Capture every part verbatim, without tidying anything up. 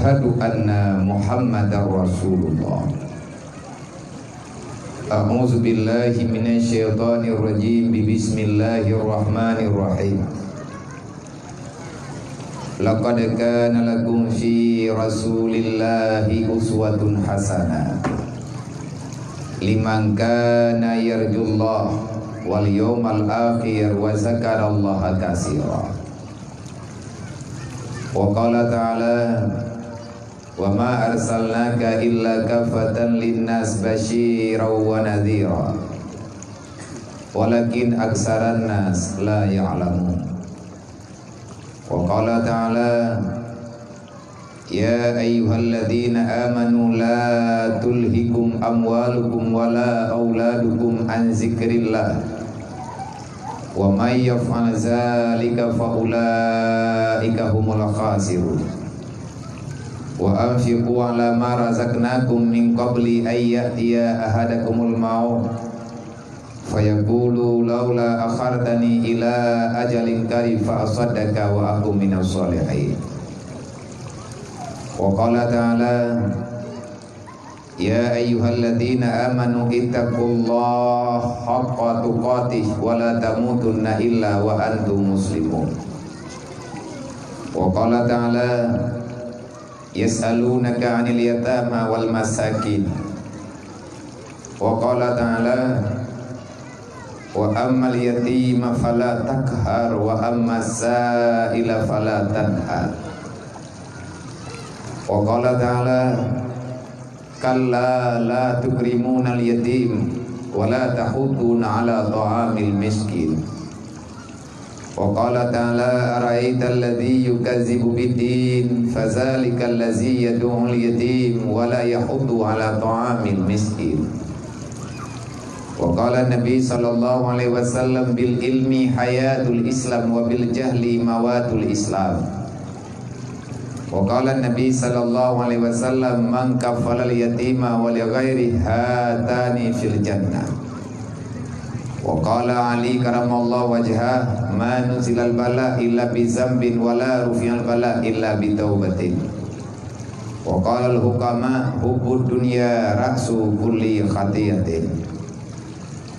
Asyhadu anna Muhammadar Rasulullah. A'udzu billahi minasy syaithanir rajim. Bismillahirrahmanirrahim. Laqad kana lakum fi Rasulillahi uswatun hasanah liman kana yarjullaha wal yaumal akhir wa dzakarallaha katsira. Wa qala ta'ala, "Wa ma arsalnaka illa kaffatan lin-nas basyiran wa nadhira, walakin aktsaran nas la ya'lamun." Wa qala ta'ala, "Ya ayyuhalladzina amanu la tulhikum amwalukum wala auladukum an dzikrillah, wa may yaf'al dzalika fa ulaika humul khasirun. Wa anfiqu ala ma razaqnakum min qabli an ya'tiya ahadakumul maut, fayaqulu laula akhartani ila ajalin qarib fa asaddaqa wa akun minas shalihin." Wa qala ta'ala, "Ya ayyuhalladzina amanu ittaqullaha haqqa tuqatih wa la tamutunna illa wa antum muslimun." Wa qala ta'ala, "Yas'alunaka 'anil yatama wal masakin." Wa qala ta'ala, "Wa ammal yatima fala taqhar, wa ammas sa'ila fala tanhar." Wa qala ta'ala, "Kalla la tukrimunal yatim, wa la tahudduna ala ta'amil miskin." Wa qala ta'ala, "Ara'aital ladzi yukazzibu biddin, fadzalikal ladzi yad'ul yatim, wa la yahuddu ala ta'amil miskin." Wa qala Nabi sallallahu alaihi wasallam, "Bil ilmi hayatul Islam, wa bil jahli mawatul Islam." Wa qala Nabi sallallahu alaihi wasallam, "Man kafalal yatima wa li ghairi hatani fil jannah." Wa qala Ali karamallahu wajhah, "Ma nuzilal bala illa bi zambin wa la rufi'al bala illa bi taubatin." Wa qala al-hukama, "Hubbud dunya ra'su kulli khati'atin."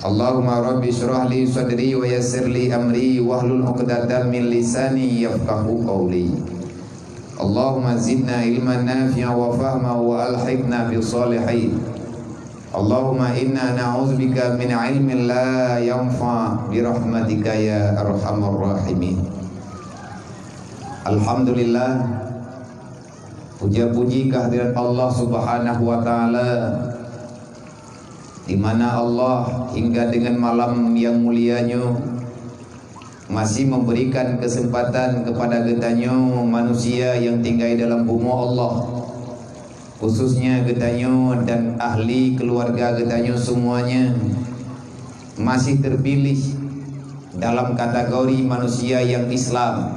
Allahumma rabbi shrah li sadri wa yassir li amri wahlul 'uqdatam min lisani yafqahu qawli. Allahumma zidna ilman nafi'a wa fahma wa alhiqna bis shalihin. Allahumma inna na'udzubika min ilmin la yanfa' bi rahmatika ya arhamar rahimin. Alhamdulillah, puja-puji kehadirat Allah Subhanahu wa Ta'ala, di mana Allah hingga dengan malam yang mulia nyoe masih memberikan kesempatan kepada geutanyoe manusia yang tinggai dalam bumoe Allah, khususnya geutanyoe dan ahli keluarga geutanyoe semuanya, masih terpilih dalam kategori manusia yang Islam.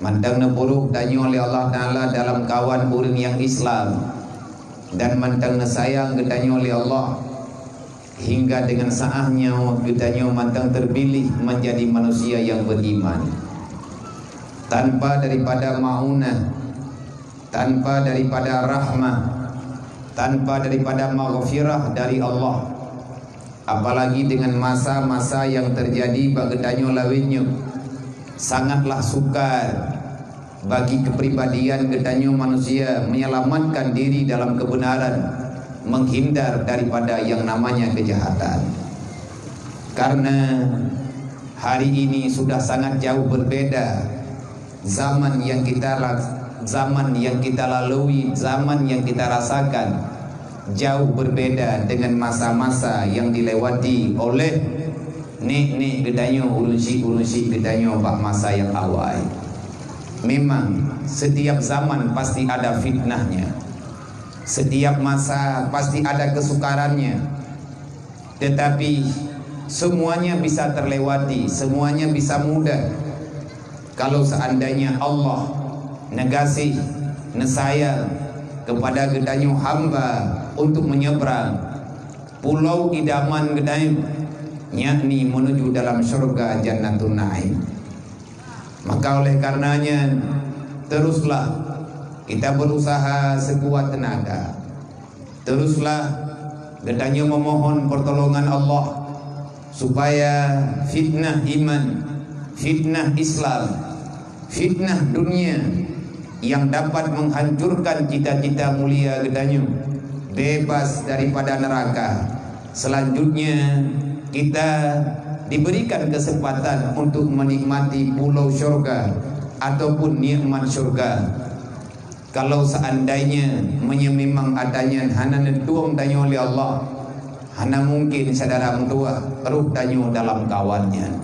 Mantong neupeurôh tanyoe lé Allah Ta'ala dalam kawan ureuëng nyang Islam, dan mantong neusayang geutanyoe lé Allah, hingga dengan saáh nyoe geutanyoe mantong terpilih menjadi manusia yang beriman. Tanpa daripada maunah, tanpa daripada rahmah, tanpa daripada maghfirah dari Allah, apalagi dengan masa-masa yang terjadi bak geutanyoe lawét nyoe, sangatlah sukar bagi kepribadian geutanyoe manusia menyelamatkan diri dalam kebenaran, menghindar daripada yang namanya kejahatan. Karena hari ini sudah sangat jauh berbeda zaman yang kita la-, zaman yang kita lalui, zaman yang kita rasakan jauh berbeda dengan masa-masa yang dilewati oleh nek-nek geutanyoe, ureuëng syik-ureuëng syik geutanyoe bak masa yang awai. Memang, setiap zaman pasti ada fitnahnya. Setiap masa pasti ada kesukarannya. Tetapi, semuanya bisa terlewati, semuanya bisa mudah. Kalau seandainya Allah negasih, nesayang kepada geutanyoe hamba untuk menyeberang pulau idaman geutanyoe, yakni menuju dalam syurga Jannatun Naim. Maka oleh karenanya, teruslah Kita berusaha sekuat tenaga. Teruslah geutanyoe memohon pertolongan Allah supaya fitnah iman, fitnah Islam, fitnah dunia yang dapat menghancurkan cita-cita mulia geutanyoe bebas daripada neraka. Selanjutnya, kita diberikan kesempatan untuk menikmati pulau syurga ataupun nikmat syurga. Kalau seandainya meunyoe memang ata nyan hana neutueng tanyoe lé Allah, hana mungkin syedara meutuah roh tanyoe dalam kawan nyan.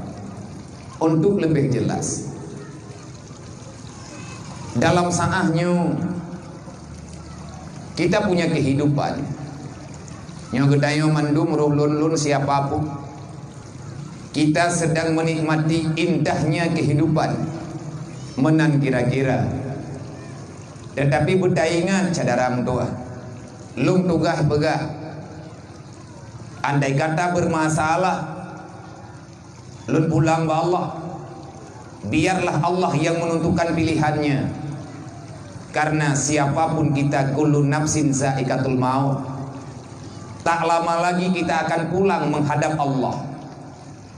Untuk lebih jelas, dalam saat nyoe kita punya kehidupan. Nyoe geutanyoe mandum roh lôn-lôn siapa pun, kita sedang menikmati indahnya kehidupan. Meunan kira-kira. Tetapi beutaingat syedara meutuah, lôn tugaih peugah, andai kata bermasalah, lôn pulang bak Allah. Biarlah Allah yang menentukan pilihannya. Karena siapapun kita, kullu nafsin zaikatul maut. Tak lama lagi kita akan pulang menghadap Allah.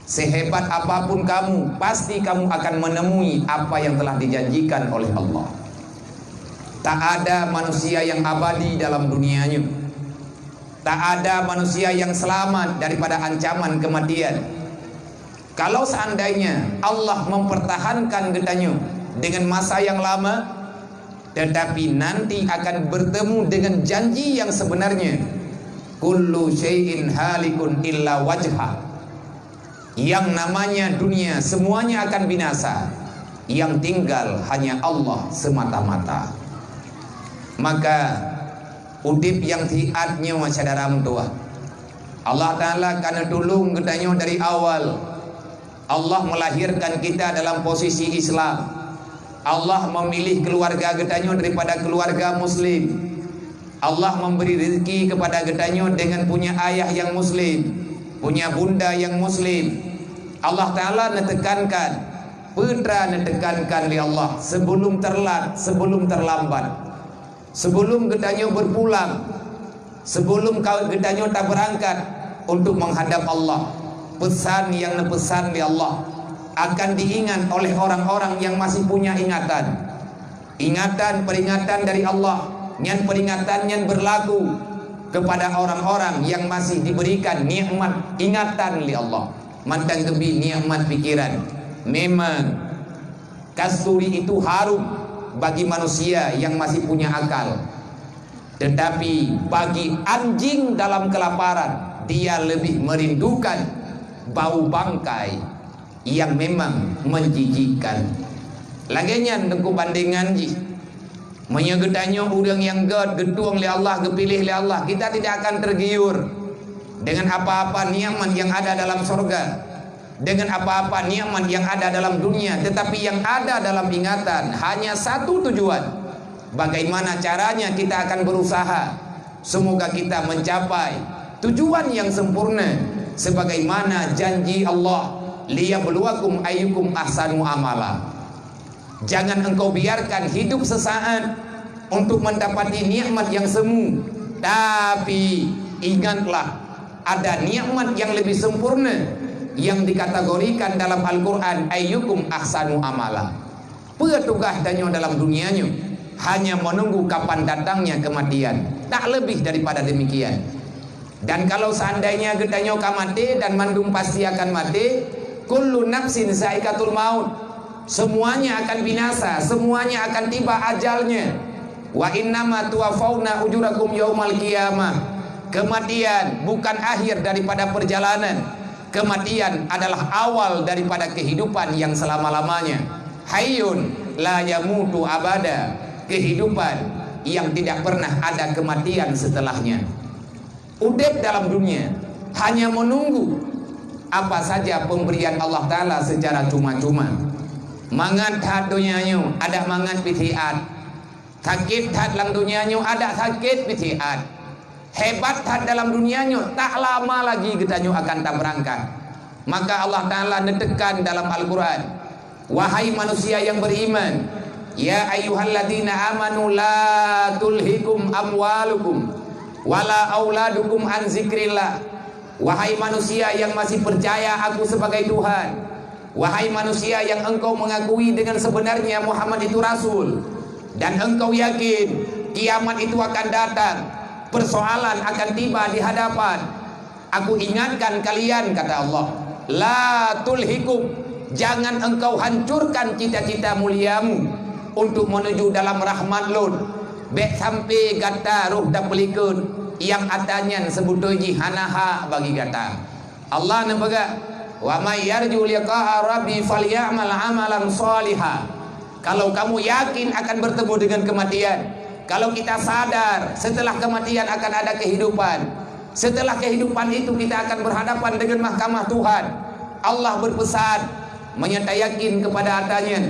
Sehebat apapun kamu, pasti kamu akan menemui apa yang telah dijanjikan oleh Allah. Tak ada manusia yang abadi dalam dunia nyoe. Tak ada manusia yang selamat daripada ancaman kematian. Kalau seandainya Allah mempertahankan geutanyoe dengan masa yang lama, tetapi nanti akan bertemu dengan janji yang sebenarnya. Kullu syai'in halikun illa wajhah. Yang namanya dunia, semuanya akan binasa. Yang tinggal hanya Allah semata-mata. Maka, udeb nyang siat nyoe syedara meutuah, Allah Ta'ala ka neutulông geutanyoe dari awal. Allah melahirkan kita dalam posisi Islam. Allah memilih keluarga geutanyoe daripada keluarga Muslim. Allah memberi rezeki kepada geutanyoe dengan punya ayah yang Muslim, punya bunda yang Muslim. Allah Ta'ala neutekankan, peue teuma neutekankan lé Allah, sebelum terlambat, sebelum terlambat. Sebelum geutanyoe berpulang, sebelum ka-, geutanyoe tabeurangkat untuk menghadap Allah, pesan nyang neupeusan lé Allah akan diingat oleh orang-orang yang masih punya ingatan. Ingatan, peringatan dari Allah, nyan peringatan nyan berlaku kepada orang-orang yang masih diberikan nikmat ingatan lé Allah. Mantong geubri nikmat pikiran. Memang kasturi itu harum bagi manusia yang masih punya akal. Tetapi bagi anjing dalam kelaparan, dia lebih merindukan bau bangkai yang memang menjijikkan. Lagée nyan Teungku bandengan jih. Meunyoe geutanyoe ureuëng nyang gét, geutueng lé Allah, geupiléh lé Allah, kita tidak akan tergiur dengan apa-apa nikmat yang ada dalam sorga, dengan apa-apa nikmat yang ada dalam dunia, tetapi yang ada dalam ingatan hanya satu tujuan. Bagaimana caranya kita akan berusaha, semoga kita mencapai tujuan yang sempurna, sebagaimana janji Allah, "Liyabluwakum ayyukum ahsanu amala." Jangan engkau biarkan hidup sesaat untuk mendapati nikmat yang semu, tapi ingatlah, ada nikmat yang lebih sempurna yang dikategorikan dalam Al-Quran, "Ayyukum ahsanu amala." Peue tugaih tanyoe dalam dunia nyoe? Hanya menunggu kapan datangnya kematian, tak lebih daripada demikian. Dan kalau seandainya geutanyoe ka maté dan mandum pasti akan maté, kullu nafsin zaikatul maut. Semuanya akan binasa, semuanya akan tiba ajalnya. Wa innama tuwafauna ujurakum yaumal qiyamah. Kematian bukan akhir daripada perjalanan. Kematian adalah awal daripada kehidupan yang selama-lamanya. Hayyun la yamutu abada. Kehidupan yang tidak pernah ada kematian setelahnya. Udeb dalam dunia hanya menunggu apa saja pemberian Allah Ta'ala secara cuma-cuma. Mangat that donya nyoe, adak mangat pih siat. Sakét that lam dunia nyoe, adak sakét pih siat. Hebat that dalam dunia nyoe, tak lama lagi geutanyoe akan tabeurangkat. Maka Allah Ta'ala neutekan dalam Al-Quran, "Wahai manusia yang beriman, Ya ayyuhalladzina amanu la tulhikum amwalukum wala auladukum an zikrillah. Wahai manusia yang masih percaya Aku sebagai Tuhan, wahai manusia yang engkau mengakui dengan sebenarnya Muhammad itu Rasul, dan engkau yakin kiamat itu akan datang, persoalan akan tiba di hadapan, Aku ingatkan kalian, kata Allah, la tulhikum, jangan engkau hancurkan cita-cita muliamu untuk menuju dalam rahmat Lôn. Bék sampai gata roh tapeulikot nyang ata nyan seubeutôi jih hana hak bagi gata. Allah neupeugah, "Wa may yarju liqa'a rabbi falyamal amalan shaliha." Kalau kamu yakin akan bertemu dengan kematian, kalau kita sadar setelah kematian akan ada kehidupan, setelah kehidupan itu kita akan berhadapan dengan mahkamah Tuhan, Allah berpesan, meunyoe tayakin kepada ata nyan,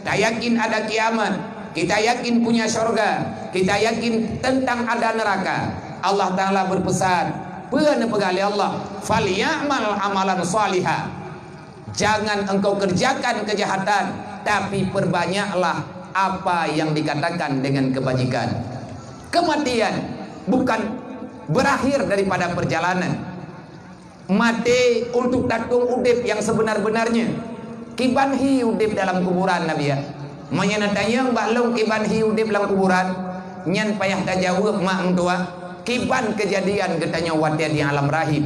tayakin ada kiamat, kita yakin punya syurga, kita yakin tentang ada neraka, Allah Ta'ala berpesan, peue neupeugah lé Allah, "Falyamal amalan shaliha." Jangan engkau kerjakan kejahatan, tapi perbanyaklah apa yang dikatakan dengan kebajikan. Kematian bukan berakhir daripada perjalanan. Maté untuk tatueng udeb nyang sebenar-benarnya. Kiban hi udeb dalam kuburan, Nabi, ya? Meunyoe neutanyong bak lôn kiban hi udeb lam kuburan, nyan payah tajaweueb mak meutuah, kiban keujadian geutanyoe watée di alam rahim.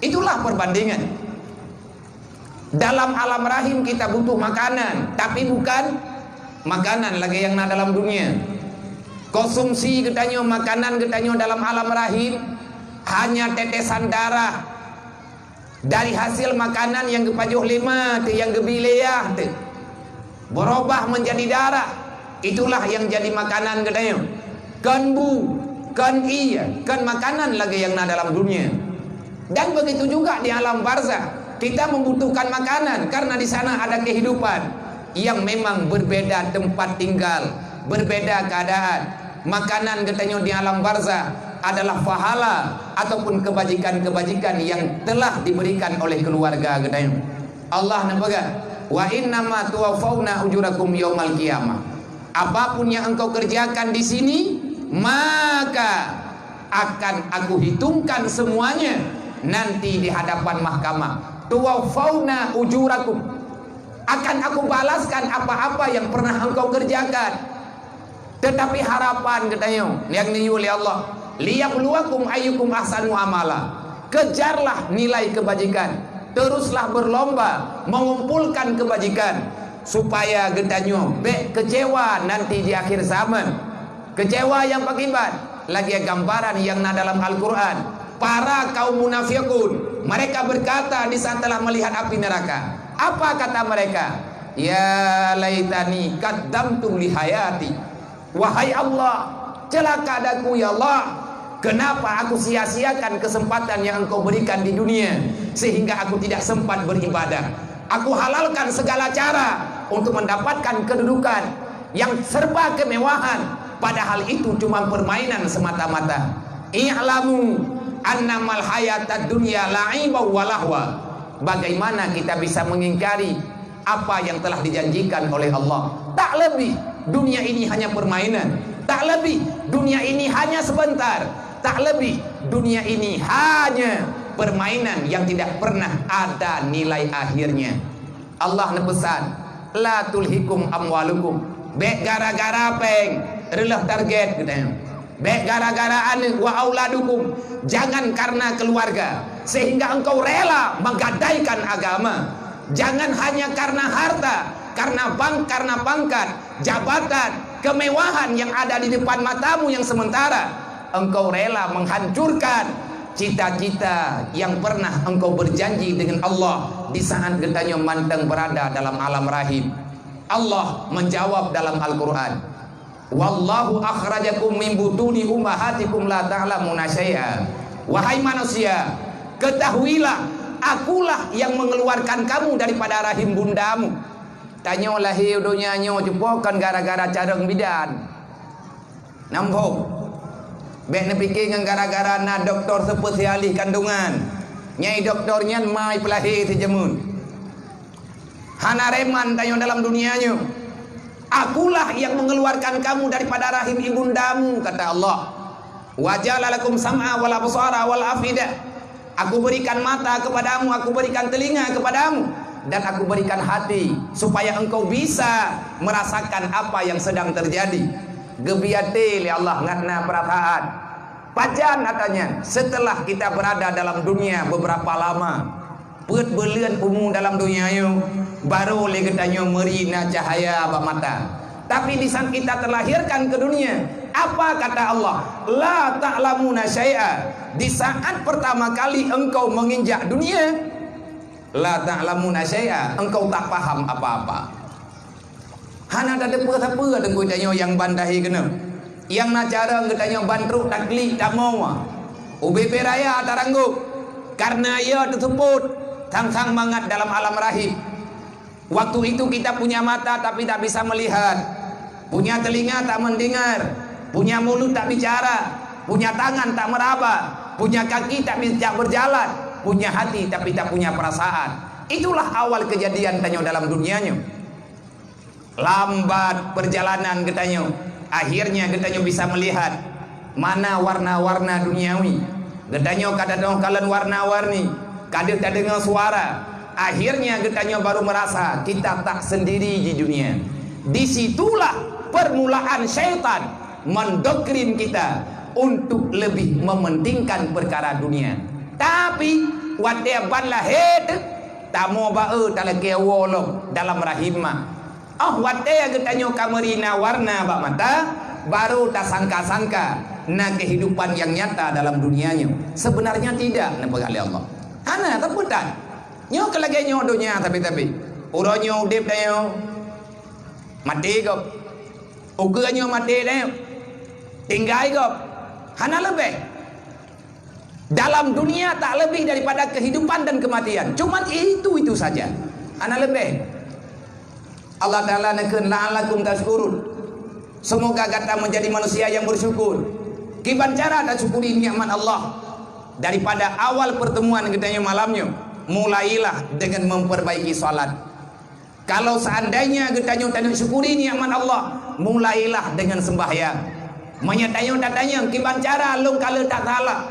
Itulah perbandingan. Dalam alam rahim kita butuh makanan, tapi bukan makanan lagée nyang na dalam dunia. Konsumsi geutanyoe, makanan geutanyoe dalam alam rahim hanya tetesan darah dari hasil makanan nyang geupajoh lé ma teuh, nyang geubi lé yah teuh. Berubah menjadi darah. Itulah yang jadi makanan geutanyoe. Kon bu, kon ié, kon makanan lagée nyang na dalam dunia. Dan begitu juga di alam barzakh, kita membutuhkan makanan karena di sana ada kehidupan yang memang berbeda tempat tinggal, berbeda keadaan. Makanan geutanyoe di alam barzakh adalah pahala ataupun kebajikan-kebajikan yang telah diberikan oleh keluarga geutanyoe. Allah neupeugah, "Wa innama tuwaffauna ujurakum yaumal qiyamah." Apapun yang engkau kerjakan di sini, maka akan Aku hitungkan semuanya nanti di hadapan mahkamah. Tuwaffauna ujurakum. Akan Aku balaskan apa-apa yang pernah engkau kerjakan. Tetapi harapan geutanyoe nyang neuyue lé Allah, "Liyabluwakum ayyukum ahsanu amala." Kejarlah nilai kebajikan, teruslah berlomba mengumpulkan kebajikan, supaya geutanyoe bék kecewa nanti di akhir zaman. Kecewa nyang pakiban, lagée gambaran nyang na dalam Al-Quran. Para kaum munafikun, mereka berkata di saat telah melihat api neraka. Apa kata mereka? "Ya laitani qaddamtu li hayati." Wahai Allah, celaka daku ya Allah. Kenapa aku sia-siakan kesempatan yang Engkau berikan di dunia sehingga aku tidak sempat beribadah? Aku halalkan segala cara untuk mendapatkan kedudukan yang serba kemewahan, padahal itu cuma permainan semata-mata. I'lamu annamal hayatad dunya la'ibau wa lahwa. Bagaimana kita bisa mengingkari apa yang telah dijanjikan oleh Allah? Tak lebih, dunia ini hanya permainan. Tak lebih, dunia ini hanya sebentar. Tak lebih, dunia ini hanya permainan yang tidak pernah ada nilai akhirnya. Allah neupesan, "La tulhikum amwalukum." Bék gara-gara péng reuloh target geutanyoe. Bék gara-gara aneuk, "Wa auladukum." Jangan karena keluarga sehingga engkau rela menggadaikan agama. Jangan hanya karena harta, karena bank, karena pangkat, jabatan, kemewahan yang ada di depan matamu yang sementara, engkau rela menghancurkan cita-cita yang pernah engkau berjanji dengan Allah di saat geutanyoe mantong berada dalam alam rahim. Allah menjawab dalam Al-Quran, "Wallahu akhrajakum min butuni ummahatikum la ta'lamuna syai'a." Wahai manusia, ketahuilah, Akulah yang mengeluarkan kamu daripada rahim bundamu. Tanyoe lahé u donya nyoe cupo kon gara-gara carông bidan. Nambông. Bék neupike ngon gara-gara na dokto spesialis kandungan. Nyai dokto nyan mai peulahé sijameun. Hana reman tanyoe dalam dunia nyoe. Akulah yang mengeluarkan kamu daripada rahim ibundamu, kata Allah. Wa ja'ala lakum sam'a wal absara wal afidah. Aku berikan mata kepadamu, aku berikan telinga kepadamu, dan aku berikan hati supaya engkau bisa merasakan apa yang sedang terjadi. Geubri até lé Allah ngat na peurasaan. Pajan ata nyan, setelah kita berada dalam dunia beberapa lama, peuet buleuen umu dalam dunia nyoe, barô lé geutanyoe meuri na cahaya bak mata. Tapi di saat kita terlahirkan ke dunia, apa kata Allah? "La ta'lamuna syai'a." Di saat pertama kali engkau menginjak dunia, "La ta'lamuna syai'a," engkau tak paham apa-apa. Hana tateupeue sapeue teungku tanyoe nyang ban tahi keunoe. Nyang na carông geutanyoe ban trok taklik tamoe. Ubé-bé raya taranggôk. Kareuna ya teuseupôt sang-sang mangat dalam alam rahim. Waktu itu kita punya mata tapi tak bisa melihat, punya telinga tak mendengar, punya mulut tak bicara, punya tangan tak meraba, punya kaki tak bisa berjalan, punya hati tapi tak punya perasaan. Itulah awal kejadian tanyoe dalam dunia nyoe. Lambat perjalanan geutanyoe, akhirnya geutanyoe bisa melihat mana warna-warna duniawi. Geutanyoe ka tadong kalon warna-warni, ka deuh tadeungoe suara. Akhirnya geutanyoe baru merasa kita tak sendiri di dunia. Di situlah permulaan syaitan mendoktrin kita untuk lebih mementingkan perkara dunia. Tapi watée ban lahé teuh, tamoe ba-e talakée woe lom dalam rahim ma. Óh watée geutanyoe ka meuri na warna bak mata, barô tasangka-sangka na kehidupan nyang nyata dalam dunia nyoe. Sebenarnya tidak, neupeugah lé Allah. Hana, teupeu that. Nyoe keu lagée nyoe donya tapi-tapi. Uroe nyoe udeb tanyoe, maté gob. Ukeue nyoe maté tanyoe, tinggai gob. Hana leubeh. Dalam dunia tak lebih daripada kehidupan dan kematian. Cuman itu-itu saja. Hana leubeh. Allah Ta'ala neukheun, "La'allakum tashkurun." Semoga gata menjadi manusia yang bersyukur. Kiban cara tasyukuri nikmat Allah? Daripada awal pertemuan geutanyoe malam nyoe, mulailah dengan memperbaiki salat. Kalau seandainya geutanyoe taneuk syukuri nikmat Allah, mulailah dengan sembahyang. Meunyoe tanyoe tatanyong, "Kiban cara lôn ka le that salah,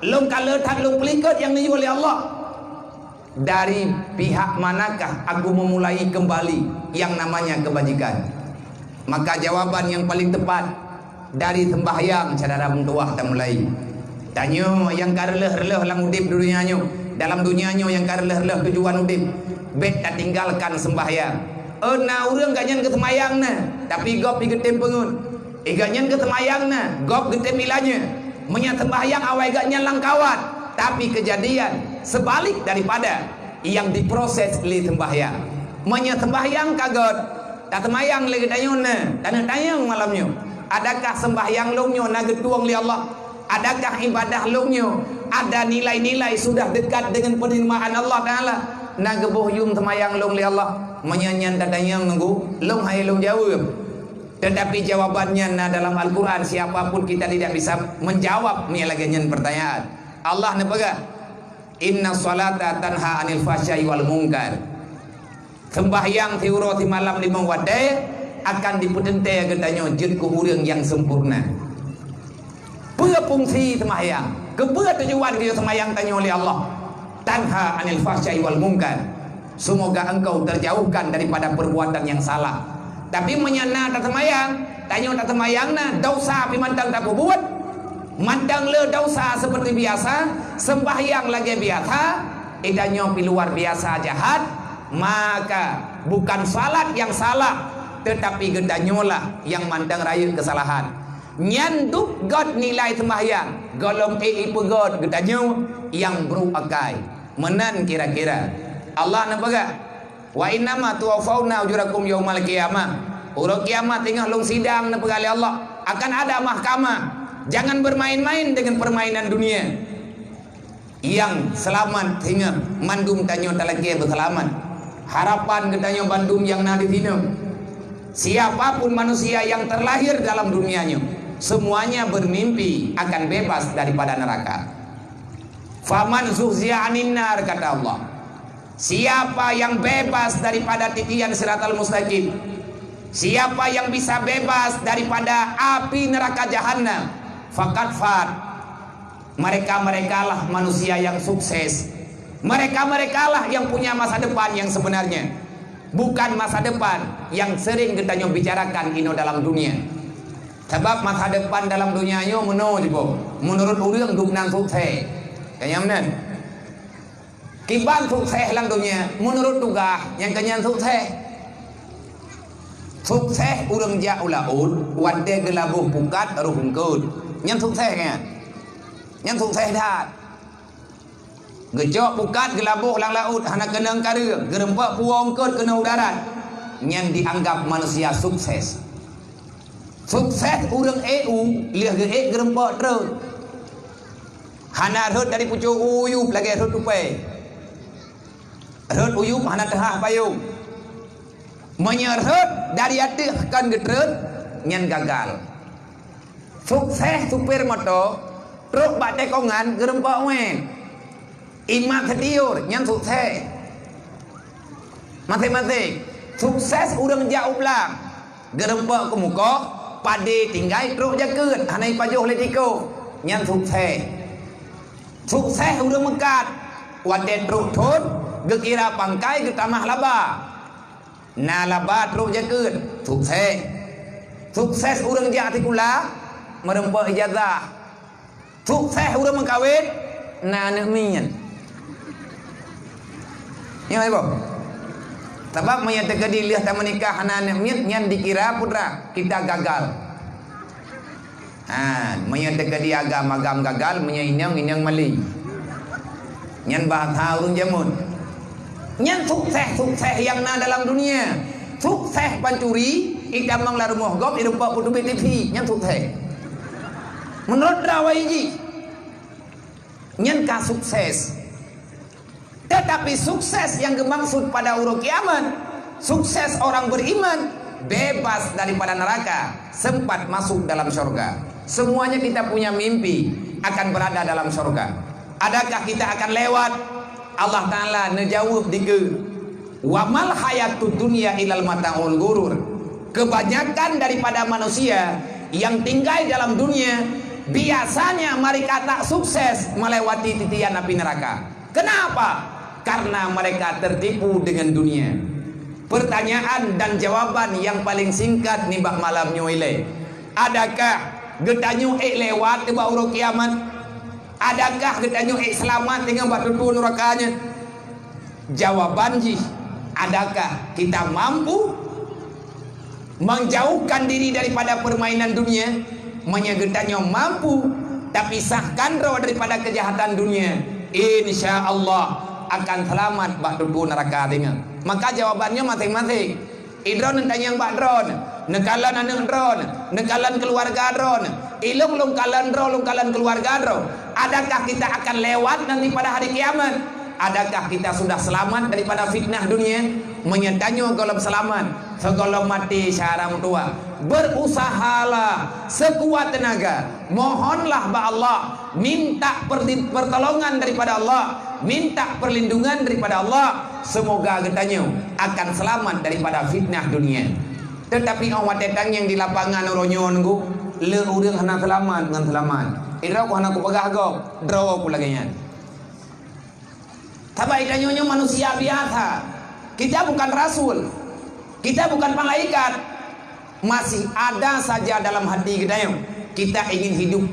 lôn ka le that lôn peulikot nyang neuyue lé Allah?" Dari pihak manakah aku memulai kembali yang namanya kebajikan? Maka jawaban yang paling tepat, dari sembahyang syedara meutuwah tamulai. Tanyoe nyang ka reuloh-reuloh lam udeb dunia nyoe, dalam dunia nyoe nyang ka reuloh-reuloh tujuan udeb, bék tatinggalkan sembahyang. Oh, na ureuëng gobnyan geuseumayang na, tapi gob pih geutem peungeut. Gobnyan geuseumayang na, gob geutem ilanya. Meunyoe sembahyang awai gobnyan lam kawat, tapi kejadian sebalik daripada nyang diproses lé sembahyang. Meunyoe sembahyang ka göt, taseumayang lé geutanyoe na, taneuk tanyong malam nyoe, adakah sembahyang lôn nyoe na geutueng lé Allah? Adakah ibadah lôn nyoe ada nilai-nilai sudah dekat dengan penerimaan Allah Taala? Na geuboh yum seumayang lôn lé Allah? Meunyoe nyan tatanyong nunggu, lôn hai lôn jaweueb. Tetapi jawaban nyan na dalam Al-Quran, siapa pun kita tidak bisa menjawab meunyoe lagée nyan pertanyaan. Allah neupeugah, "Inna salata tanha anil fahsyai wal munkar." Sembahyang siuroe simalam limong watée akan dipeuteuntée geutanyoe jeuet keu ureuëng nyang sempurna. Peue fungsi sembahyang? Keupeue tujuan geuyue sembahyang tanyoe lé Allah? Tanha anil fahsyai wal munkar. Semoga engkau terjauhkan daripada perbuatan yang salah. Tapi meunyoe na taseumayang, tanyoe taseumayang na, dosa pih mantong tapeubuet, mantong le dosa seperti biasa, sembahyang lagée biasa, geutanyoe pih luar biasa jahat, maka bukan salat nyang salah, tetapi geutanyoe lah nyang mantong rayeuk keusalahan. Nyan dub göt nilai sembahyang, gohlom ék ipeugöt geutanyoe nyang brôk akai. Meunan kira-kira. Allah neupeugah, "Wa innama tuwaffauna ujurakum yaumal qiyamah." Uroe kiamat teungoh lôn sidang, neupeugah lé Allah, akan ada mahkamah. Jangan bermain-main dengan permainan dunia. Nyang seulamat singoh mandum tanyoe talakée beuseulamat. Harapan geutanyoe bandum nyang na di sinoe. Siapa pun manusia yang terlahir dalam dunia nyoe, semuanya bermimpi akan bebas daripada neraka. "Faman zuhziha 'anin nar," kata Allah. Siapa yang bebas daripada titian siratal mustaqim, Siapa yang bisa bebas daripada api neraka Jahannam, faqad fat. Mereka-merekalah manusia yang sukses. Mereka-merekalah yang punya masa depan yang sebenarnya. Bukan masa depan yang sering geutanyoe bicarakan inoe dalam dunia. Sabab masa depan dalam dunia nyoe meunoe jiboh. Menurut ureuëng dubnan sukses. Kaya meunan. Kiban sukses lam dunia, menurut tugaih nyang keunyan sukses. Sukses ureuëng jak u laôt, watée geulaboh pukat roh eungkôt. Nyan sukses nyan. Nyan sukses that. Geucok pukat geulaboh lam laôt hana keunong kareueng, geureumpok puwoe eungkôt keunoe u darat. Nyan dianggap manusia sukses. Sukses ureuëng ék u, lheueh geuék geureumpok treuk. Hana rhot dari pucôk u yup lagée rhot tupée. Rhot u yup hana teuhah payong. Meunyoe rhot dari ateueh kon geutreun, nyan gagal. Sukses supir moto, trok bak tikongan geureumpok wét. Imat setiur, nyan sukses. Maséng-maséng, sukses ureuëng jak u blang, geureumpok keumukoh, padé tinggai trok jakeuet, hana ipajoh lé tiko, nyan sukses. Sukses ureuëng meukat, watée trok thon, geukira pangkai geutamah laba. Na laba trok jakeuet, sukses. Sukses ureuëng jak sikula, meureumpok ijazah. Sukses ureuëng meukawen, na aneuëk miet. Nyoe iboh. Sabab meunyoe teukeudi lheueh tameunikah hana aneuëk miet, nyan dikira putra kita gagal. Ha, meunyoe teukeudi agam-agam gagal, meunyoe inong, inong maling. Nyan bahasa ureuëng jameun. Nyan sukses-sukses nyang na dalam dunia. Sukses pancuri, itamong lam rumoh gob, ireumpok peuteubiet T V. Nyan sukses. Menurut drawai jih, nyan ka sukses. Tetapi sukses yang geumaksud pada uroe kiamat, sukses orang beriman, bebas daripada neraka, sempat masuk dalam syurga. Semuanya kita punya mimpi akan berada dalam syurga. Adakah kita akan lewat? Allah Ta'ala neujaweueb dikeue, "Wa mal hayatud dunya ilal mata'ul ghurur." Kebanyakan daripada manusia yang tinggai dalam dunia biasanya mereka tak sukses melewati titian api neraka. Kenapa? Karena mereka tertipu dengan dunia. Pertanyaan dan jawaban yang paling singkat nibak malam nyoe ilée, adakah geutanyoe ék lewat ubak uroe kiamat? Adakah geutanyoe ék seulamat deungon bak tutoe nuraka nyan? Jawaban jih, adakah kita mampu menjauhkan diri daripada permainan dunia? Meunyoe geutanyoe mampu tapisahkan droe daripada keujahatan dunia, insya Allah akan seulamat bak tutoe nuraka deungon. Maka jawaban nyoe maséng-maséng. Idroe neutanyong bak droe, neukalon aneuëk droe, neukalon keuluwarga droe, ilong lôn kalon droe, lôn kalon keuluwarga droe. Adakah kita akan lewat nanti pada hari kiamat? Adakah kita sudah selamat daripada fitnah dunia? Meunyoe tanyoe gohlom seulamat, sigohlom maté syara meutuwah, berusahalah sekuat tenaga, mohonlah bak Allah, minta perdi-, pertolongan daripada Allah, minta perlindungan daripada Allah, semoga geutanyoe akan selamat daripada fitnah dunia. Tetapi óh watée tangieng di lapangan uroe nyoe nunggu, le ureuëng hana seulamat ngon seulamat. Idroe ku hana kupeugah gob, droe ku lagée nyan. Sabab geutanyoe nyoe manusia biasa. Kita bukan rasul. Kita bukan malaikat. Masih ada saja dalam hati geutanyoe, kita ingin hidup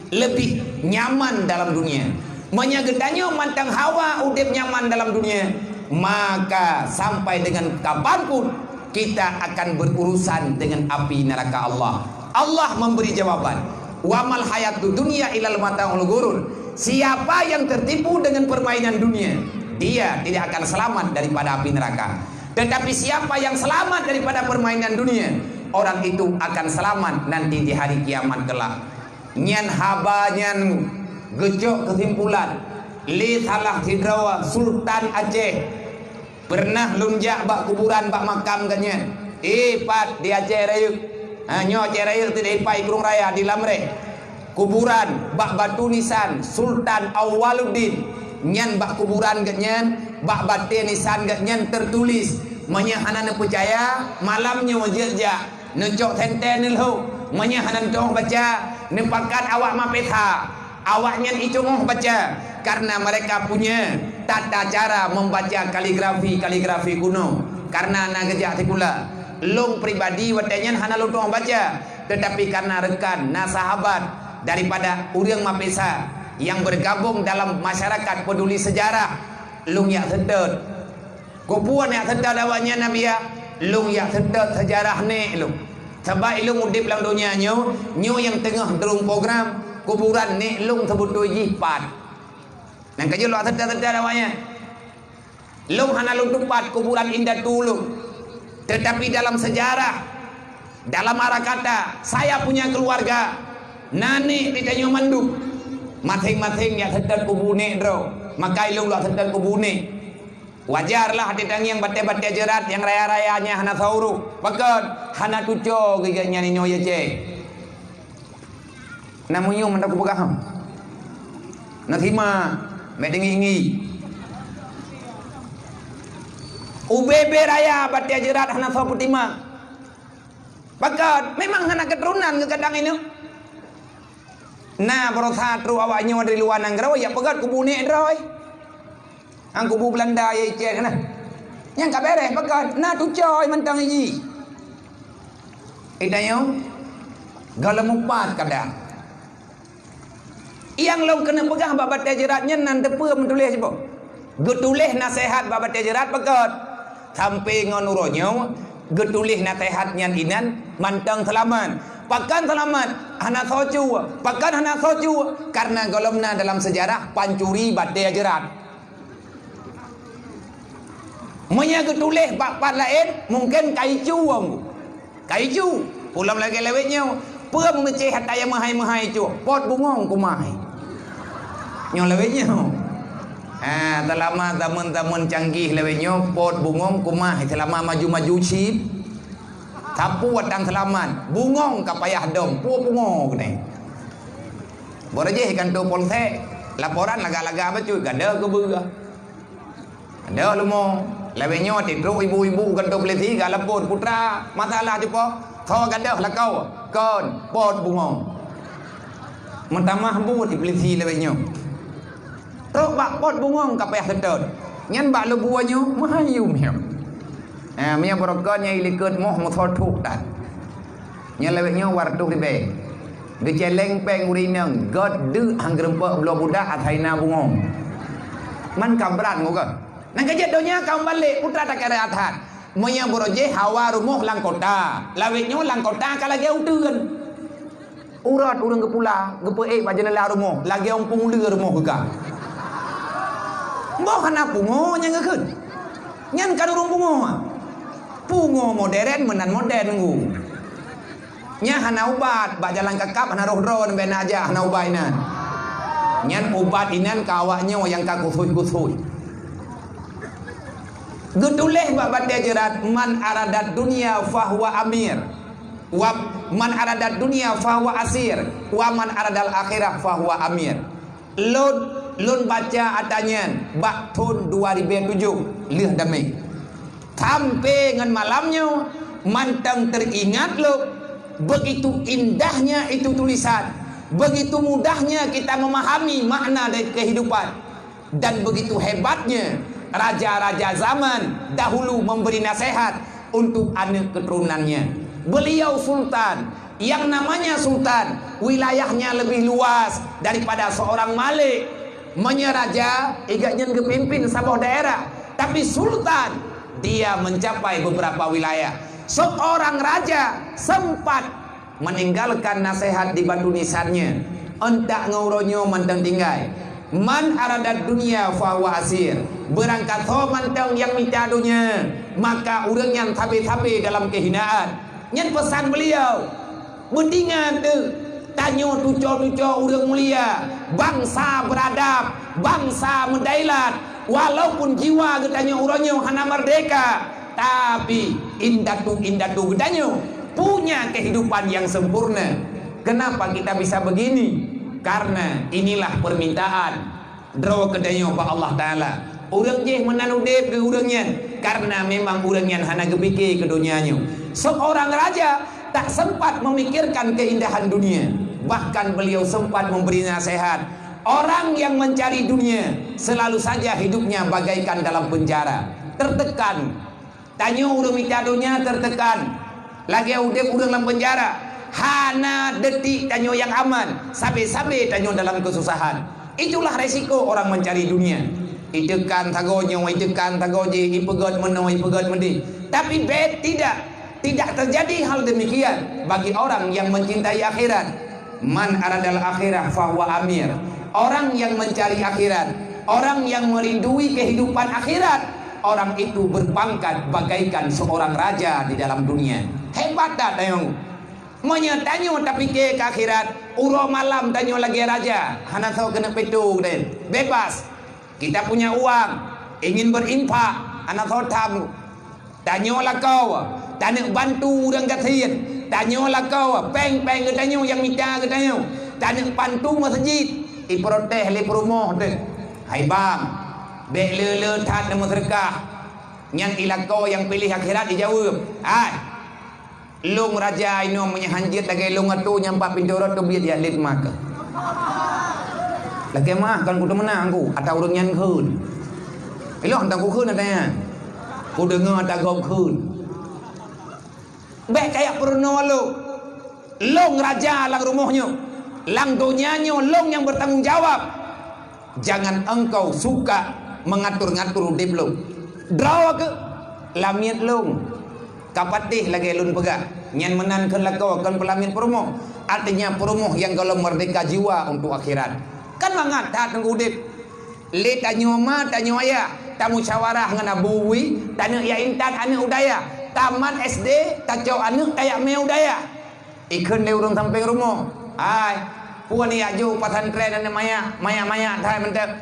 lebih nyaman dalam dunia. Meunyoe geutanyoe mantong hawa udeb nyaman dalam dunia, maka sampai dengan kapanpun kita akan berurusan dengan api neraka Allah. Allah memberi jawaban, "Wa mal hayatud dunya ilal mata'ul ghurur." Siapa yang tertipu dengan permainan dunia, dia tidak akan selamat daripada api neraka. Tetapi siapa yang selamat daripada permainan dunia, orang itu akan selamat nanti di hari kiamat kelak. Nyan haba nyan geucok keusimpulan lé salah sidroe sultan Aceh. Peureunah lôn jak bak kuburan bak makam geuh nyan. Eh, pat di Aceh Rayeuk. Ha, nyoe Aceh Rayeuk teuh di Ipai Krueng Raya di Lamreh. Kuburan bak batu nisan Sultan Awaluddin. Nyan bak kuburan geuh nyan, bak batée nisan geuh nyan teutuléh, Meunyoe hana neupeucaya, malam nyoe jeuet jak neucok sentée neulhok. Meunyoe hana neutu'oh baca, neupakat awak mapesa. Awaknyan icungoh baca, karena mereka punya tata cara membaca kaligrafi-kaligrafi kuno. Karena na geujak sikula. Lôn pribadi watée nyan hana lôn tu'oh baca, tetapi karena rekan, na sahabat daripada ureuëng mapesa yang bergabung dalam masyarakat peduli sejarah, lôn jak seutôt. Kubu nyang seutôt awaknyan, Nabi, ya, lôn nyang seutôt seujarah nek lôn. Sabab ilôn udeb lam donya nyoe, nyoe nyang teungoh droe program kuburan nek lôn seubeutôi jih pat. Nyang ka jeuet lôn seutôt-seutôt awaknyan. Lôn hana lôn tupat kuburan indatu lôn. Tetapi dalam sejarah, dalam arah kata, saya punya keluarga, na nek di tanyoe mandum. Maséng-maséng jak seutôt kubu nek droe. Maka ilôn lôn seutôt kubu nek. Wajarlah até tangieng batée-batée jeurat nyang raya-raya nyan hana saurôh. Pakon? Hana tuco geuh nyan inoe ye ceh. Na meunyoe mantong kupeugah. Na sima, mek deungi-ingi. Ubé-bé raya batée jeurat hana soe peutimang. Pakon? Memang hana keuturonan geuh kadang inoe. Na beurasa trok awaknyoe dari luwa nanggroe, jak peugét kubu nek droe. Ngon kubu Belanda ya icet na. Nyang ka beres, pakon? Na tuco mantong iji. Itanyoe, gohlom mupat kadang. Nyang lôn keuneuk peugah bak batée jeurat nyan nan teupeue meutuléh siboh. Geutuléh naseuhat bak batée jeurat pakon? Sampoe ngon uroe nyoe geutuléh naseuhat nyan inan mantong seulamat. Pakon seulamat? Hana soe cue. Pakon hana soe cue? Karena gohlom na dalam seujarah pancuri batée jeurat. Meunyoe geutuléh bak pat laén, mungken ka icu wong. Ka icu. Ulôn lagée lawét nyoe, peue meucéh ata nyang meuhai-meuhai icu, pot bungong kumai. Nyoe lawét nyoe. Ha, seulama zaman-zaman canggih lawét nyoe, pot bungong kumai, seulama maju-maju cit. Sapeue watang seulamat, bungong ka payah dong, peue pungo keunoe. Beureujéh kantô polsek, laporan lagak-lagak bacut, gadôh keubeue. Gadôh leumo, lawét nyoe titrok ibu-ibu kantô polisi galapon, "Putra, masalah cupo?" "Soe gadôh lakoe?" "Kon, pot bungong." Meutamah buet di polisi lawét nyoe. Trok bak pot bungong ka payah seutôt. Nyan bak lubua nyoe meuhayum hiom. Ha, meunyoe beurokon nyang ilikot moh meusoe thok that. Nyan lawét nyoe wartoh ribée. Geucéleng péng ureuëng inong, gét deuk han geurumpok bloe budak asai na bungong. Man ka brat ngon gét. Nang ka jeuet donya ka meubalek, putra takara that. Meunyoe beureujéh hawa rumoh lam kota, lawét nyoe lam kota ka lagée uteuen. Urat ureuëng geupula, geupeuék bak jeunela rumoh, lagée umpung uleue rumoh geuka. Boh hana pungo nyang geukheun. Nyan ka ureuëng pungo. Pungo modern meunan modern ngu. Nyan hana ubat, bak jalan kakab hana roh droe nibak na aja hana ubat inan. Nyan ubat inan ka awak nyoe nyang ka khusus-khusus. Geutuléh bak batée jeurat, "Man aradat dunya fahuwa amir, wa man aradat dunya fahuwa asir, wa man aradal akhirah fahuwa amir." Lôn, lôn baca ata nyan bak thon dua ribée tujoh lheueh damé. Sampoe ngon malam nyoe mantong teuingat lôn, begitu indahnya itu tulisan, begitu mudahnya kita memahami makna dari kehidupan. Dan begitu hebatnya raja-raja zaman dahulu memberi nasihat untuk anak keturunannya. Beliau sultan, yang namanya sultan, wilayahnya lebih luas daripada seorang malik. Meunyoe raja, igat nyan geupimpin saboh daerah, tapi sultan, dia mencapai beberapa wilayah. Seorang raja sempat meninggalkan nasihat di batu nisannya. Entak ngon uroe nyoe mantong tinggai. Man aradat dunya fahuwa asir. Beurangkasoe mantong nyang mita donya, maka ureuëng nyan sabe-sabe dalam kehinaan. Nyan pesan beliau. Beutingat teuh, tanyoe tuco-tuco ureuëng mulia, bangsa beradab, bangsa meudailat, walaupun jiwa geutanyoe uroe nyoe hana merdeka, tapi indatu-indatu geutanyoe punya kehidupan yang sempurna. Kenapa kita bisa begini? Karena inilah permintaan droe geutanyoe bak Allah Taala. Ureuëng jih meunan udeb keu ureuëng nyan, Karena memang ureuëng nyan hana geupike keu donya nyoe. Seorang raja tak sempat memikirkan keindahan dunia. Bahkan beliau sempat memberi nasihat, orang yang mencari dunia selalu saja hidupnya bagaikan dalam penjara, tertekan. Tanyoe ureuëng mita donya tertekan, lagée udeb ureuëng lam penjara. Hana detik tanyoe nyang aman, sabe-sabe tanyoe dalam keususahan. Itulah resiko orang mencari dunia. Itekan sagoe nyoe, itekan sagoe jih, ipeugét meunoe, ipeugét meudeh. Tapi bét tidak, tidak terjadi hal demikian bagi orang yang mencintai akhirat. Man aradal akhirah fahuwa amir. Orang yang mencari akhirat, orang yang merindui kehidupan akhirat, orang itu berpangkat bagaikan seorang raja di dalam dunia. Hebat dak tanyoe? Meunyoe tanyoe tapike keu akhirat, uroe malam tanyoe lagée raja, hana soe keuneuk peutôh deh. Bebas. Kita punya uang, ingin berinfak, hana soe tham. Tanyoe lakoe, taneuk bantu ureuëng gasien. Tanyoe lakoe, péng-péng geutanyoe nyang mita geutanyoe. Taneuk bantu meuseujid, iprotes lé peurumoh teuh. Hai bang, bék le-le that neumeuseudeukah. Nyan ilakoe nyang piléh akhirat ijaweueb. Hai, lôn raja inoe meunyoe han jeuet lagée lôn atoe nyang pat pintoe rot teubiet jak lét makeuh. Lagée meuah kon kuteumeunang ku, ata ureuëng nyan kheun. Ilôn tang kukheun ata nyan. Kudeungoe ata gob kheun. Bék kayak peurunoe lôn. Lôn raja lam rumoh nyoe. Lam donya nyoe lôn nyang bertanggung jawab. Jangan engkau suka mengatur-ngatur udeb lôn. Droe keuh lamiet lôn. Ka patéh lagée lôn peugah, nyan meunan kheun lakoe kon peulamiet peurumoh. Artinya peurumoh nyang gohlom meurdeka jiwa untuk akhirat. Kan mangat that ngon udeb. Lé tanyoe ma, tanyoe ayah, tamusyawarah ngon abu wi, taneuk jak intat aneuëk u dayah. Tamat S D, tacok aneuëk tajak mé u dayah. Ikheun lé ureuëng sampéng rumoh, "Hai, peue ni jak jok pesantren aneuëk manyak, manyak-manyak that mantong.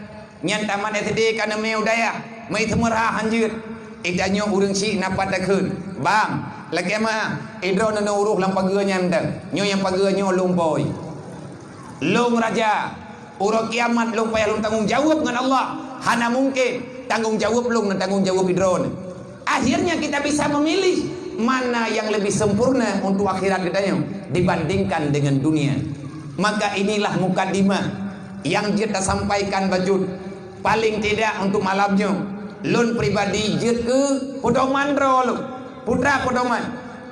Nyan tamat S D ka neumé u dayah, meuseumeuhah hanjeuet." Itanyoe ureuëng syiek na pat takheun, "Bang, lagée meuah, idroe neuneuk uroh lam pageue nyan mantong. Nyoe nyang pageue nyoe lôn bôi. Lôn raja. Uroe kiamat lôn payah lôn tanggong jaweueb ngon Allah. Hana mungken tanggong jaweueb lôn neutanggong jaweueb idroe." Akhirnya kita bisa memilih mana yang lebih sempurna untuk akhirat geutanyoe dibandingkan dengan dunia. Maka inilah mukadimah nyang jeuet tasampaikan bacut, paling tidak untuk malam nyoe. Lôn pribadi jeuet keu peudoman droe lôn, putra peudoman.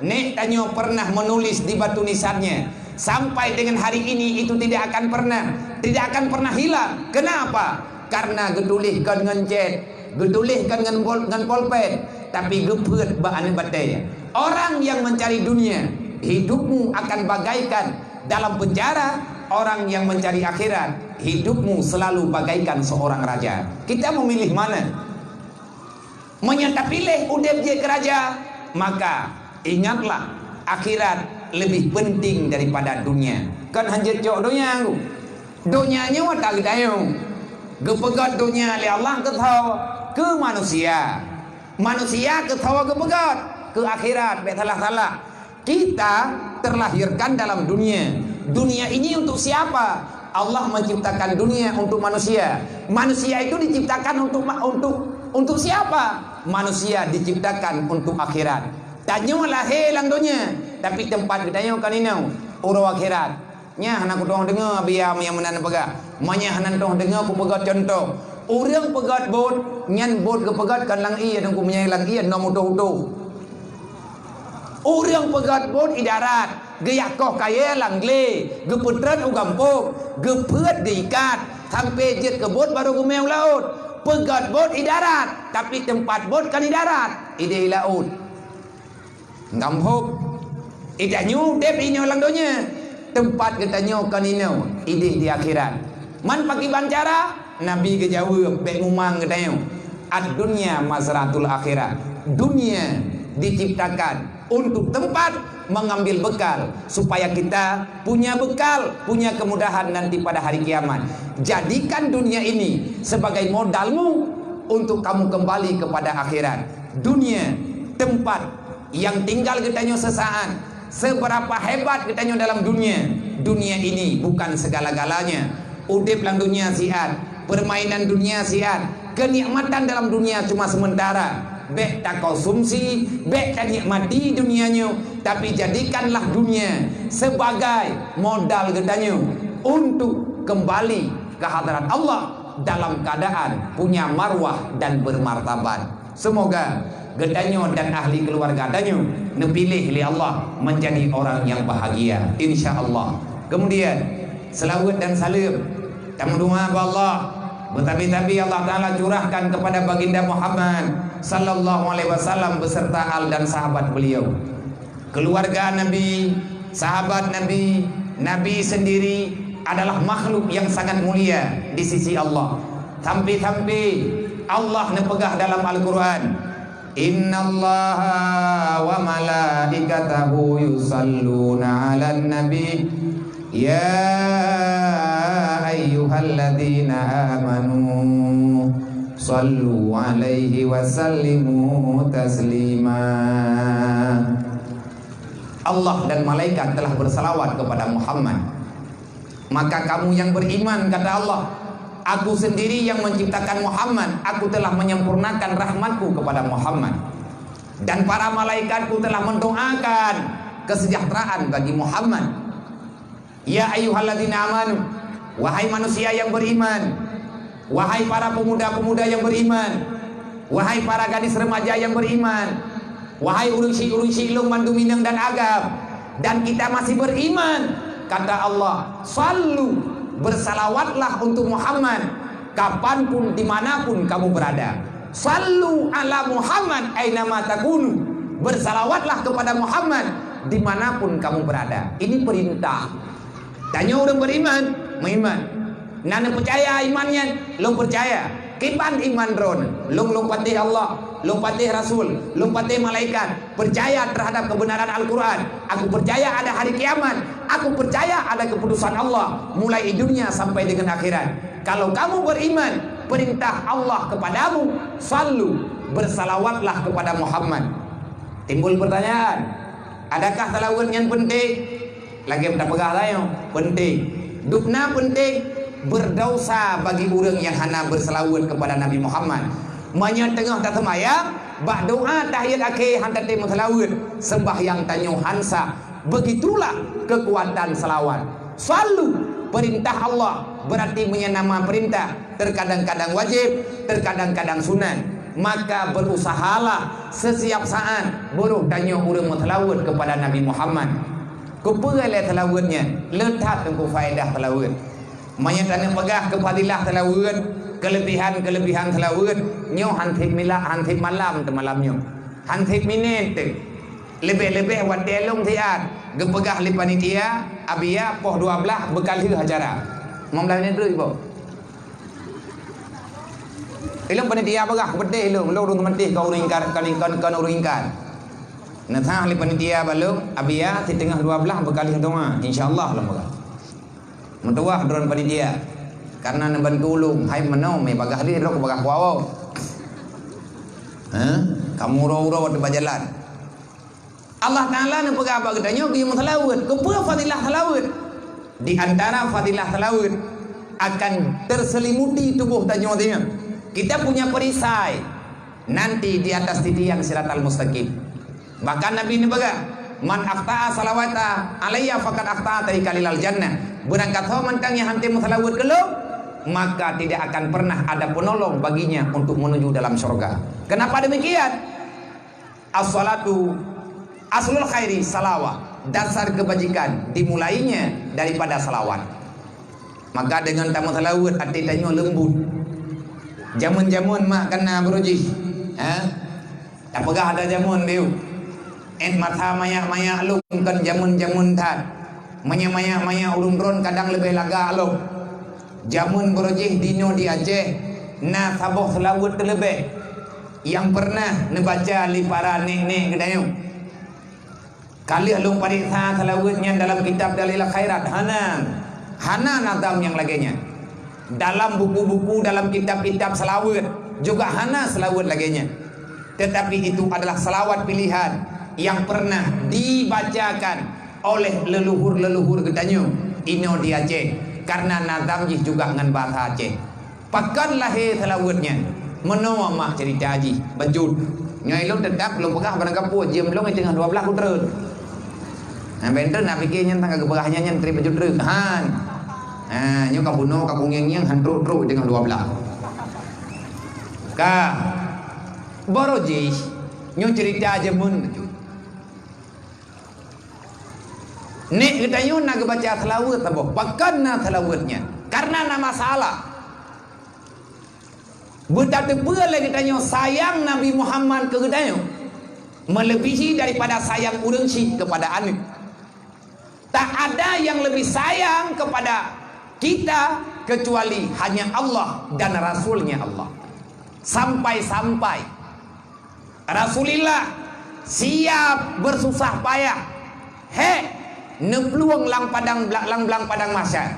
Nek tanyoe pernah menulis di batu nisannya, sampai dengan hari ini itu tidak akan pernah, tidak akan pernah hilang. Kenapa? Karena geutuléh kon ngon cét, geutuléh kon ngon bol-, ngon polpen, tapi geupeuet bak aneuëk batée. Orang yang mencari dunia, hidupmu akan bagaikan dalam penjara. Orang yang mencari akhirat, hidupmu selalu bagaikan seorang raja. Kita memilih mana? Meunyoe tapiléh udeb jeuet keu raja, maka ingatlah, akhirat lebih penting daripada dunia. Kon hanjeuet cok donya ku. Donya nyoe ata geutanyoe. Geupeugét donya lé Allah keu soe? Keu manusia. Manusia keu soe geupeugét? Keu akhirat, bék salah-salah. Kita terlahirkan dalam dunia. Dunia ini untuk siapa? Allah menciptakan dunia untuk manusia. Manusia itu diciptakan untuk ma-, untuk, untuk siapa? Manusia diciptakan untuk akhirat. Tanyoe lahé lam donya, tapi teumpat geutanyoe kon inoe, uroe akhirat. Nyan hana kutoh deungoe biya nyang meunan peugah. Meunyoe hana toh deungoe kupeugét cuntoh. Ureuëng peugét bot, nyan bot geupeugét kon lam ié, deungon meunyoe lam ié, nom utoh-utoh. Ureuëng peugét bot i darat, geuyak koh kayée lam glé, geupeutrön u gampông, geupeuet geuikat, sampoe jeuet keu bot barô geumé u laôt. Peugét bot i darat, tapi teumpat bot kon i darat, idéh i laôt. Gampông. Geutanyoe udeb inoe lam donya, teumpat geutanyoe kon inoe, idéh di akhirat. Man pakriban cara? Nabi geujaweueb, bék mumang geutanyoe. Ad-dunya mazratul akhirah. Dunia diciptakan untuk tempat mengambil bekal, supaya kita punya bekal, punya kemudahan nanti pada hari kiamat. Jadikan dunia ini sebagai modalmu untuk kamu kembali kepada akhirat. Dunia, tempat yang tinggal geutanyoe sesaat. Seberapa hebat geutanyoe dalam dunia, dunia ini bukan segala-galanya. Udeb lam dunia siat, permainan dunia siat, kenikmatan dalam dunia cuma sementara. Bék takonsumsi, bék tanikmati dunia nyoe, tapi jadikanlah dunia sebagai modal geutanyoe untuk kembali ke hadarat Allah dalam keadaan punya marwah dan bermartabat. Semoga geutanyoe dan ahli keluarga tanyoe neupiléh lé Allah menjadi orang yang bahagia, insya Allah. Kemudian, selawat dan salam tameudoa bak Allah, beutabi-tabi Allah Taala curahkan kepada Baginda Muhammad sallallahu alaihi wasallam beserta al dan sahabat beliau. Keluarga Nabi, sahabat Nabi, Nabi sendiri adalah makhluk yang sangat mulia di sisi Allah. Sampai-sampai Allah neupeugah dalam Al-Quran, "Innallaha wa malaikatahu yusalluna 'alan nabi, ya ayyuhalladzina amanu sallu 'alaihi wa sallimu taslima." Allah dan malaikat telah bersalawat kepada Muhammad. Maka kamu yang beriman, kata Allah, Aku sendiri yang menciptakan Muhammad, Aku telah menyempurnakan rahmatku kepada Muhammad. Dan para malaikatku telah mendoakan kesejahteraan bagi Muhammad. Ya ayyuhalladzina amanu, wahai manusia yang beriman, wahai para pemuda-pemuda yang beriman, wahai para gadis remaja yang beriman, wahai ureuëng syik-ureuëng syik lôn mandum inong dan agam, dan kita masih beriman, kata Allah, sallu, bersalawatlah untuk Muhammad kapanpun, dimanapun kamu berada. Sallu ala Muhammad ainama takunu. Bersalawatlah kepada Muhammad dimanapun kamu berada. Ini perintah. Tanyoe ureuëng beriman, meuiman. Na neupeucaya iman nyan, lôn peucaya. Kiban iman droeneuh, lôn, lôn patéh Allah, lôn patéh Rasul, lôn patéh malaikat. Percaya terhadap kebenaran Al-Quran. Aku percaya ada hari kiamat. Aku percaya ada keputusan Allah mulai di dunia sampai dengan akhirat. Kalau kamu beriman, perintah Allah kepadamu, sallu, bersalawatlah kepada Muhammad. Timbul pertanyaan, adakah salawat nyan penting? Lagée tapeugah tanyoe, penting. Dubna penting, berdosa bagi ureuëng nyang hana bersalawat kepada Nabi Muhammad. Meunyoe teungoh taseumayang, bak doa tahiyat akhé hana tatem meusalawat, sembahyang tanyoe han sah. Begitulah kekuatan salawat. Sallu, perintah Allah, berarti meunyoe nama perintah, terkadang-kadang wajib, terkadang-kadang sunat. Maka berusahalah setiap saat beurôh tanyoe ureuëng meusalawat kepada Nabi Muhammad. Keupeue lé salawat nyan? Le that teungku faedah salawat. Meunyoe taneuk peugah keu fadilah salawat, keulebihan-keulebihan salawat, nyoe han sép mila-, han sép malam teuh malam nyoe. Han sép minét teuh. Leubeh-leubeh watée lôn siat geupeugah lé panitia, Abiya poh dua blaih beukalheueh acara. Limong blaih minét treuk iboh. Ilôn panitia peugah, peudeh ilôn, lôn ureuëng meunteh kon ureuëng ingkar, kon, kon, kon ureuëng ingkar. Neusah lé panitia bak lôn, Abiya siteungoh dua blaih beukalheueh doa, insya Allah lôn peugah. Meutuwah droen panitia, karena neubantu ulôn, hai meunoe mé bagah lé droe bagah kuwoe. Hah? Kamoe uroe-uroe watée bajalan. Allah Taala neupeugah bak geutanyoe keu meusalawat. Keupeue fadilah salawat? Di antara fadilah salawat akan terselimuti tuboh tanyoe nyoe. Kita punya perisai nanti di atas titiang siratal mustaqim. Bahkan Nabi neupeugah, "Man aqta'a salawata alayya faqad aqta'a tariqan ilal jannah." Beurangkat ho mantong nyang han tem meusalawat keu lôn, maka tidak akan pernah ada penolong baginya untuk menuju dalam syurga. Kenapa demikian? As-salatu aslul khairi salawat. Dasar kebajikan dimulainya daripada salawat. Maka deungon tameusalawat até tanyoe leumbut. Jameun-jameun mak kana beurujih, ha? Tapeugah ada jameun biu. Ét masa manyak-manyak lôn kon jameun-jameun that. Meunyoe manyak-manyak ureuëng droen kadang leubeh lagak lom. Jameun beurujih dinoe di Aceh na saboh seulaweuet teuleubeh nyang peureunah neubaca lé para nek-nek geutanyoe. Ka lheueh lôn pareksa seulaweuet nyan dalam kitab Dalail Khairat, hana, hana nazam nyang lagée nyan. Dalam buku-buku, dalam kitab-kitab seulaweuet juga hana seulaweuet lagée nyan. Tetapi itu adalah seulaweuet pilihan nyang peureunah dibacakan oleh leuluhur-leuluhur geutanyoe inoe di Aceh, karena nazam jih juga ngon bahasa Aceh. Pakon lahé seulaweuet nyan? Meunoe mak ceurita jih, beujeuet. Nyoe lôn teutap lôn peugah barang gampông, jeuem lôn teungoh dua blaih kutreun. Nah, benten nak pikir nyan tangga geupeugah nyan, nyan treb baju treuk. Han. Ha, nyoe ka bunoe, ka kungieng-ngieng, han trok-trok teungoh dua blaih. Ka. Baroe jih, nyoe cerita jameun bacut. Nek geutanyoe na geubaca seulaweuet saboh, pakon na seulaweuet nyan? Karena na masalah. Beutateupeue lé geutanyoe sayang Nabi Muhammad keu geutanyoe melebihi daripada sayang ureuëng syik kepada aneuk. Tak ada yang lebih sayang kepada kita kecuali hanya Allah dan Rasulnya Allah. Sampai-sampai Rasulullah siap bersusah payah, hék neuplueng lam padang bla-, lam blang padang mahsyar,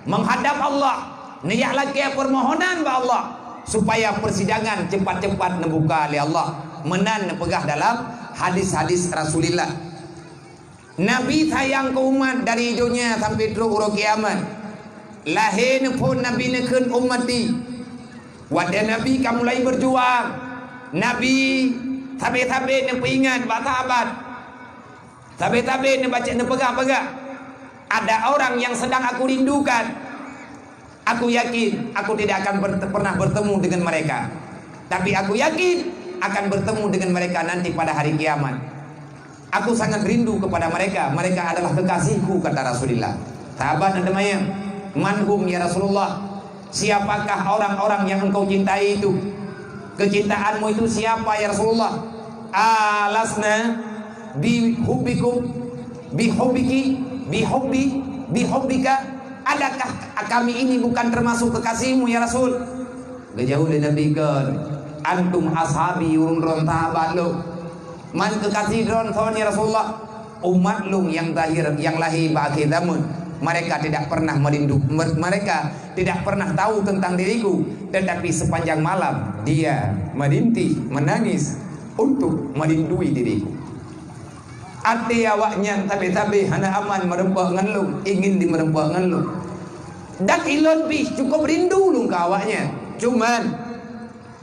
menghadap Allah, neujak lakée permohonan bak Allah supaya persidangan cepat-cepat neubuka lé Allah. Meunan neupeugah dalam hadis-hadis Rasulullah. Nabi sayang keu umat dari donya sampai trok uroe kiamat. Lahé neuphon Nabi neukheun ummati. Watée Nabi ka mulai berjuang, Nabi sabe-sabe neupeuingat bak sahabat. Sabe-sabe neubaca, neupeugah-peugah, "Ada orang yang sedang aku rindukan. Aku yakin aku tidak akan ber-, pernah bertemu dengan mereka. Tapi aku yakin akan bertemu dengan mereka nanti pada hari kiamat. Aku sangat rindu kepada mereka. Mereka adalah kekasihku," kata Rasulullah. Sahabat na teumanyong, "Man hum ya Rasulullah? Siapakah orang-orang yang engkau cintai itu? Kecintaanmu itu siapa ya Rasulullah?" "Alasna bihubbikum, bihubbiki, bihubbi, bihubbika? Adakah kami ini bukan termasuk kekasihmu ya Rasul?" Geujaweueb lé Nabi, "Kon, antum ashabi, ureuëng droen sahabat lôn. Man kekasih droen soe ya Rasulullah?" "Umat lôn nyang zahir, nyang lahé bak akhé zaman, mereka tidak pernah merindu, mer-, mereka tidak pernah tahu tentang diriku, tetapi sepanjang malam dia merintih, menangis untuk merindui diriku. Até awaknyan sabe-sabe hana aman meureumpok ngon lôn, ingin dimeureumpok ngon lôn. Dan ilôn pih cukup rindu lôn keu awaknyan. Cuman,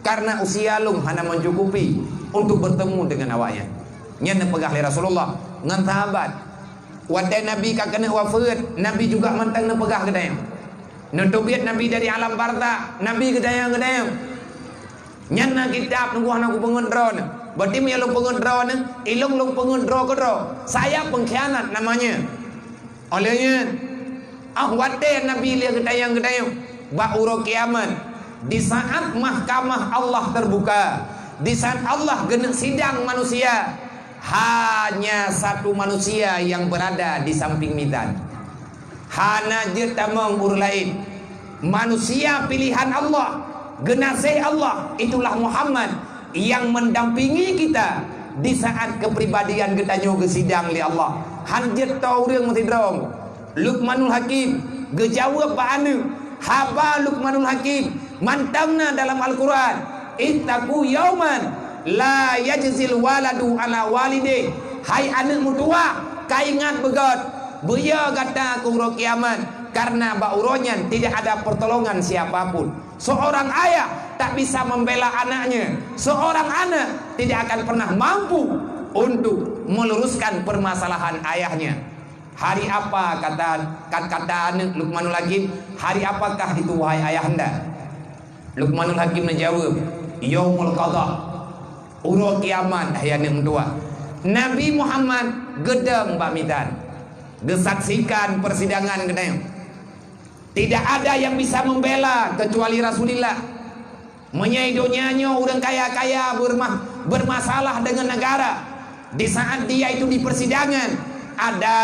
karena usia lôn hana mencukupi untuk bertemu dengan awaknyan." Nyan neupeugah lé Rasulullah ngon sahabat. Watée Nabi ka keuneuk wafeuet, Nabi juga mantong neupeugah geutanyoe. Neuteubiet Nabi dari alam barzakh, Nabi geutanyong-geutanyong. Nyan na kitab teungku hana kupeungeuet droeneuh. Berarti meunyo lôn peungeuet droeneuh, ilôn lôn peungeuet droe keudroe. Saya pengkhianat namanya. Óh lheueh nyan, óh watée Nabi lheueh geutanyong-geutanyong bak uroe kiamat, di saat mahkamah Allah terbuka, di saat Allah geuneuk sidang manusia, hanya satu manusia yang berada di samping mizan. Hana jeuet tamong ureuëng laén. Manusia pilihan Allah, geunaséh Allah, itulah Muhammad yang mendampingi kita di saat kepribadian geutanyoe geusidang lé Allah. Han jeuet toe ureuëng meusidroe. Luqmanul Hakim geujaweueb bak aneuk. Haba Luqmanul Hakim mantong na dalam Al-Quran, "Ittaqu yauman la yajzil waladu ala walidih." Hai aneuk meutuwah, kaingat beugét, beuyo gata keu uroe kiamat, karena bak uroe nyan tidak ada pertolongan siapa pun. Seorang ayah tak bisa membela anaknya. Seorang anak tidak akan pernah mampu untuk meluruskan permasalahan ayahnya. "Hari apa," kata, kat-, kata aneuk Luqmanul Hakim, "hari apakah itu, wahai ayahanda?" Luqmanul Hakim menjawab, "Yaumul qadha." Uroe kiamat, hai aneuk meutuwah. Nabi Muhammad geudong bak mizan, geusaksikan persidangan geutanyoe. Tidak ada yang bisa membela kecuali Rasulullah. Meunyoe donya nyoe ureuëng kaya-kaya berma-, bermasalah dengan negara, di saat dia itu di persidangan, ada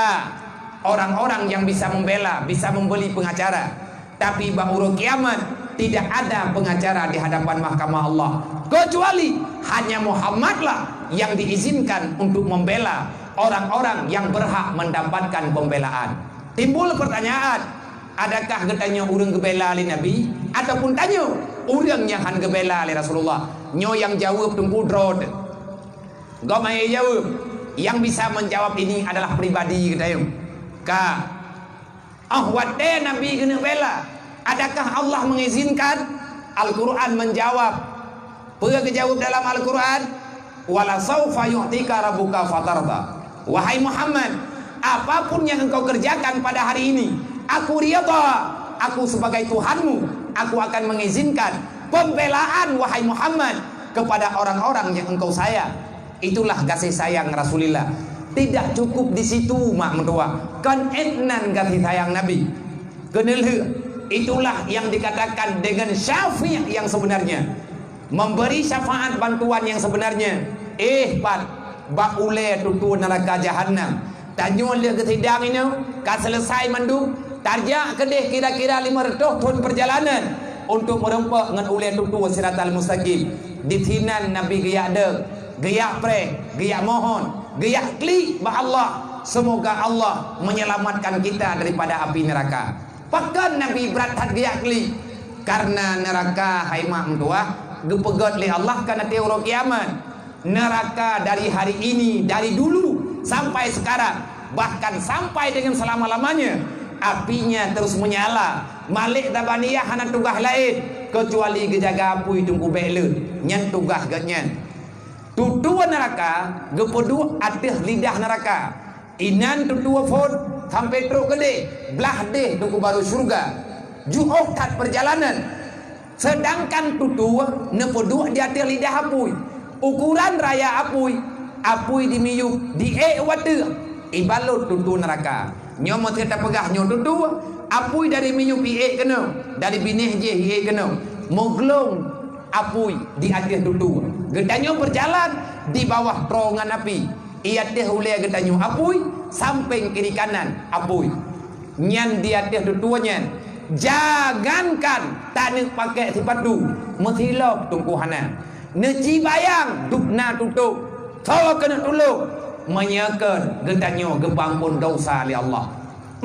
orang-orang yang bisa membela, bisa membeli pengacara. Tapi bak uroe kiamat, tidak ada pengacara di hadapan mahkamah Allah, kecuali hanya Muhammadlah yang diizinkan untuk membela orang-orang yang berhak mendapatkan pembelaan. Timbul pertanyaan, adakah geutanyoe ureuëng geubela lé Nabi, ataupun tanyoe ureuëng nyang han geubela lé Rasulullah? Nyoe nyang jaweueb teungku droe teuh. Gob ayo jaweueb. Yang bisa menjawab ini adalah pribadi geutanyoe. Ka. Óh watée Nabi geuneuk bela, adakah Allah mengizinkan? Al-Quran menjawab. Peue geujaweueb dalam Al-Quran? "Wala saufa yu'tika rabbuka fatarda." Wahai Muhammad, apapun yang engkau kerjakan pada hari ini, aku ridha, aku sebagai Tuhanmu, aku akan mengizinkan pembelaan, wahai Muhammad, kepada orang-orang yang engkau sayang. Itulah kasih sayang Rasulullah. Tidak cukup di situ, mak meutuah. Kon ék nan kasih sayang Nabi. Keuneulheueh, itulah yang dikatakan dengan syafi' yang sebenarnya. Memberi syafaat bantuan yang sebenarnya. Eh, pat, bak ulée tutoe neuraka jahanam. Tanyoe lheueh geusidang inoe, ka selesai mandum, tajak keudeh kira-kira lima ratus thon perjalanan untuk meureumpok ngon ulée tutoe Siratal Mustaqim. Di sinan Nabi geujak deuek, geujak preh, geujak mohon, geujak klik bak Allah. Semoga Allah menyelamatkan kita daripada api neraka. Pakon Nabi brat that geujak klik? Karena neuraka hai mak meutuah geupeugét lé Allah ka na ateueh uroe kiamat. Neuraka dari hari ini, dari dulu sampai sekarang, bahkan sampai dengan selama-lamanya, apinya terus menyala. Malek Zabaniyah hana tugaih laén kecuali geujaga apui teungku bék leuet. Nyan tugaih geuhnyan. Tutoe neuraka geupeuduek ateueh lidah neuraka. Inan tutoe phon sampoe trok keudeh, blah deh teungku barô syeuruga. Jiôh that peurjalanan. Seudangkan tutoe neupeuduek di ateueh lidah apui. Ukuran raya apui, apui di miyueb, di ék watée ibalot tutoe neuraka. Nyoe meusé tapeugah nyoe tutoe, apui dari miyueb iék keunoe, dari binéh jih iék keunoe. Meuglong apui di ateueh tutoe. Geutanyoe beujalan di bawah terowongan api. Di ateueh ulée geutanyoe apui, sampéng kiri kanan apui. Nyan di ateueh tutoe nyan, jangankan taneuk pakai sipatu, meusilop teungku hana. Neucibayang dub na tutôp, soe keuneuk tulông, meunyoe kon geutanyoe geupeuamphon desya lé Allah.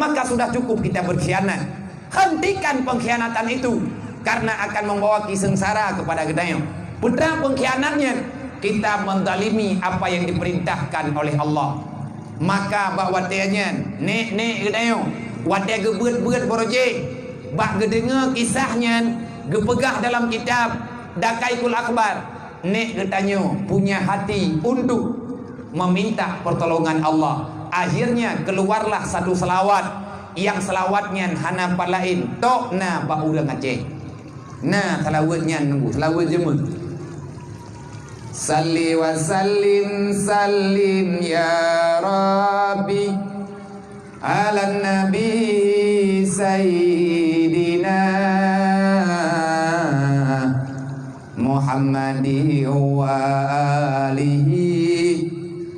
Maka sudah cukup kita berkhianat. Hentikan pengkhianatan itu, karena akan membawa ki seungsara kepada geutanyoe. Peue teuma pengkhianat nyan? Kita menzalimi apa yang diperintahkan oleh Allah. Maka bak watée nyan, nék-nék geutanyoe, watée geubeuet-beuet barô jih, bak geudeungoe kisah nyan, geupeugah dalam kitab Daqaiqul Akhbar, nék geutanyoe punya hati untuk meminta pertolongan Allah. Akhirnya keluarlah satu selawat, nyang selawat nyan hana pat laén, tok na bak ureuëng Aceh. Na selawat nyan nunggu, selawat jeumeuet. Salli wa sallim, sallim ya Rabbi, ala Nabi Sayyidina Muhammadi wa alihi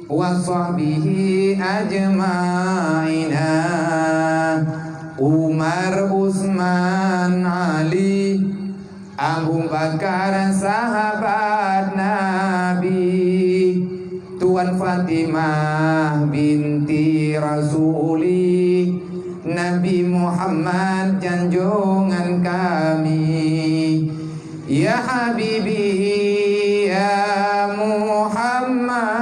wa sahbihi ajma'ina. Umar, Utsman, Ali, Abu Bakar, sahabat Nabi, Tuan Fatimah binti Rasuli, Nabi Muhammad janjongan kami. Ya Habibi, ya Muhammad,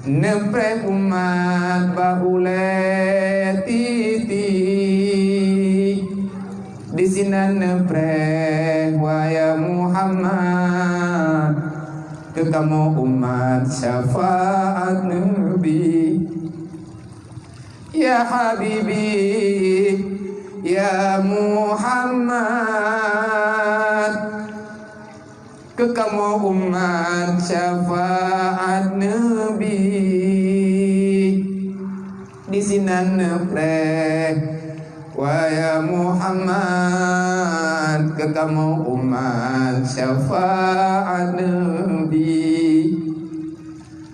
neupreh umat bak ulée titi. Di sinan neupreh, wahai Muhammad, keu kamoe umat syafaat Nabi. Ya Habibi, ya Muhammad, keu kamoe umat syafaat Nabi. Di sinan neupreh, wahai Muhammad, keu kamoe umat syafaat Nabi.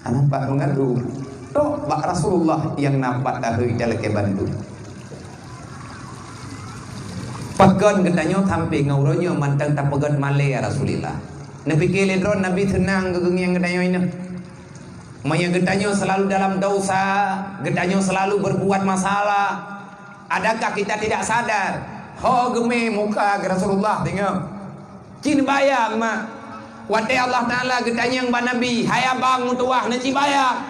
Hana pat meungadu. Tok bak Rasulullah nyang na pat takheueh talakée bandum. Pakon geutanyoe sampoe ngon uroe nyoe mantong tapeugét malée ya Rasulillah? Neupike lé droe Nabi seunang geugeungieng geutanyoe inong? Meunyoe geutanyoe selalu dalam dosa, geutanyoe selalu berbuat masalah, adakah kita tidak sadar? Ho geumé muka keu Rasulullah deungoe. Ci neubayang mak, watée Allah Taala geutanyong bak Nabi, "Hai abang meutuwah, neuci bayang."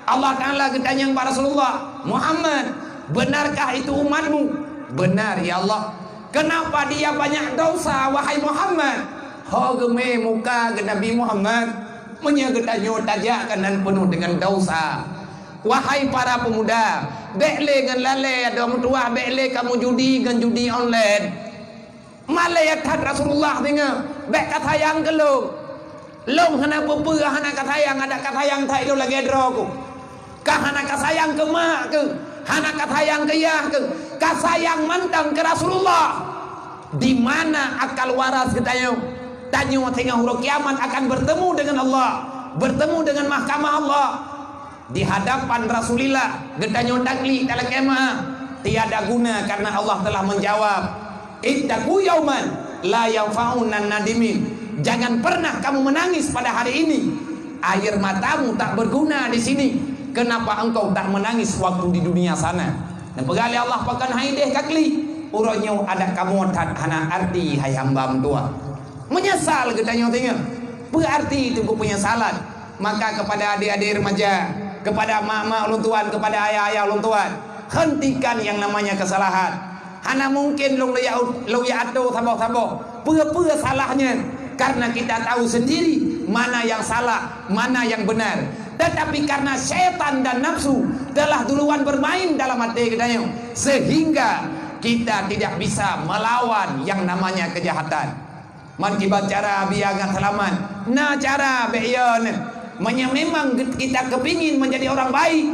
Allah Taala geutanyong bak Rasulullah, "Muhammad, benarkah itu umatmu?" "Benar, ya Allah." "Kenapa dia banyak dosa, wahai Muhammad?" Ho geumé muka geuh Nabi Muhammad, meunyoe geutanyoe tajak keunan peunoh deungon desya. Wahai para peumuda, bék lé ngon lalée adoe meutuwah, bék lé kamoe judi ngon judi online. Malée that Rasulullah deungoe, bék ka sayang keu lôn. Lôn hana peue-peue, hana ka sayang, adak ka sayang that lôn lagée droe ku. Ka hana ka sayang keu mak keuh, hana ka sayang keu yah keuh, ka sayang mantong keu Rasulullah. Di mana akal waras geutanyoe? Tanyoe singoh uroe kiamat akan bertemu dengan Allah, bertemu dengan mahkamah Allah. Di hadapan Rasulillah geutanyoe takli dalam kemah, tiada guna karena Allah telah menjawab. Ittaqu yauman la yanfa'u nadimin. Jangan pernah kamu menangis pada hari ini. Air matamu tak berguna di sini. Kenapa engkau tak menangis waktu di dunia sana? Neupeugah lé Allah pakon hai deh ka kli. Uroe nyoe adak kamoe that hana arti hai hamba meutuwah. Menyesal geutanyoe teungoh. Peue arti teungku penyesalan? Maka kepada adik-adik remaja, kepada mak-mak ulôn tuan, kepada ayah-ayah ulôn tuan, hentikan yang namanya kesalahan. Hana mungkin lôn ya, lôn ya atô saboh-saboh. Peue-peue salahnya? Karena kita tahu sendiri mana yang salah, mana yang benar. Tetapi karena setan dan nafsu telah duluan bermain dalam hati kita, sehingga kita tidak bisa melawan yang namanya kejahatan. Man kiban cara biar ngat seulamat? Na cara bék yo neuh. Meunyoe memang kita kepingin menjadi orang baik,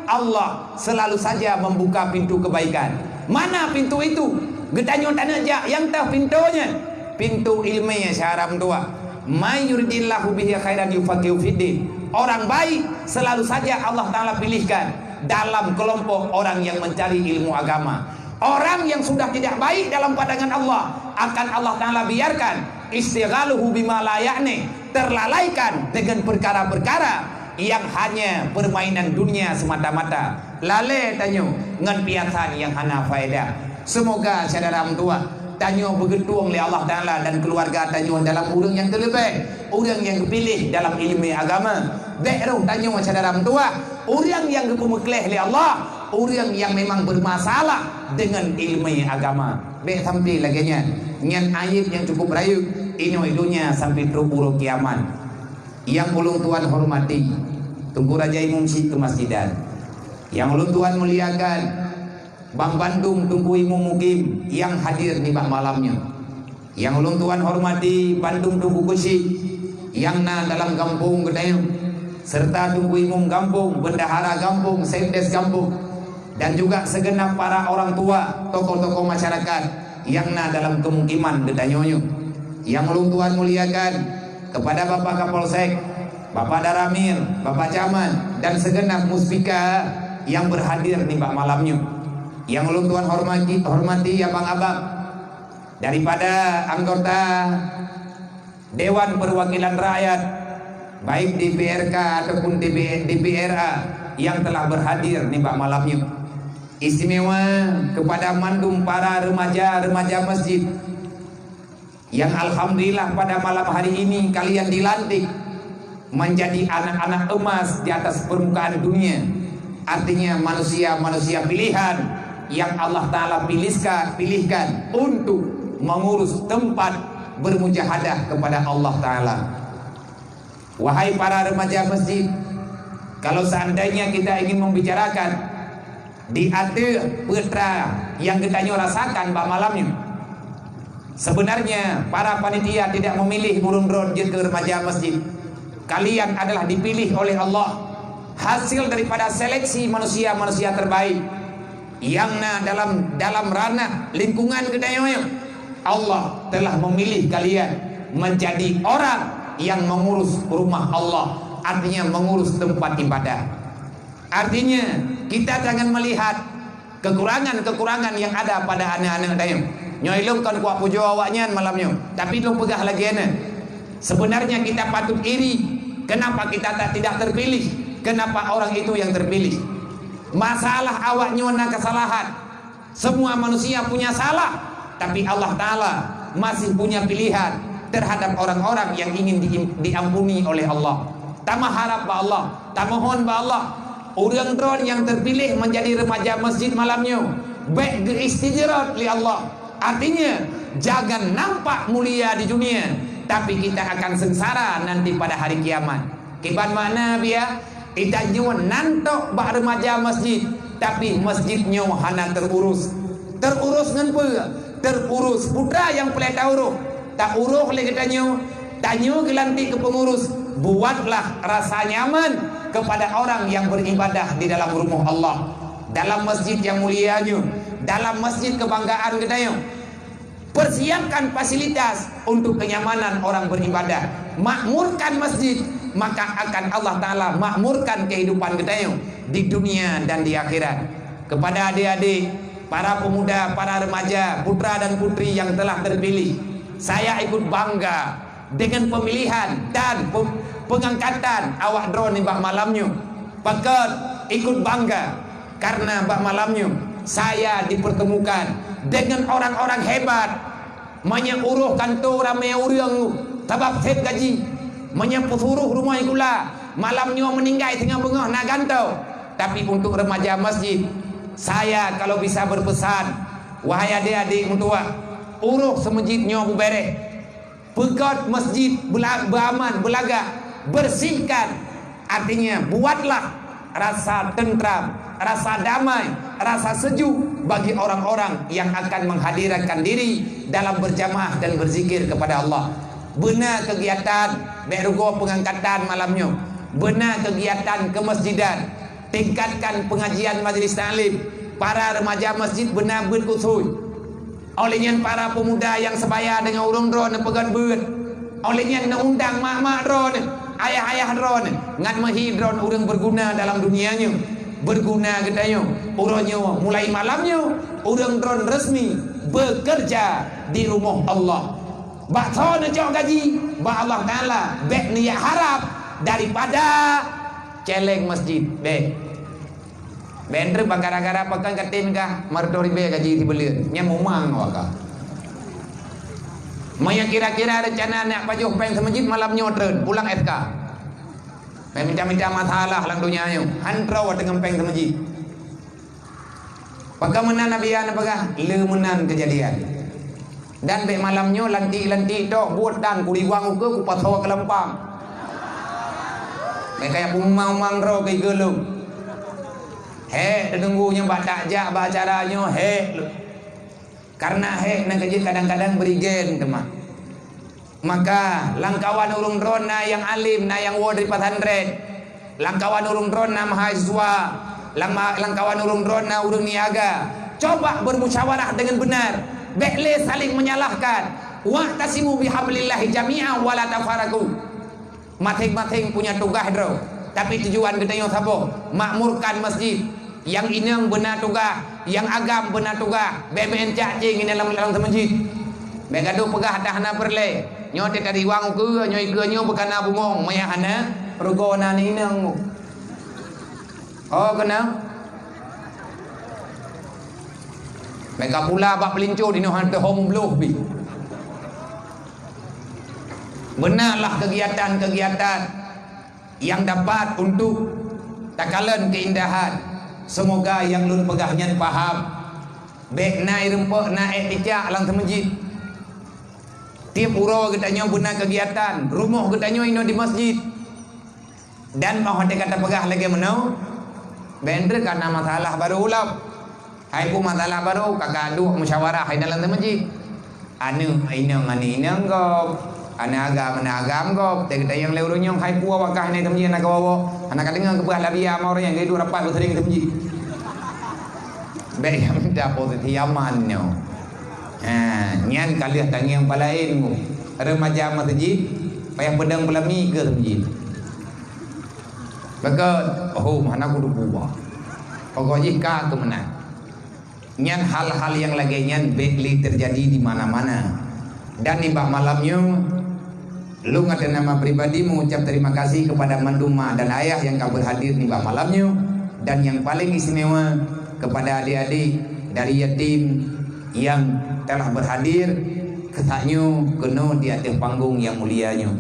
Allah selalu saja membuka pintu kebaikan. Mana pintu itu? Geutanyoe taneuk jak nyang teuh pintoe nyan. Pintu ileumé syara meutuwah. May yuridillahu bihi khairan yufaqihu fiddin. Orang baik selalu saja Allah Taala pilihkan dalam kelompok orang yang mencari ilmu agama. Orang yang sudah tidak baik dalam pandangan Allah akan Allah Taala biarkan istighaluhu bima la ya'ni, terlalaikan dengan perkara-perkara yang hanya permainan dunia semata-mata. Lalée tanyoe ngon piasan nyang hana faedah. Seumoga syedara meutuwah tanyoe beugeutueng lé Allah Taala dan keuluwarga tanyoe dalam ureuëng nyang teuleubeh, ureuëng nyang geupiléh dalam ileumé agama. Bék roh tanyoe syedara meutuwah ureuëng nyang geupeumeukleh lé Allah, ureuëng nyang memang bermasalah dengan ileumé agama. Bék sampai lagée nyan. Nyan aib nyang cukup rayeuk. Inoe donya sampai trok uroe kiamat. Nyang ulôn tuan hormati, Teungku Raja Imum Syik Keumasjidan. Nyang ulôn tuan muliakan, banbandum Teungku Imum Mukim nyang hadir nibak malam nyoe. Nyang ulôn tuan hormati, bandum Teungku Keuchik nyang na dalam gampông geutanyoe, serta Teungku Imum gampông, bendahara gampông, sekdes gampông, dan juga segenap para orang tua, tokoh-tokoh masyarakat nyang na dalam keumukiman geutanyoe nyoe. Nyang ulôn tuan muliakan, kepada Bapak Kapolsek, Bapak Daramil, Bapak Camat, dan segenap muspika nyang berhadir nibak malam nyoe. Nyang ulôn tuan hormati, hormati abang-abang daripada anggota Dewan Perwakilan Rakyat, baik D P R K ataupun D P, D P R A yang telah berhadir nibak malam nyoe. Istimewa kepada mandum para remaja-remaja masjid yang alhamdulillah pada malam hari ini kalian dilantik menjadi anak-anak emas di atas permukaan dunia. Artinya manusia-manusia pilihan yang Allah Taala piliska-, pilihkan untuk mengurus tempat bermujahadah kepada Allah Taala. Wahai para remaja masjid, kalau seandainya kita ingin membicarakan di ateueh peutra nyang geutanyoe rasakan bak malam nyoe, sebenarnya para panitia tidak memilih ureuëng droe jeuet keu remaja masjid. Kalian adalah dipilih oleh Allah, hasil daripada seleksi manusia-manusia terbaik. Nyang na dalam, dalam ranah lingkungan geutanyoe nyoe, Allah telah memilih kalian menjadi orang yang mengurus rumah Allah, artinya mengurus tempat ibadah. Artinya, kita jangan melihat kekurangan-kekurangan yang ada pada aneuk-aneuk tanyoe. Nyoe lôn kon kuat pujoe awaknyan malam nyoe, tapi lôn peugah lagée nyan. Sebenarnya kita patut iri, kenapa kita tak, tidak terpilih? Kenapa orang itu yang terpilih? Masalah awak nyoe na kesalahan. Semua manusia punya salah, tapi Allah Taala masih punya pilihan terhadap orang-orang yang ingin di-, diampuni oleh Allah. Tameuharab bak Allah, tamohon bak Allah. Ureuëng droe nyang terpilih menjadi remaja masjid malam nyoe, bék geuistijrot lé Allah. Artinya, jangan nampak mulia di dunia, Tapi kita akan sengsara nanti pada hari kiamat. Kiban makna biya, ita nyoe nan tok bak remaja masjid, tapi masjid nyoe hana terurus. Terurus ngon peue? Terurus putra nyang peureulée taurus. Taurus lé geutanyoe, tanyoe geulantik keu pengurus. Buatlah rasa nyaman kepada orang yang beribadah di dalam rumah Allah, dalam masjid yang mulia nyoe, dalam masjid kebanggaan geutanyoe. Persiapkan fasilitas untuk kenyamanan orang beribadah. Makmurkan masjid, maka akan Allah Ta'ala makmurkan kehidupan geutanyoe di dunia dan di akhirat. Kepada adik-adik, para pemuda, para remaja, putra dan putri yang telah terpilih, saya ikut bangga dengan pemilihan dan pe-, pengangkatan awak droeneuh bak malam nyoe. Pakon ikut bangga karena bak malam nyoe saya dipertemukan dengan orang-orang hebat. Meunyoe uroe kantô ramé ureuëng, sabab seb gaji. Meunyoe peusuruh rumoh gula, malam nyoe meuninggai singoh beungoh na gantoe. Tapi untuk remaja masjid, saya kalau bisa berpesan, wahai adik-adik meutuwah, uroe seumeujid nyoe beubeureh. Peugöt masjid beula-, beuaman, beulagak, bersihkan. Artinya, buatlah rasa tentram, rasa damai, rasa sejuk bagi orang-orang yang akan menghadirkan diri dalam berjamaah dan berzikir kepada Allah. Beuna kegiatan, bék rugoe pengangkatan malam nyoe. Beuna kegiatan kemasjidan. Tingkatkan pengajian majlis taklim. Para remaja masjid beuna beuet khusus. Óh lheueh nyan para pemuda nyang sebaya deungon ureuëng droeneuh peugöt beuet. Óh lheueh nyan neuundang mak-mak droeneuh, ayah-ayah droeneuh, ngat meuhi droeneuh ureuëng berguna dalam dunia nyoe. Berguna geutanyoe. Uroe nyoe, mulai malam nyoe, ureuëng droeneuh resmi bekerja di rumoh Allah. Bak soe neucok gaji? Bak Allah Taala. Bék neujak harab daripada celeng masjid. Bék. Bék treb bak gara-gara pakon katem kah, meureutoh ribée gaji sibuleuen. Nyan mumang awak kah. Meunyoe kira-kira reuncana nak pajoh péng seumeujid malam nyoe treun, pulang S K. Bék minta-minta masalah lam donya nyoe. Han troe watée ngon péng seumeujid. Pakon meunan Nabi Yan peugah, le meunan keujadian. Dan bék malam nyoe lantik-lantik tok buet dan kuriwang ukeue kupasoe keu lampang. Bék kaya pumang-mang droe keu igeulong. Hék, teununggu nyoe bak tak jak bak acara nyoe, hék. Karena hék na keujeuet kadang-kadang berigen teuma. Maka, lamkawan ureuëng droeneuh na nyang alim, na nyang woe dari pesantren. Lamkawan ureuëng droeneuh na mahasiswa, lam-, lamkawan ureuëng droeneuh na ureuëng niaga. Coba bermusyawarah dengan benar. Bék lé saling menyalahkan. "Wa'tasimu bihablillahi jami'a wa la tafarraqu." Maséng-maséng punya tugaih droe, tapi tujuan geutanyoe saboh, makmurkan masjid. Nyang inong beuna tugaih, nyang agam beuna tugaih, bék meu'en cak cing inong lam, lam seumeujid. Bék gadoh peugah dah hana peureulée. Nyoe teuka riwang ukeue, nyoe ikeue nyoe beukana bungong, meuiah hana rugoe na inong. Oh, keunoe. Bék ka pula bak peulinco dinoe han teuhom bloh pih. Beunalah kegiatan-kegiatan yang dapat untuk takalon keindahan. Semoga yang lôn peugah nyan paham. Bék na irumpok na ék icak lam seumeujid. Tieb uroe geutanyoe beuna kegiatan, rumoh geutanyoe inoe di masjid. Dan óh watée ka tapeugah lagée meunoe, bék treuk ka na masalah barô lom. Hai peue masalah barô, ka ka duek musyawarah hai dalam masjid. Aneuk inong aneuk inong gob, aneuk agam aneuk agam gob. Teuka tayang lé ureuëng nyang hai peue awak kah nai teumeuji hana kawoe, hana ka deungoe keupeugah labiya ma ureuëng nyang geuduek rapat beuseuring teumeuji. Bék nyang mita posisi aman nyoe. Ha, nyan ka lheueh tangieng palaén mu. Remaja masjid, payah peudong peulami keu teumeuji. Beugét, oh, hana kuteupue. Pokok jih ka keumeunang. Nyan hal-hal nyang lagée nyan bék lé teujadi di mana-mana. Dan nibak malam nyoe, lôn ateueh nama pribadi mengucap terima kasih kepada mandum ma dan ayah nyang ka berhadir nibak malam nyoe, dan nyang paléng istimewa kepada adik-adik dari yatim nyang telah berhadir keusaat nyoe keunoe di ateueh panggong nyang mulia nyoe.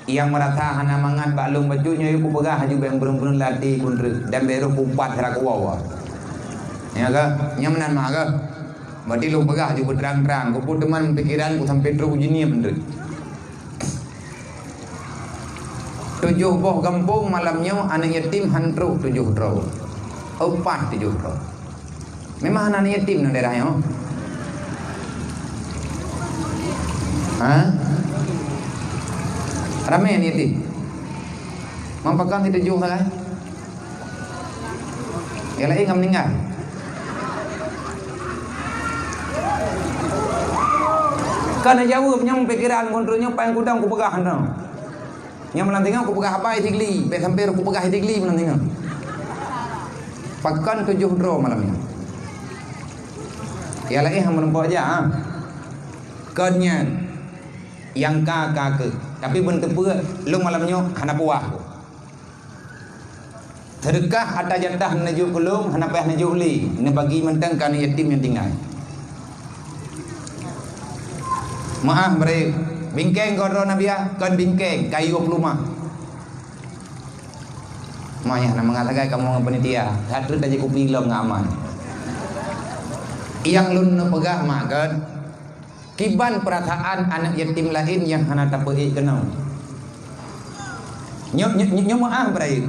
Nyang meurasa hana mangat bak lôn bacut nyoe, yue kupeugah haju bék breueng-breueng latée pun treuk dan bék rôh kupat sira kuwoe. Nyan ka? Nyan meunan mah ka? Berarti lôn peugah haju beutrang-trang, kupeue teuma pikeran ku sampoe trok u jih nyan treuk. Tujoh boh gampông malam nyoe aneuk yatim han troh tujoh droe. Upah tujoh droe. Memang hana aneuk yatim nang daerah nyoe? Ha? Ramé aneuk yatim? Mam pakon si tujoh sagai? Nyang laén ka meuninggai. Ka neujaweueb nyang pikeran ngon droeneuh, paih kudang kupeugah nyoe. Nyang meunan teungoh kupeugah haba Isigli, bèk sampoe kupeugah Isigli meunan teungoh. Pakon tujoh droe malam nyoe. Nyang laén hana meurumpok jak, ha. Kon nyan, nyang ka, ka keuh. Tapi beuneuteupeu, lôn malam nyoe hana puah. Seudeukah ata jatah neujok keu lôn, hana payah neujok lé, neubagi mantong keu aneuk yatim nyang tinggai. Meu'ah, bri. Bingkeng goh droe Nabiah, kon bingkeng, kayue peulumah. Manyah na mangat sagai kamoe ngon panitia, that treuk tajak kupi lom ngon aman. Nyang lôn neupeugah mak kon, kiban peurasaan aneuk yatim laén nyang hana tapeuék keunoe. Nyoe, nyoe, nyoe meu'ah, bri.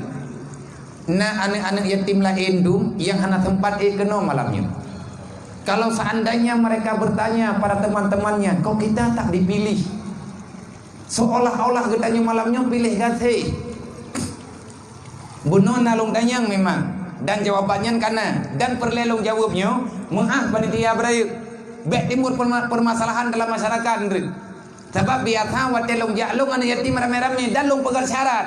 Na aneuk-aneuk yatim laén dum nyang hana sempat ék keunoe malam nyoe. Kalau seandainya mereka bertanya pada teman-temannya, "Kok kita tak dipilih?" Seolah-olah geutanyoe malam nyoe piléh gaséh. Bunoe na lôn tanyong memang, dan jawaban nyan ka na, dan peureulée lôn jaweueb nyoe, meu'ah panitia beurayeuk. Bék timbul perma-, permasalahan dalam masyarakat, Ndri. Sabab biasa watée lôn jak lôn aneuk yatim ramé-ramé dan lôn peugah syarat.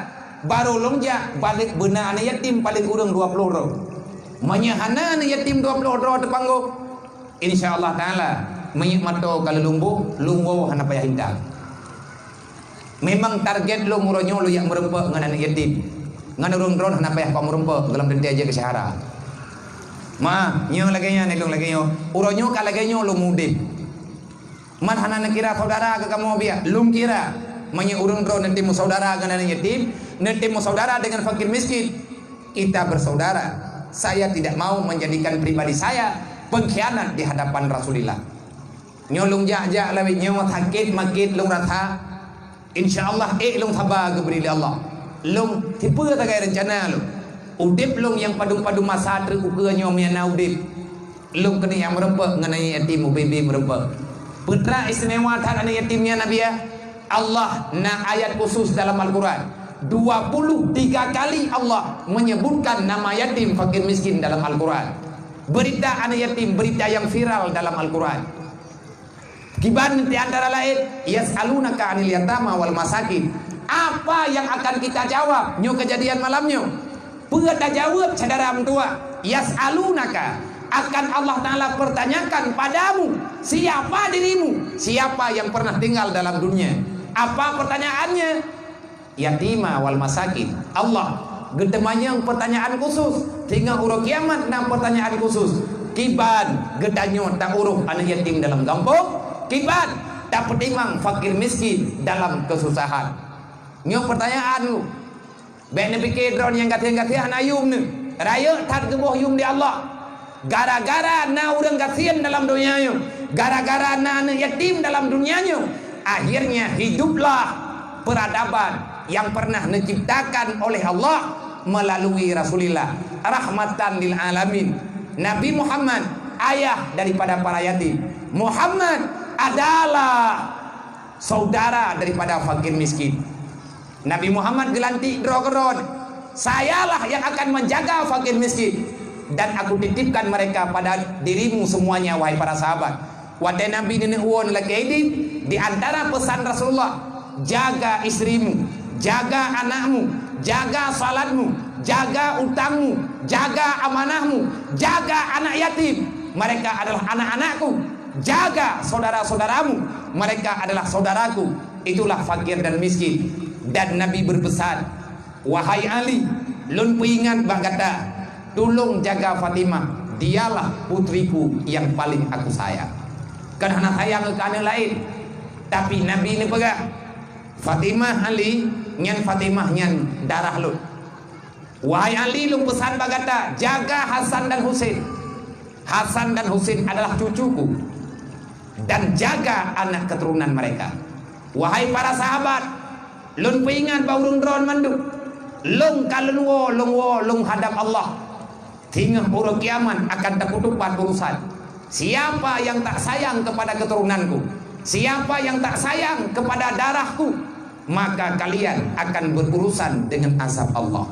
Barô lôn jak, balek beuna aneuk yatim paleng kureueng dua ploh droe. Meunyoe hana aneuk yatim dua ploh droe teupanggong, insya Allah Taala, meunyoe mata ka lheueh lumboh, lôn woe hana payah intat. Memang target lôn uroe nyoe lôn jak meureumpok ngon aneuk yatim. Ngon ureuëng droe hana payah pah meureumpok, gohlom teuntée jeuet keu syedara. Ma, nyoe lagée nyan, lôn lagée nyoe. Uroe nyoe ka lagée nyoe lôn udeb. Man hana neukira saudara keu kamoe biak, lôn kira. Meunyoe ureuëng droe neutém meusaudara ngon aneuk yatim, neutém meusaudara dengan fakir miskin, kita bersaudara. Saya tidak mau menjadikan pribadi saya pengkhianat di hadapan Rasulillah. Nyoe lôn jak-jak lawét nyoe sakét makét lôn rasa. Insya Allah ék lôn saba geubri lé Allah. Lôn tipe sagai reuncana lôn. Udeb lôn nyang padum-padum masa treuk ukeue nyoe meunyo na udeb. Lôn keuneuk nyang meureumpok ngon aneuk yatim ubé-bé meureumpok. Peue teuma istimewa that aneuk yatim nyan Nabiah? Allah na ayat khusus dalam Al-Quran. Dua puluh tiga kali Allah menyebutkan nama yatim fakir miskin dalam Al-Quran. Berita aneuk yatim, berita yang viral dalam Al-Quran. Kiban di antara lain, "Yas'alunaka 'anil yatama wal masakin." Apa yang akan kita jawab nyoe kejadian malam nyoe? Peue tajaweueb syedara meutuah? "Yas'alunaka." Akan Allah Taala pertanyakan padamu, siapa dirimu? Siapa yang pernah tinggal dalam dunia? Apa pertanyaannya? Yatima wal masakin. Allah geuteumanyong pertanyaan khusus. Singoh uroe kiamat na pertanyaan khusus. Kiban geutanyoe taurôh aneuk yatim dalam gampông? Kiban tapeutimang fakir miskin dalam keususahan? Nyoe pertanyaan nyoe. Bék neupike droe nyang gasien-gasien hana yum neuh. Rayeuk that geuboh yum di Allah. Gara-gara na ureuëng gasien dalam donya nyoe, gara-gara na aneuk yatim dalam dunia nyoe, akhirnya hiduplah peradaban yang pernah diciptakan oleh Allah melalui Rasulillah, rahmatan lil alamin. Nabi Muhammad, ayah daripada para yatim. Muhammad adalah saudara daripada fakir miskin. Nabi Muhammad geulantik droe keudroe, "Sayalah yang akan menjaga fakir miskin, dan aku titipkan mereka pada dirimu semuanya, wahai para sahabat." Watée Nabi neuneuk woe lakée idin, di antara pesan Rasulullah, "Jaga istrimu, jaga anakmu, jaga salatmu, jaga utangmu, jaga amanahmu, jaga anak yatim. Mereka adalah anak-anakku. Jaga saudara-saudaramu, mereka adalah saudaraku." Itulah fakir dan miskin. Dan Nabi berpesan, "Wahai Ali, lôn peuingat bak gata, tulông jaga Fatimah, dialah putriku yang paling aku sayang." Kan hana sayang keu aneuk laén, tapi Nabi neupeugah, "Fatimah, Ali, nyan Fatimah nyan darah lôn." Wahai Ali, lôn peusan bak gata, jaga Hasan dan Husein. Hasan dan Husein adalah cucuku. Dan jaga anak keturunan mereka. Wahai para sahabat, Lôn peuingat bak ureuëng droe mandum. Lôn ka lôn woe, lôn woe, lôn hadab Allah. Singoh uroe kiamat akan tapeutupat urusan. Siapa yang tak sayang kepada keturunanku, siapa yang tak sayang kepada darahku, maka kalian akan berurusan dengan azab Allah.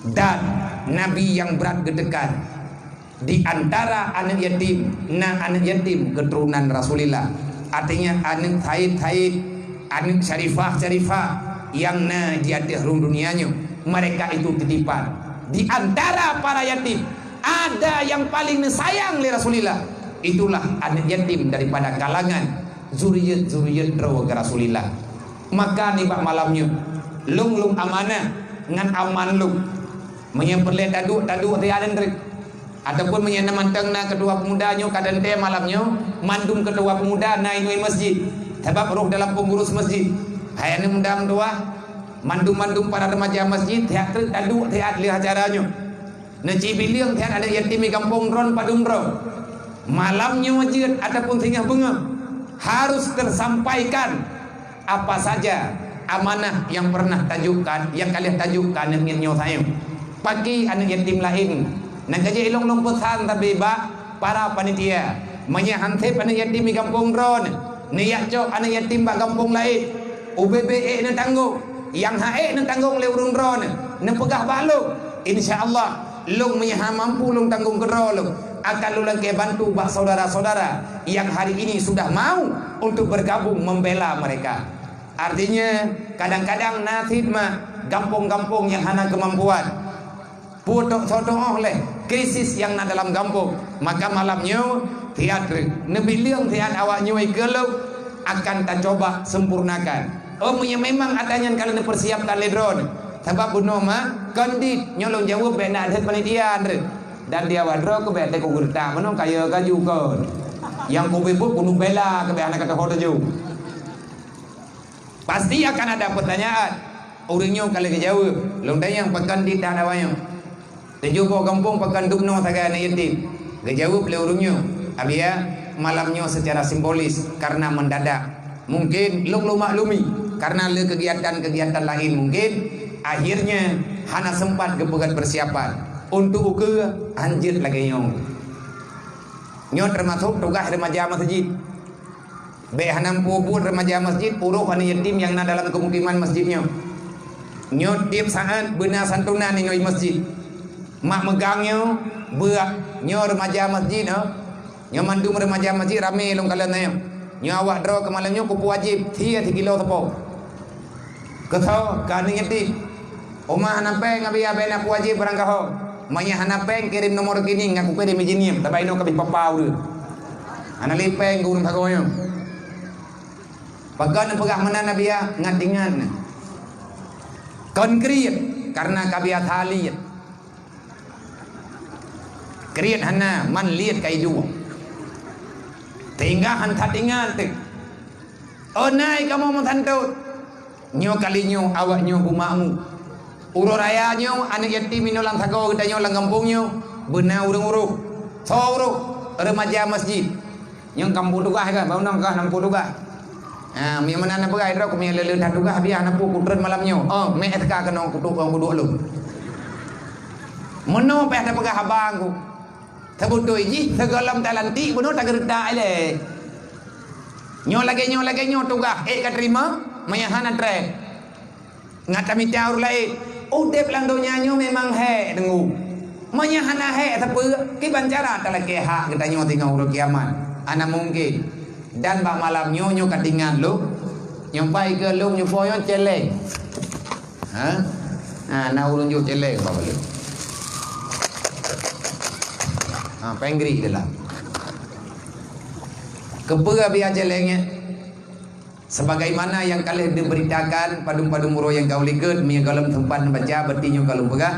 Dan Nabi nyang brat geuteukan, di antara aneuëk yatim, na aneuëk yatim keuturonan Rasulullah. Artinya, aneuëk Said-Said, aneuëk Syarifah-Syarifah nyang na di ateueh rhueng dunia nyoe. Mereka itu titipan. Di antara para yatim, ada yang paling neusayang lé Rasulullah. Itulah aneuëk yatim daripada kalangan zuriat-zuriat droe Rasulullah. Maka nibak malam nyoe, lôn, lôn amanah ngon aman lôn. Meunyoe peureulée taduek, taduek siat treuk. Ataupun meunyoe na mantong na keutua peumuda nyoe ka teuntée malam nyoe, mandum keutua peumuda na inoe masjid. Sabab roh dalam peungurus masjid. Hai aneuëk muda meutuwah, mandum-mandum para remaja masjid, siat treuk taduek siat lheueh acara nyoe. Neucibileueng that aneuëk yatim di gampông droen padum droe. Malam nyoe jeuet ataupun singoh beungoh harus tersampaikan apa saja amanah yang pernah tajok ka, nyang ka lheueh tajok keu aneuëk miet nyoe sayang. Pakri aneuëk yatim laén. Nyang ka jeuet lôn, lôn peusan sabe bak para panitia. Meunyoe han sép aneuëk yatim di gampông droen, neuyak cok aneuëk yatim bak gampông laén. Ubé-bé ék neutanggong. Nyang han ék neutanggong lé ureuëng droen, neupeugah bak lôn. Insya Allah, lôn meunyoe han mampu lôn tanggong keudroe lôn, akan lôn lakée bantu bak saudara-saudara yang hari ini sudah mau untuk bergabung membela mereka. Artinya, kadang-kadang na cit mak gampông-gampông nyang hana keumampuan. Peutoh-toh lé krisis nyang na dalam gampông. Maka malam nyoe, siat treuk, neubileueng siat awak nyoe keu lôn akan tacoba sempurnakan. Oh, meunyoe memang ata nyan ka lheueh neupersiapkan lé droen. Sabab bunoe mak, kon dit, nyoe lôn jaweueb bék na lheueh panitia treuk. Dan di awak droe keuh bék teuka geureutak, meunoe kaya kaju kon. Nyang keubeubeuet bunoe bela keuh bék hana ka teuho teuju. Pasti akan ada pertanyaan. Ureuëng nyoe ka lheueh geujaweueb. Lôn tanyong pakon dit that awak nyoe. Tujoh boh gampông pakon dubnoe sagai aneuëk yatim. Geujaweueb lé ureuëng nyoe, "Abiya, malam nyoe secara simbolis karena mendadak. Mungkin lôn lôn maklumi karena le kegiatan-kegiatan laén mungkin akhirnya hana sempat geupeugét persiapan. Untuk ukeue hanjeuet lagée nyoe." Nyoe termasuk tugaih remaja masjid. Bék hana meubuet remaja masjid uroh aneuëk yatim nyang na dalam keumukiman masjid nyoe. Nyoe tieb saát beuna santunan inoe masjid. Mak meugang nyoe, beuak nyoe remaja masjid nyoe. Nyoe mandum remaja masjid ramé lôn kalon nyoe. Nyoe awak droe keu malam nyoe kupeuwajéb sie sikilo sapo. Keusoe keu aneuëk yatim. Uma hana péng, Abiya, bék na peuwajéb barang kaho. Meunyoe hana péng, kirém nomor rekening, aku kirém ijin ngieng, sabab inoe ka abéh papa ureuëng. Hana lé péng keu ureuëng sagoe nyoe. Pakon neupeugah meunan, Abiya? Ngat ingat na. Kon kriet, karena ka biasa liet. Kriet hana, man liet ka ijueng. Sehingga han that ingat teuh. Oh, nai kamoe meusantot. Nyoe kali nyoe awak nyoe beumakmu. Uroe raya nyoe aneuëk yatim inoe lam sagoe geutanyoe lam gampông nyoe beuna ureuëng uroh. Soe uroh? Remaja masjid. Nyoe kampung tugaih kan, bangunan kah kampung tugaih. Ha, mi meunan na peugah droe keu mi le-le that tugaih biah na pu kutreun malam nyoe. Oh, meh S K keunoe kutuk, kutuk lom. Meunoe payah tapeugah haba ku. Seubutôi jih sigohlom talantik bunoe tageureutak ilée. Nyoe lagée nyoe lagée nyoe tugaih ék ka teurimong, meunyoe hana treb. Ngat tamita ureuëng laén, udeb lam donya nyoe memang hék deungoe. Meunyoe hana hék sapeue, kiban cara talakée hak geutanyoe singoh uroe kiamat? Hana mungken. Dan bak malam nyoe, nyoe ka tingat lom. Nyoe pai keu lom nyoe po nyoe celeng. Ha? Ha, na ureuëng jok celeng bak balek. Ha, penggerik dalam. Keupeue biya celeng nyan? Sebagaimana nyang ka lheueh neubeuritakan padum-padum uroe nyang ka u likot, meunyoe gohlom teumpat neubaca, beuti nyoe ka lôn peugah,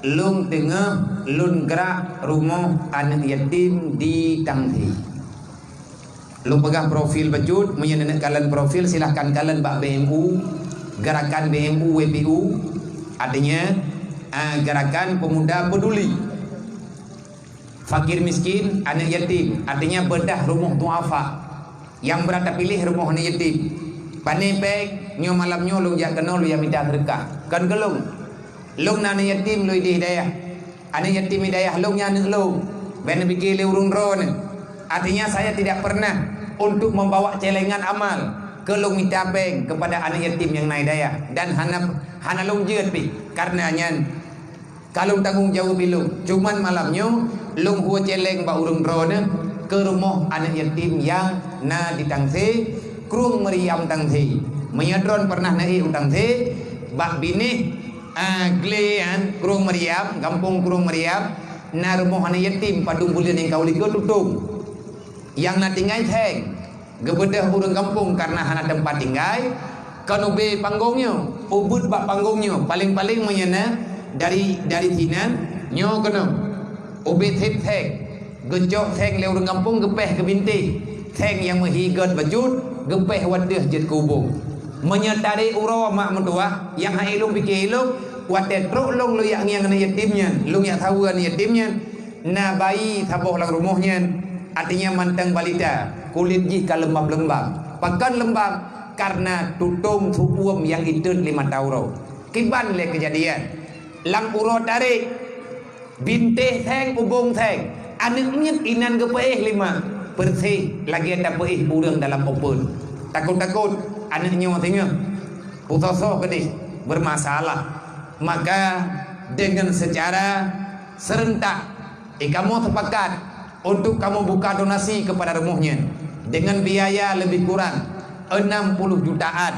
lôn teungoh lôn grak rumoh aneuëk yatim di Tangsi. Lôn peugah profil bacut, meunyoe neuneuk kalon profil, silahkan kalon bak B M U, Gerakan B M U W P U, artinya, ah, Gerakan Pemuda Peduli. Fakir miskin, aneuëk yatim, artinya beudah rumoh duafa. Nyang brat tapiléh rumoh aneuëk yatim. Pane péng, nyoe malam nyoe lôn jak keunoe lôn jak mita seudeukah. Kon keu lôn. Lôn na aneuk yatim lôn idéh dayah. Aneuk yatim di dayah lôn nyan aneuk lôn. Bék neupike lé ureuëng droeneuh. Artinya, saya tidak pernah untuk membawa celengan amal keu lôn mita péng kepada aneuk yatim nyang na di dayah dan hana, hana lôn jeuet pih. Karena nyan ka lôn tanggong jaweueb ilôn. Cuman malam nyoe lôn hue celeng bak ureuëng droeneuh keu rumoh aneuk yatim nyang na di Tangse, Krueng Meriam Tangse. Meunyoe droeneuh pernah na ék u Tangse, bak binéh, ah, glé nyan, Krueng Meriam, gampông Krueng Meriam, na rumoh aneuk yatim padum buleuen nyang ka u likot tutong. Nyang na tinggai theng. Geubeudôh ureuëng gampông kareuna hana teumpat tinggai, kon ubé panggong nyoe, ubeuet bak panggong nyoe, paleng-paleng meunyoe na dari, dari sinan nyoe keunoe. Ubé sép theng, geucok theng lé ureuëng gampông geupéh keu bintéh, theng nyang meuhi gét bacut geupéh u ateueh jeuet keu ubông. Meunyoe tarek uroe mak meutuwah, nyang han ék lôn pike ilôn, watée trok lôn, lôn jak ngieng aneuk yatim nyan, lôn jak saweue aneuk yatim nyan, na bayi saboh lam rumoh nyan, artinya mantong balita, kulét jih ka leumbam-leumbam. Pakon leumbam? Kareuna tutong su-uem nyang itot lé mata uroe. Kiban lé keujadian. Lam uroe tarek, bintéh theng, ubông theng, aneuk miet inan geupeuéh lé mak, peureséh lagée tapeuéh ureuëng dalam opeuen. Takot-takot aneuk nyoe singoh. Putosoe keudeh bermasalah. Maka dengan secara serentak, eh, kamoe sepakat untuk kamoe buka donasi kepada rumoh nyan dengan biaya lebih kurang enam puluh jutaan.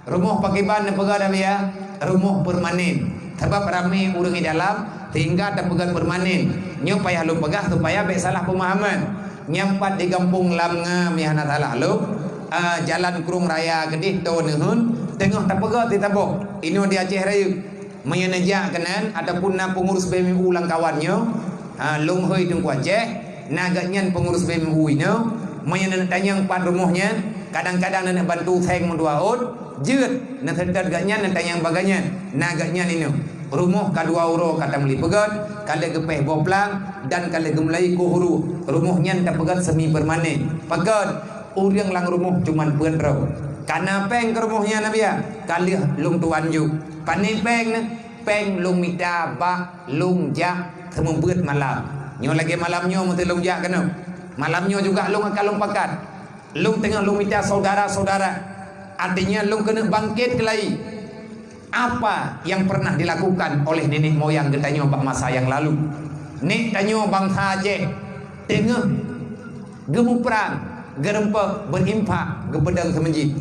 Rumoh pakriban neupeugah dah biaya? Rumoh permanen. Sabab ramé ureuëng di dalam sehingga tapeugah permanen. Nyoe payah lôn peugah supaya bék salah pemahaman. Nyang pat di gampông Lam Nga meuhana salah lôn, ah, jalan Krueng Raya keudeh toe neuheun, teungoh tapeugah di taboh inoe di Aceh Rayeuk. Meunyoe neujak keunan ataupun na peungurus B M U lam kawan nyoe, ha, lôn hôi Teungku Aceh, na geuhnyan peungurus B M U inoe. Meunyoe neutanyong pat rumoh nyan, kadang-kadang neuk bantu seng meudua ôt, jeuet, neuseutôt geuhnyan neutanyong bak geuhnyan, na geuhnyan inoe. Rumoh ka dua uroe ka tameuli peugét, ka lheueh geupéh boh plang dan ka lheueh geumeulai kuh uru. Rumoh nyan tapeugét semi permanen. Peugét, ureuëng lam rumoh cuman peuet droe. Kana péng keu rumoh nyan, Abiya? Ka lheueh lôn tuan jok. Pane péng nyan? Péng lôn mita bak lôn jak seumeubeuet malam. Nyoe lagée malam nyoe meuteulôn jak keunoe. Malam nyoe juga lôn akan lôn pakat. Lôn teungoh lôn mita saudara-saudara. Artinya lôn keuneuk bangkét keulai. Apa yang pernah dilakukan oleh nenek moyang geutanyoe bak masa yang lalu? Nek tanyoe bansa Aceh teungoh geumuprang, geureumpok, beurinfak, geupeudong seumeujid.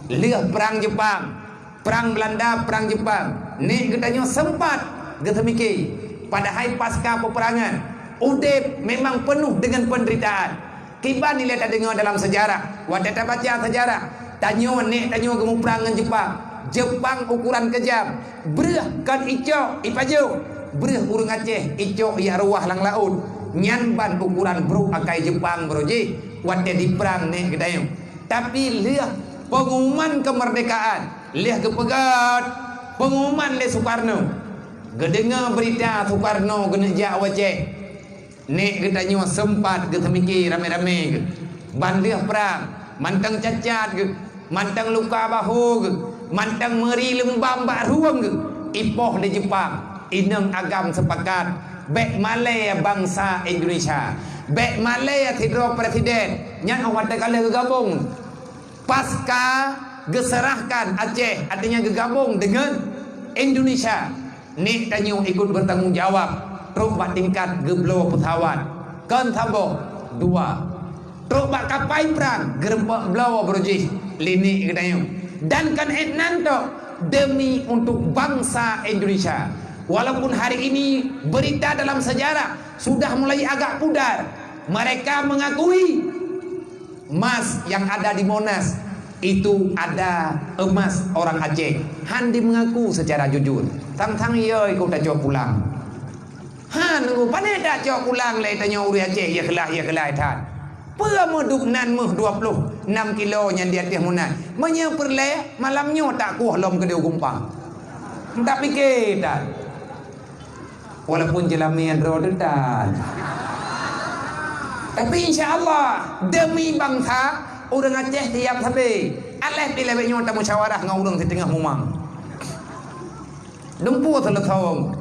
Lheueh prang Jepang, prang Belanda, prang Jepang, nek geutanyoe sempat geuseumike. Padahai pasca peperangan, udeb memang penuh dengan penderitaan. Kiban ilée tadeungoe dalam seujarah, watée tabaca seujarah, tanyoe nek tanyoe geumuprang ngon Jepang. Jepang ukuran keujam, breueh kon icok ipajoh, breueh ureuëng Aceh icok ijak ruwah lam laôt. Nyan ban ukuran brok akai Jepang baroe jih watée diprang nek geutanyoe. Tapi lheueh pengumuman kemerdekaan, lheueh geupeugét pengumuman lé Soekarno, geudeungoe beurita Soekarno geuneuk jak u Aceh. Nek geutanyoe sempat geuseumike ramé-ramé geuh. Ban lheueh prang, mantong cacat geuh, mantong luka bahô geuh, mantong meuri leumbam bak rueng geuh, ipoh lé Jepang. Inong agam seupakat, bék malée bansa Indonesia, bék malée sidroe presiden. Nyan óh watée ka lheueh geugabong. Pasca geuseurahkan Aceh, artinya geugabong deungon Indonesia, nek tanyoe ikut bertanggung jawab, trok bak tingkat geubloe pesawat. Kon saboh, dua. Trok bak kapai prang, geureumpok bloe baroe jih lé nek geutanyoe. Dan kon ék nan tok, demi untuk bangsa Indonesia. Walaupun hari ini berita dalam sejarah sudah mulai agak pudar, mereka mengakui emas yang ada di Monas itu ada emas orang Aceh. Han di mengaku secara jujur. Tang-tang yo ikut tacok pulang. Han nunggu pane tacok pulang lé tanyoe ureuëng Aceh, ya kelah, ya kelah that. Peue meudup nan meuh dua puluh enam kilo nyan di ateueh Monas. Meunyoe peureulée malam nyoe tak kuoh lom keudeh gumpang. Entah pike that. Walaupun jeulamé droe teutan. Tapi insya Allah, demi bangsa, Ureuëng Aceh tiap sabe, alah pih lawét nyoe tamusyawarah ngon ureuëng siteungoh mumang. Dumpeue seuleusoe.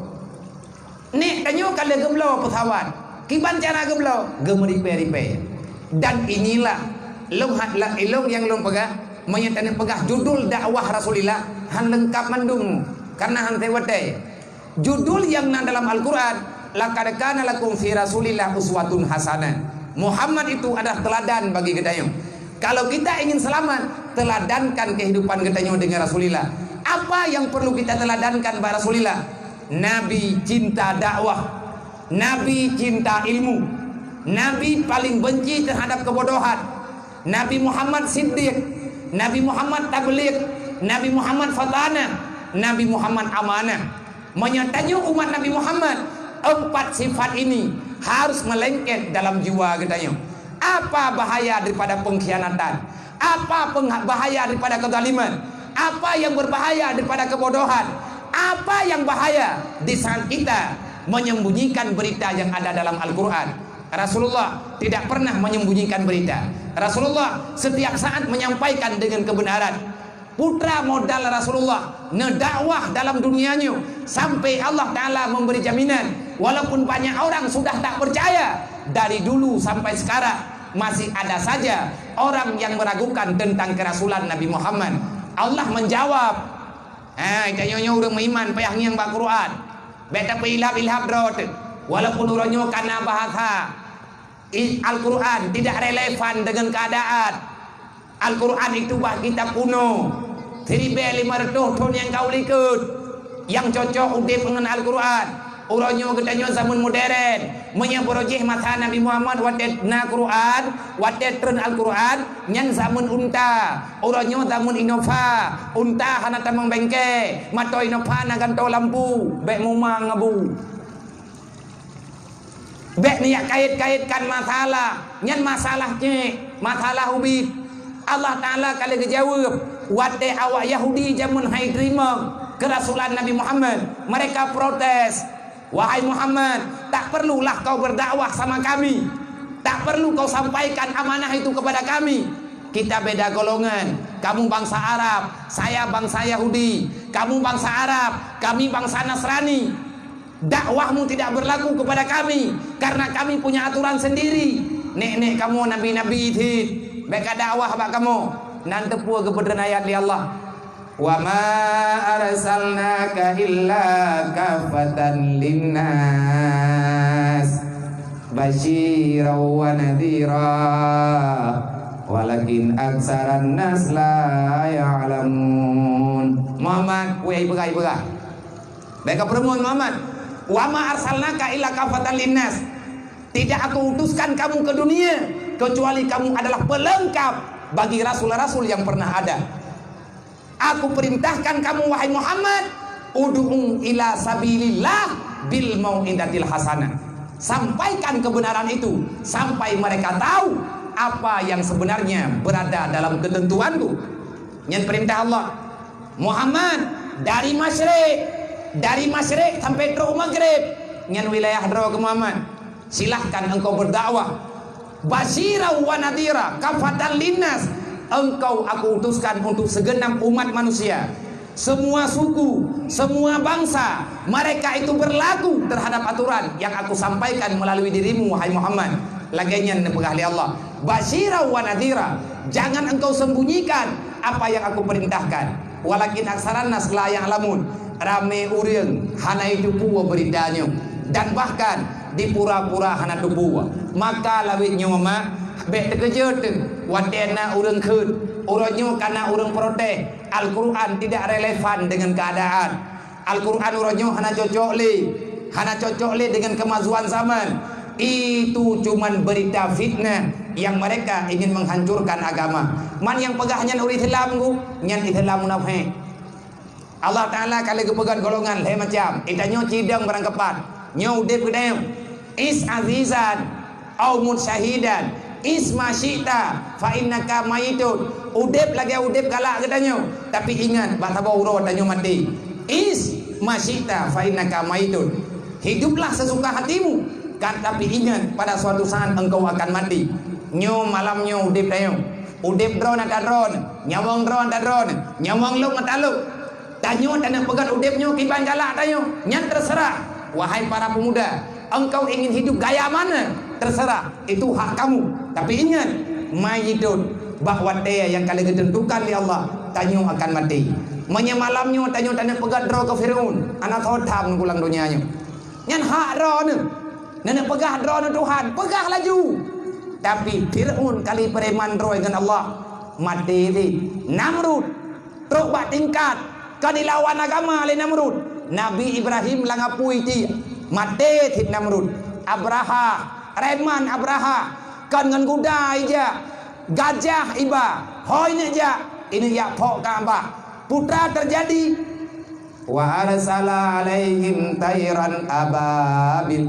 Nek tanyoe ka lheueh geubloe peusawat, kiban cara geubloe, geumeuripée-ripée. Dan inilah lôn hat lam ilong nyang lôn peugah, meunyoe taneuk peugah judul dakwah Rasulillah, han leungkap mandum, karena han watée. Judul nyang na dalam Al-Quran, "Laqad kana lakum fi Rasulillah uswatun hasanah." Muhammad itu adalah teladan bagi geutanyoe. Kalau kita ingin selamat, teladankan kehidupan geutanyoe dengan Rasulillah. Apa yang perlu kita teladankan bak Rasulillah? Nabi cinta dakwah, Nabi cinta ilmu, Nabi paling benci terhadap kebodohan. Nabi Muhammad Siddiq, Nabi Muhammad Tabligh, Nabi Muhammad Fatanah, Nabi Muhammad Amanah. Meunyoe tanyoe umat Nabi Muhammad, empat sifat ini harus melengket dalam jiwa geutanyoe. Apa bahaya daripada pengkhianatan? Apa pengha-, bahaya daripada kezaliman? Apa yang berbahaya daripada kebodohan? Apa yang bahaya di saat kita menyembunyikan berita yang ada dalam Al-Quran? Rasulullah tidak pernah menyembunyikan berita. Rasulullah setiap saat menyampaikan dengan kebenaran. Putra modal Rasulullah, neudakwah dalam dunia nyoe sampai Allah Ta'ala memberi jaminan. Walaupun banyak orang sudah tak percaya, dari dulu sampai sekarang masih ada saja orang yang meragukan tentang kerasulan Nabi Muhammad. Allah menjawab, "Ha, tanyoe nyoe ureuëng meuiman payah ngieng bak Quran. Bék tapeuilhab-ilhab droe teuh. Walaupun uroe nyoe kana bahasa, i-, Al-Quran tidak relevan dengan keadaan. Al-Quran itu bah kitab kuno, siribée lima reutôh thon nyang ka u likot. Nyang cocok udeb ngon Al-Quran. Uroe nyoe geutanyoe zaman modern. Meunyoe beurojih masa Nabi Muhammad watée na Quran, watée treun Al-Quran, nyan zaman unta. Uroe nyoe zaman Innova. Unta hana tamong bengke, mantong Innova na gantoe lampu, bék mumang abu." Bék neujak kait-kaitkan masalah, nyan masalah cék, masalah ubit. Allah Ta'ala ka lheueh geujaweueb, watée awak Yahudi jameun hai teurimong keurasulan Nabi Muhammad, mereka protes, "Wahai Muhammad, tak perlulah kau berdakwah sama kami. Tak perlu kau sampaikan amanah itu kepada kami. Kita beda golongan. Kamu bangsa Arab, saya bangsa Yahudi. Kamu bangsa Arab, kami bangsa Nasrani. Dakwahmu tidak berlaku kepada kami, karena kami punya aturan sendiri." Nek-nek kamoe nabi-nabi cit, bék ka dakwah bak kamoe. Nan teupeue geupeutreun ayat lé Allah, "Wa ma arsalnaka illa kafatan linnas, basyiran wa nadhira, walakin aksaran nas la ya'lamun." Muhammad, wahai peugah-peugah. Bék ka peureumeun Muhammad, "Wa ma arsalnaka illa kafatan linnas." Tidak Aku utuskan kamu ke dunia kecuali kamu adalah pelengkap bagi rasul-rasul yang pernah ada. Aku perintahkan kamu, wahai Muhammad, "Ud'u ila sabilillah bil mau'izatil hasanah." Sampaikan kebenaran itu sampai mereka tahu apa yang sebenarnya berada dalam ketentuanku. Nyan perintah Allah. Muhammad, dari masyrik, dari masyrik sampai trok maghrib, nyan wilayah droe keu Muhammad. Silahkan engkau berdakwah. Basyira wa nadhira kafatan linnas. Engkau Aku utuskan untuk segenap umat manusia. Semua suku, semua bangsa, mereka itu berlaku terhadap aturan yang Aku sampaikan melalui dirimu, wahai Muhammad. Lagée nyan neupeugah lé Allah, "Basyira wa nadhira." Jangan engkau sembunyikan apa yang Aku perintahkan. "Walakin aksaran nas la ya'lamun." Ramé ureuëng hana jiteupeue beurita nyoe, dan bahkan dipura-pura hana teupeue. Maka lawét nyoe mak, bék teukeujot teuh watée na ureuëng kheun, uroe nyoe kana ureuëng protes, Al-Quran tidak relevan dengan keadaan. Al-Quran uroe nyoe hana cocok lé, hana cocok lé dengan kemajuan zaman. Itu cuman berita fitnah yang mereka ingin menghancurkan agama. Man nyang peugah nyan ureuëng Islam ku, nyan Islam munafék. Allah Ta'ala ka lheueh geupeugét golongan lhée macam. Geutanyoe cidong barang keupat. Nyoe udeb geutanyoe. Is azizan, au mut syahidan, is ma syi'ta, fa innaka maitun. Udeb lagée udeb galak geutanyoe, tapi ingat, bak saboh uroe tanyoe maté. Is ma syi'ta, fa innaka maitun. Hiduplah sesuka hatimu, kan, tapi ingat, pada suatu saat engkau akan mati. Nyoe malam nyoe udeb tanyoe. Udeb droe na ata droe, nyawöng droe na ata droe, nyawöng lôn na ata lôn. Tanyoe taneuk peugöt udeb nyoe kiban galak tanyoe, nyan terserah. Wahai para pemuda, engkau ingin hidup gaya mana? Terserah, itu hak kamu. Tapi ingat, meuitot, bak watèe nyang ka lheueh geuteuntukan lé Allah, tanyoe akan maté. Meunyoe malam nyoe tanyoe taneuk peugöt droe keu Fir'aun, hana soe tham neugulang donya nyoe. Nyan hak droeneuh. Neuneuk peugah droeneuh Tuhan, peugah laju. Tapi Fir'aun kali preman droe ngon Allah, maté cit. Namrud trok bak tingkat ka dilawan agama lé Namrud. Nabi Ibrahim lam apui cit, maté cit Namrud. Abraha, preman Abraha, kon ngon guda ijak, gajah iba, hôi neuk jak, ineuk jak phok Ka'bah. Peue teujadi? Wa arsala 'alaihim thairan ababil,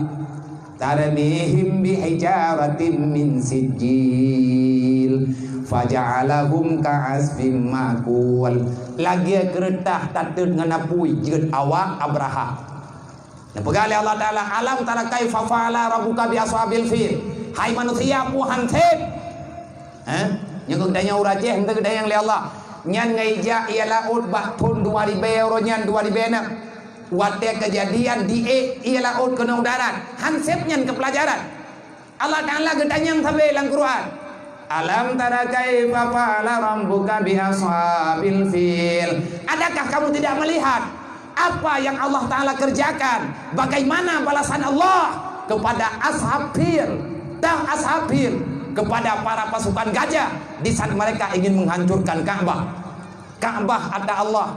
tarmihim bihijaratin min sijjil, faja'alahum ka'asfim ma'kul. Lagèe keureutah tateut ngon apui jeuet awak Abraha. Neupeugah lé Allah Taala, "Alam tara kaifa fa'ala rabbuka bi ashabil fil." Hai manusia, peue han sép? Hah? Nyoe keuh geutanyoe ureueng Aceh, hana geutanyong lé Allah. Nyan ngon ijak ié laôt bak thon dua ribèe uroe nyan, dua ribèe enam. Watèe keujadian di ék ié laôt keunoe u darat. Han sép nyan keu peulajaran. Allah Taala geutanyong sabe lam Quran, "Alam tara kaifa fa'ala rabbuka bi ashabil fil?" Adakah kamu tidak melihat apa yang Allah Taala kerjakan, bagaimana balasan Allah kepada ashab fil, dan ashab fil, kepada para pasukan gajah di saat mereka ingin menghancurkan Ka'bah. Ka'bah ata Allah.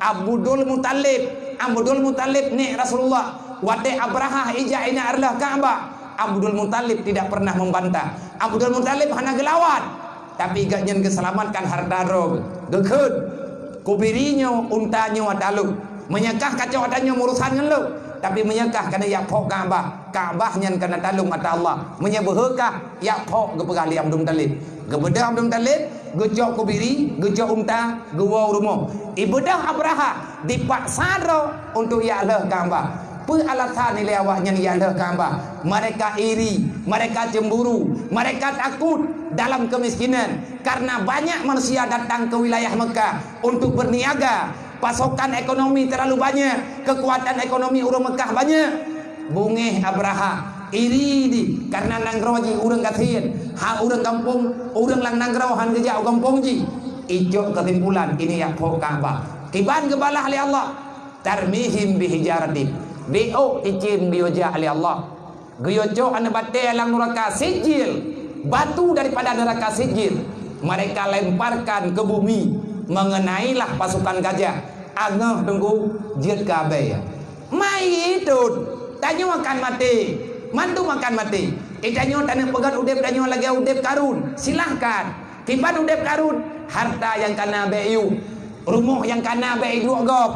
Abdul Muthalib, Abdul Muthalib nèk Rasulullah. Watèe Abrahah ijak ineuk reuloh Ka'bah, Abdul Muthalib tidak pernah membantah. Abdul Muthalib hana geulawan. Tapi gobnyan geuselamatkan hareuta droe geuh. Geukheun, "Kubiri nyoe, unta nyoe ata lôn. Meunyoe kah kacok ata nyoe meurusan ngon lôn. Tapi meunyoe kah keuneuk jak phok Ka'bah, Ka'bah nyan kon ata lôn ata Allah. Meunyoe beuhe kah, jak phok," geupeugah lé Abdul Muthalib. Geubeudôh Abdul Muthalib, geucok kubiri, geucok unta, geuwoe u rumoh. Ibeudôh Abrahah, dipaksa droe untuk jak lheueh Ka'bah. Peue alasan ilèe awaknyan jak lheueh Ka'bah? Mereka iri, mereka cemburu, mereka takut dalam kemiskinan. Karena banyak manusia datang ke wilayah Mekah untuk berniaga. Pasokan ekonomi terlalu banyak, kekuatan ekonomi ureueng Mekah banyak. Beungéh Abrahah, iri di, karena nanggroe jih ureueng gasien, ha ureueng gampông, ureueng lam nanggroe han geujak u gampông jih. Icok keusimpulan, ineuk jak phok Ka'bah. Kiban geubalah lé Allah. Tarmihim bihijaratin. Beuôk cicém geuyue jak lé Allah. Geuyue cok aneuk batèe lam nuraka Sijil, batu daripada nuraka Sijil. Mereka lemparkan ke bumi, mengenailah pasukan gajah. Angeuh teungku, jeuet keu abèe. Meuitot, tanyoe akan maté. Mandum akan maté. Eh, tanyoe taneuk peugöt udeb tanyoe lagèe udeb Karun. Silahkan. Kiban udeb Karun, harta nyang kana bèk yue, rumoh nyang kana bèk iduek gob.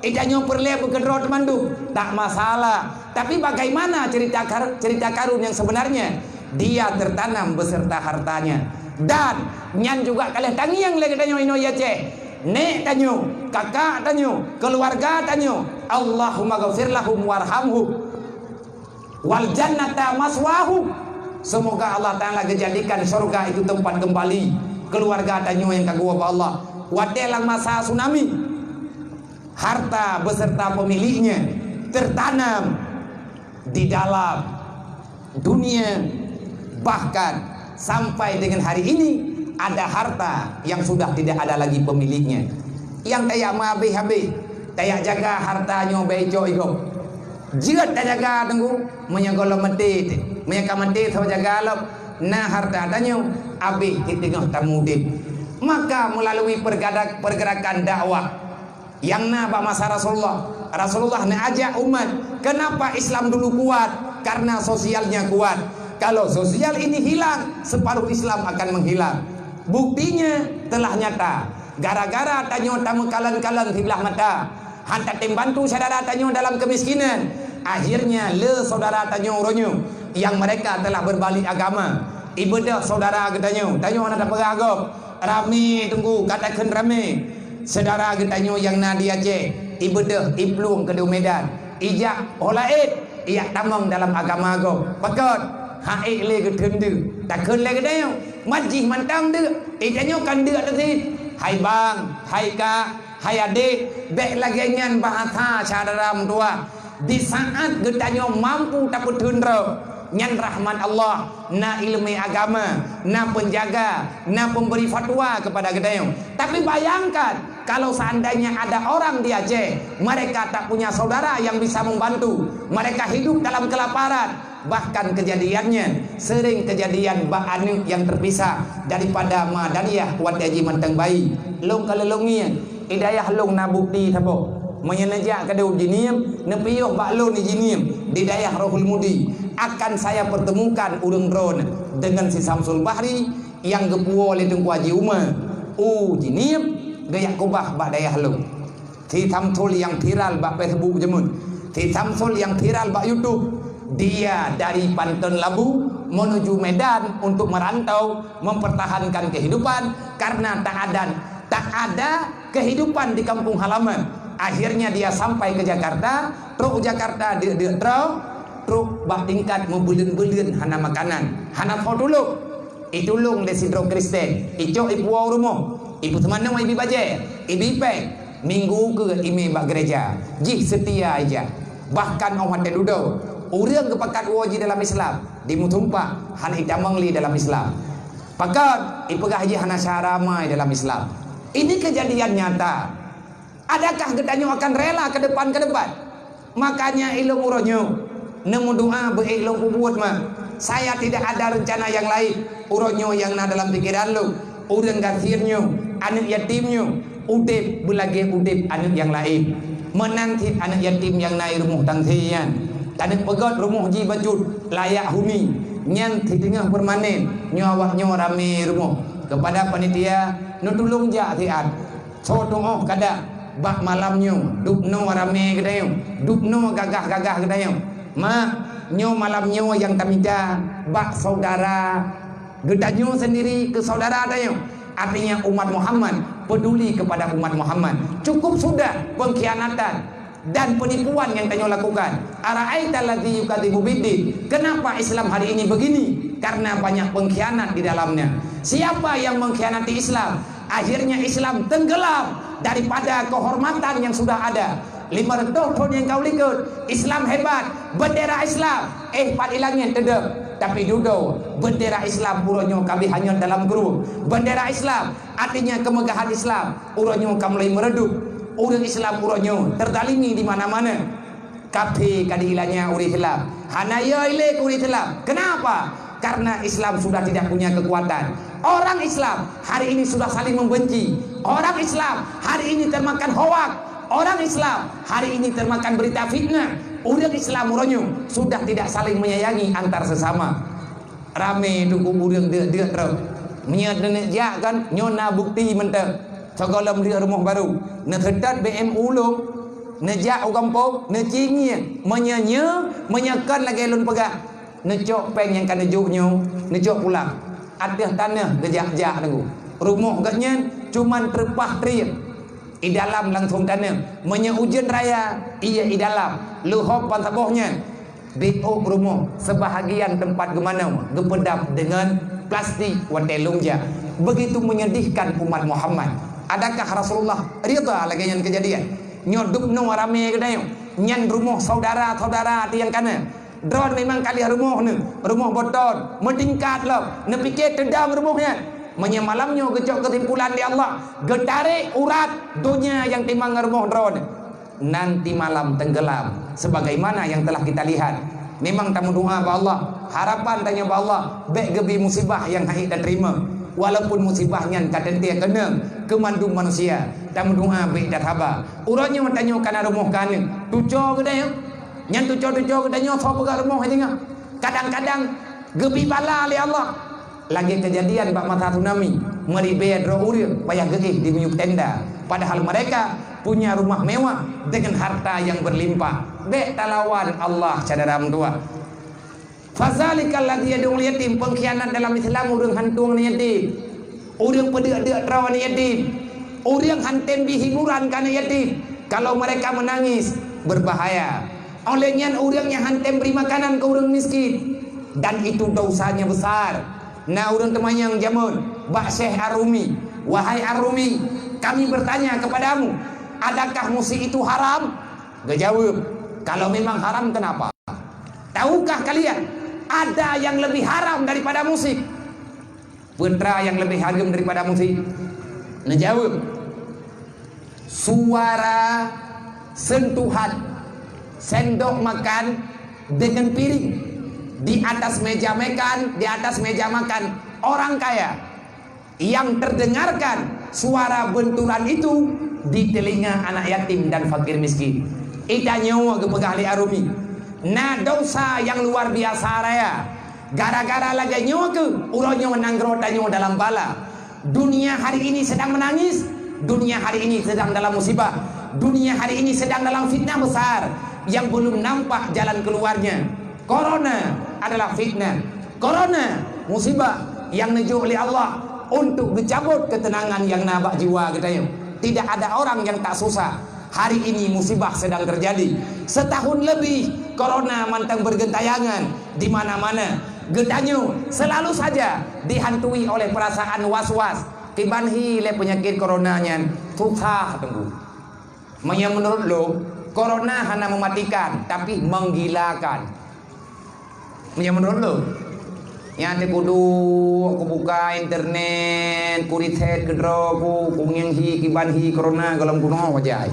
Eh, tanyoe peureulèe beukeudroe teumandum, tak masalah. Tapi bagaimana cerita Kar-, cerita Karun yang sebenarnya? Dia tertanam beserta hartanya. Dan nyan juga ka lheueh tangieng lé geutanyoe inoe Aceh. Nèk tanyoe, kakak tanyoe, keuluwarga tanyoe, Allahumma ghafir lahum warhamhum. Wal jannata maswahum. Semoga Allah Taala geujadikan syurga itu tempat kembali keluarga tanyoe nyang ka geuwoe bak Allah. Watèe lam masa tsunami, harta beserta pemiliknya tertanam di dalam dunia. Bahkan sampai dengan hari ini ada harta yang sudah tidak ada lagi pemiliknya. Nyang tajak meuhabéh-habéh, tajak jaga harta nyoe bèk icok igob. Jeuet tajaga teungku, meunyoe gohlom maté teuh. Meunyoe ka maté soe jaga lom, na harta tanyoe habéh di teungoh tameudeb. Maka melalui pergada-, pergerakan dakwah nyang na bak masa Rasulullah, Rasulullah neuajak umat, kenapa Islam dulu kuat? Karena sosialnya kuat. Kalau sosial ini hilang, separuh Islam akan menghilang. Buktinya telah nyata. Gara-gara tanyoe tameukalon-kalon siblah mata, han tatem bantu syedara tanyoe dalam kemiskinan, akhirnya le syedara tanyoe uroenyoe yang mereka telah berbalik agama. Ibeudôh syedara geutanyoe, tanyoe hana tapeugah gob. Ramé teungku, ka takheun ramé. Syedara geutanyoe nyang na di Aceh, ibeudôh iplueng keudéh Medan. Ijak ho laén, ijak tamong dalam agama gob. Pakon? Hana ék lé geutheun deuh. Takheun lé geutanyoe. Mat jih mantong deuk, eh, tanyoe kan deuk teuh. Hai bang, hai kak, hai adék, bék lagée nyan bahasa syedara meutuwah. Di saat geutanyoe mampu tapeutheun droe, nyan rahmat Allah, na ileumé agama, na penjaga, na pemberi fatwa kepada geutanyoe. Tapi bayangkan, kalau seandainya ada orang di Aceh, mereka tak punya saudara yang bisa membantu, mereka hidup dalam kelaparan, bahkan kejadiannya sering kejadian bak aneuk yang terpisah daripada ma dan yah watée jih mantong bayi. Lôn ka lôn ngieng, di dayah lôn na bukti saboh. Meunyoe neujak keudeh u Jeunieb, neupiôh bak lôn di Jeunieb, di dayah Rohul Mudi, akan saya pertemukan ureuëng droeneuh dengan si Samsul Bahri nyang geupuwoe lé Teungku Haji Uma u Jeunieb, geujak keubah bak dayah lôn. Si Samsul nyang viral bak Facebook jameun. Si Samsul nyang viral bak YouTube. Dia dari Panton Labu menuju Medan untuk merantau mempertahankan kehidupan karena tak ada, tak ada kehidupan di kampung halaman. Akhirnya dia sampai ke Jakarta, trok u Jakarta deuk-deuk droe, trok bak tingkat meubeuleuen-beuleuen hana makanan, hana po tulông. Itulông lé sidroe Kristen, icok ipuwoe u rumoh, ipeuseumanö, ibi bajée, ibi péng, minggu keu imé bak gereja, jih seutia ija. Bahkan óh watée dudoe, ureuëng geupakat woe jih dalam Islam, dimeusumpah hana itamong lé dalam Islam. Pakon ipeugah jih hana syara mai dalam Islam. Ini kejadian nyata. Adakah geutanyoe akan rela ke depan, ke depan? Makanya ilông uroe nyoe neumeudoa beuék lôn peubuet mak. Saya tidak ada rencana yang lain. Uroe nyoe nyang na dalam pikeran lôn, ureuëng gasien nyoe, aneuk yatim nyoe, udeb beulagée udeb aneuk nyang laén. Meunan cit aneuk yatim nyang na i rumoh tangse nyan, aneuk peugét rumoh jih bacut layak huni, nyan siteungoh permanen. Nyoe awak nyoe ramé rumoh. Kepada panitia, neutulông jak siat. Soe tuoh kada bak malam nyoe, dubnoe ramé geutanyoe, dubnoe gagah-gagah geutanyoe. Mak, nyoe malam nyoe nyang tamita bak saudara geutanyoe sendiri keu saudara tanyoe. Artinya umat Muhammad peduli kepada umat Muhammad. Cukup sudah pengkhianatan dan penipuan yang tanyoe lakukan. Ara'aita allazi yukadzibu biddin. Kenapa Islam hari ini begini? Karena banyak pengkhianat di dalamnya. Siapa yang mengkhianati Islam? Akhirnya Islam tenggelam daripada kehormatan yang sudah ada. Lima ratus tahun yang kau likot, Islam hebat, bendera Islam, eh, pat ilangin tedep. Tapi dudoe, bendera Islam uroe nyoe ka bih hanyot dalam krueng. Bendera Islam, artinya kemegahan Islam, uroe nyoe ka mulai meredup. Ureuëng Islam uroe nyoe terzalimi di mana-mana. Kaphé ka diilanya ureuëng Islam. Hana yo ilée keu ureuëng Islam. Kenapa? Karena Islam sudah tidak punya kekuatan. Orang Islam hari ini sudah saling membenci. Orang Islam hari ini termakan hoak. Orang Islam hari ini termakan berita fitnah. Ureuëng Islam uroe nyoe sudah tidak saling menyayangi antar sesama. Ramé teungku ureuëng deuk-deuk trok. Meunyoe neuneuk jak kan, nyoe na bukti mantong. Sigohlom lheueh rumoh barô, neuseutôt B M ulông, neujak u gampông, neucingieng. Meunyoe nyoe, meunyoe kon lagée lôn peugah, neucok péng nyang ka neujok nyoe, neucok pulang. Ateueh tanoh geujak-jak teungku. Rumoh geuhnyan cuman treupah trieb. I dalam langsong tanoh. Meunyoe ujeuen raya, ie i dalam. Leuhop ban saboh nyan. Di ôk rumoh, sebahagian teumpat geumanoe geupeudap deungon plastik watée lôn jak. Begitu menyedihkan umat Muhammad. Adakah Rasulullah ridha lagée nyan keujadian? Nyoe dubnoe ramé geutanyoe. Nyan rumoh saudara-saudara nyang kana. Droeneuh memang ka lheueh rumoh neuh, rumoh boton, meutingkat lom, neupike teudong rumoh nyan. Meunyoe malam nyoe geucok keusimpulan lé Allah, geutarek urat donya nyang timang ngon rumoh droeneuh. Nanti malam tenggelam sebagaimana yang telah kita lihat. Memang tameudoa bak Allah, harapan tanyoe bak Allah, bék geubi musibah nyang hana tateurima. Walaupun musibah nyan ka teuntée keunong keu mandum manusia, tameudoa bék that haba. Uroe nyoe tanyoe kana rumoh ka aneuk, tuco geutanyoe. Nyan tuco-tuco geutanyoe soe peugah rumoh singoh. Kadang-kadang geubi bala lé Allah. Lagée keujadian bak masa tsunami, meuribée droe ureuëng payah geuéh di miyueb tenda, padahal mereka punya rumah mewah dengan harta yang berlimpah. Bék talawan Allah, syedara meutuwah. Fadzalikal ladzi yad'ul yatim, pengkhianat dalam Islam, ureuëng hantueng aneuk yatim, ureuëng peudeuk-deuk droe aneuk yatim, ureuëng han tem bi hiburan keu aneuk yatim. Kalau mereka menangis, berbahaya. Oleh nyan ureuëng nyang han tem bri makanan keu ureuëng miskin, dan itu dosanya besar. Na ureuëng teumanyong jameun bak Syekh Ar-Rumi, "Wahai Ar-Rumi, kami bertanya kepadamu, adakah musik itu haram?" Geujaweueb, "Kalau memang haram, kenapa? Tahukah kalian ada yang lebih haram daripada musik?" Peue teuma nyang leubeh hareuem daripada musik? Neujaweueb, suara sentuhan sendok makan dengan piring di atas meja makan, di atas meja makan orang kaya, yang terdengarkan suara benturan itu di telinga anak yatim dan fakir miskin. Ita nyoe geupeugah lé Ar-Rumi, na dosa nyang luar biasa raya. Gara-gara lagée nyoe keuh uroe nyoe nanggroe tanyoe dalam bala. Dunia hari ini sedang menangis, dunia hari ini sedang dalam musibah, dunia hari ini sedang dalam fitnah besar yang belum nampak jalan keluarnya. Corona adalah fitnah. Corona musibah yang neujok lé Allah untuk geucabot keutenangan nyang na bak jiwa geutanyoe. Tidak ada orang yang tak susah. Hari ini musibah sedang terjadi. Setahun lebih corona mantong bergentayangan di mana-mana. Geutanyoe selalu saja dihantui oleh perasaan was-was. Kiban hi lé peunyakét corona nyan, susah teungku. Meunyoe meunurot lôn, corona hana mematikan, tapi menggilakan. Meunyoe meunurot lôn, nyan teuh kuduek kubuka internet, kuriset keudroe ku, kungieng hi kiban hi corona gohlom keunoe wajai.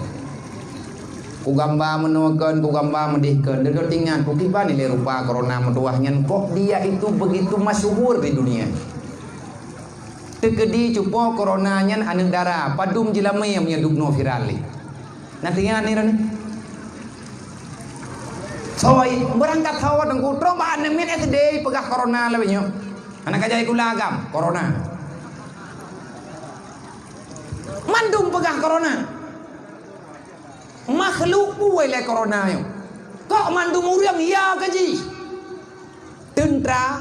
Kugamba meunoe kon, kugamba meudeh kon. Deungon ingat, kukiban ilée rupa corona meutuwah nyan, kok dia itu begitu masyhur di dunia. Teukeudi cupo corona nyan aneuëk dara, padum jilamé meunyoe dubnoe viral lé. Na teuingat ni, Roni? Soi, beurangkat soi teungku, trok bak aneuk miet S D peugah corona lawét nyoe. Hana ka jai kula agam, corona. Mandum peugah corona. Makhluk peue lé corona nyoe. Kok mandum ureuëng ya keu jih? Teuntra,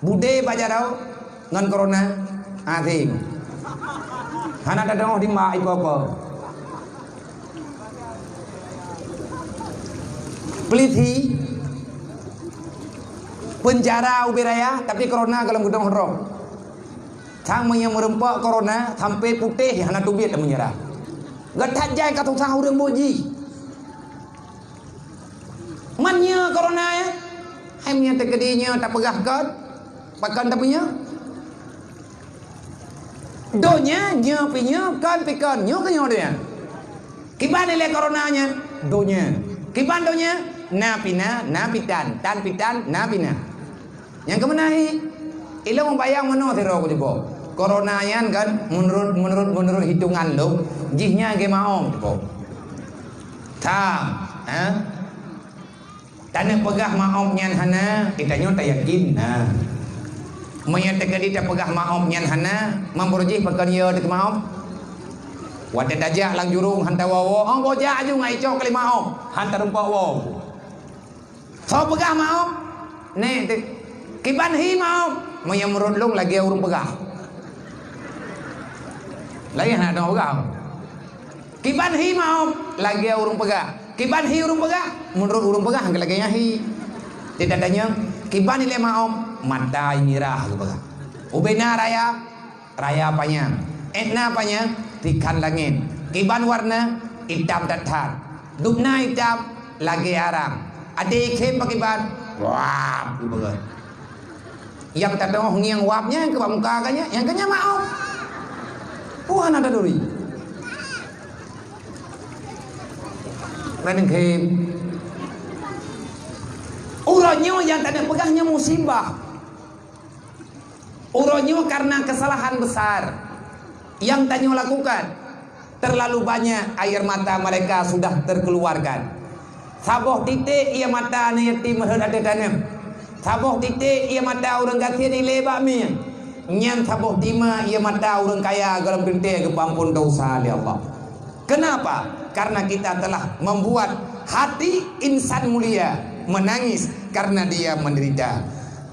Budé bak jaroe ngon corona, asing. Hana tadong di mak ipo-ipo. Polisi, penjara ubé raya, tapi corona gohlom geudong droe. Sang meunyoe meureumpok corona, sampai putéh hana teubiet lam penjara. Geutat jai ka susah ureuëng buet jih. Man nyoe corona, ya? Hai meunyoe teukeudi nyoe tapeugah kon, pakon tapeunyoe? Donya nyoe pi nyoe, kon pi kon, nyoe keu nyoe donya. Kiban ilée corona nyan? Donya. Kiban donya? Na pi na, na pi tan, tan pi tan, na pi na. Nyang keumeunahi, ilôn mubayang meunoe sidroe kucuba. Corona nyan kan, meunurot, meunurot, meunurot hitongan lôn, jih nyan lagée maom cuba. Tham, ha? Taneuk peugah maom nyan hana, geutanyoe tayakin na. Meunyoe teukeudi tapeugah maom nyan hana, mambor jih pakon yo teuka maom? Watée tajak lam jurông han tawoe-woe, oh, bojak aju ngai cok kali maom, han tareumpok woe. Soe peugah maom? Neh, teu-, kiban hi maom? Meunyoe meunurot lôn lagée ureuëng peugah. Lagée hana dong peugah. Kiban hi maom? Lagée ureuëng peugah. Kiban hi ureuëng peugah? Meunurot ureuëng peugah lagée nyan hi. Tidak tanyong, kiban ilée maom? Mata mirah geupeugah. Ubena raya, raya panyang. Étna panyang, tikhan langét. Kiban warna, itam that-that. Dubna itam, lagée arang. Até ikhém pakiban, wab, geupeugah. Nyang tadong ngieng wab nyan keu bak muka ka nyan, nyang keu nyan maom. Wah, na taduri. Ngon ikhém. Uroe nyoe nyang taneuk peugah nyan musibah. Uroe nyoe karena kesalahan besar yang tanyoe lakukan, terlalu banyak air mata mereka sudah terkeluarkan. Saboh titek ié mata aneuk yatim rhot ateueh taneum. Saboh titek ié mata ureuëng gasien ilée bak mie. Nyan saboh tima ié mata ureuëng kaya gohlom teuntée geupeuamphon desya lé Allah. Kenapa? Karena kita telah membuat hati insan mulia menangis karena dia menderita.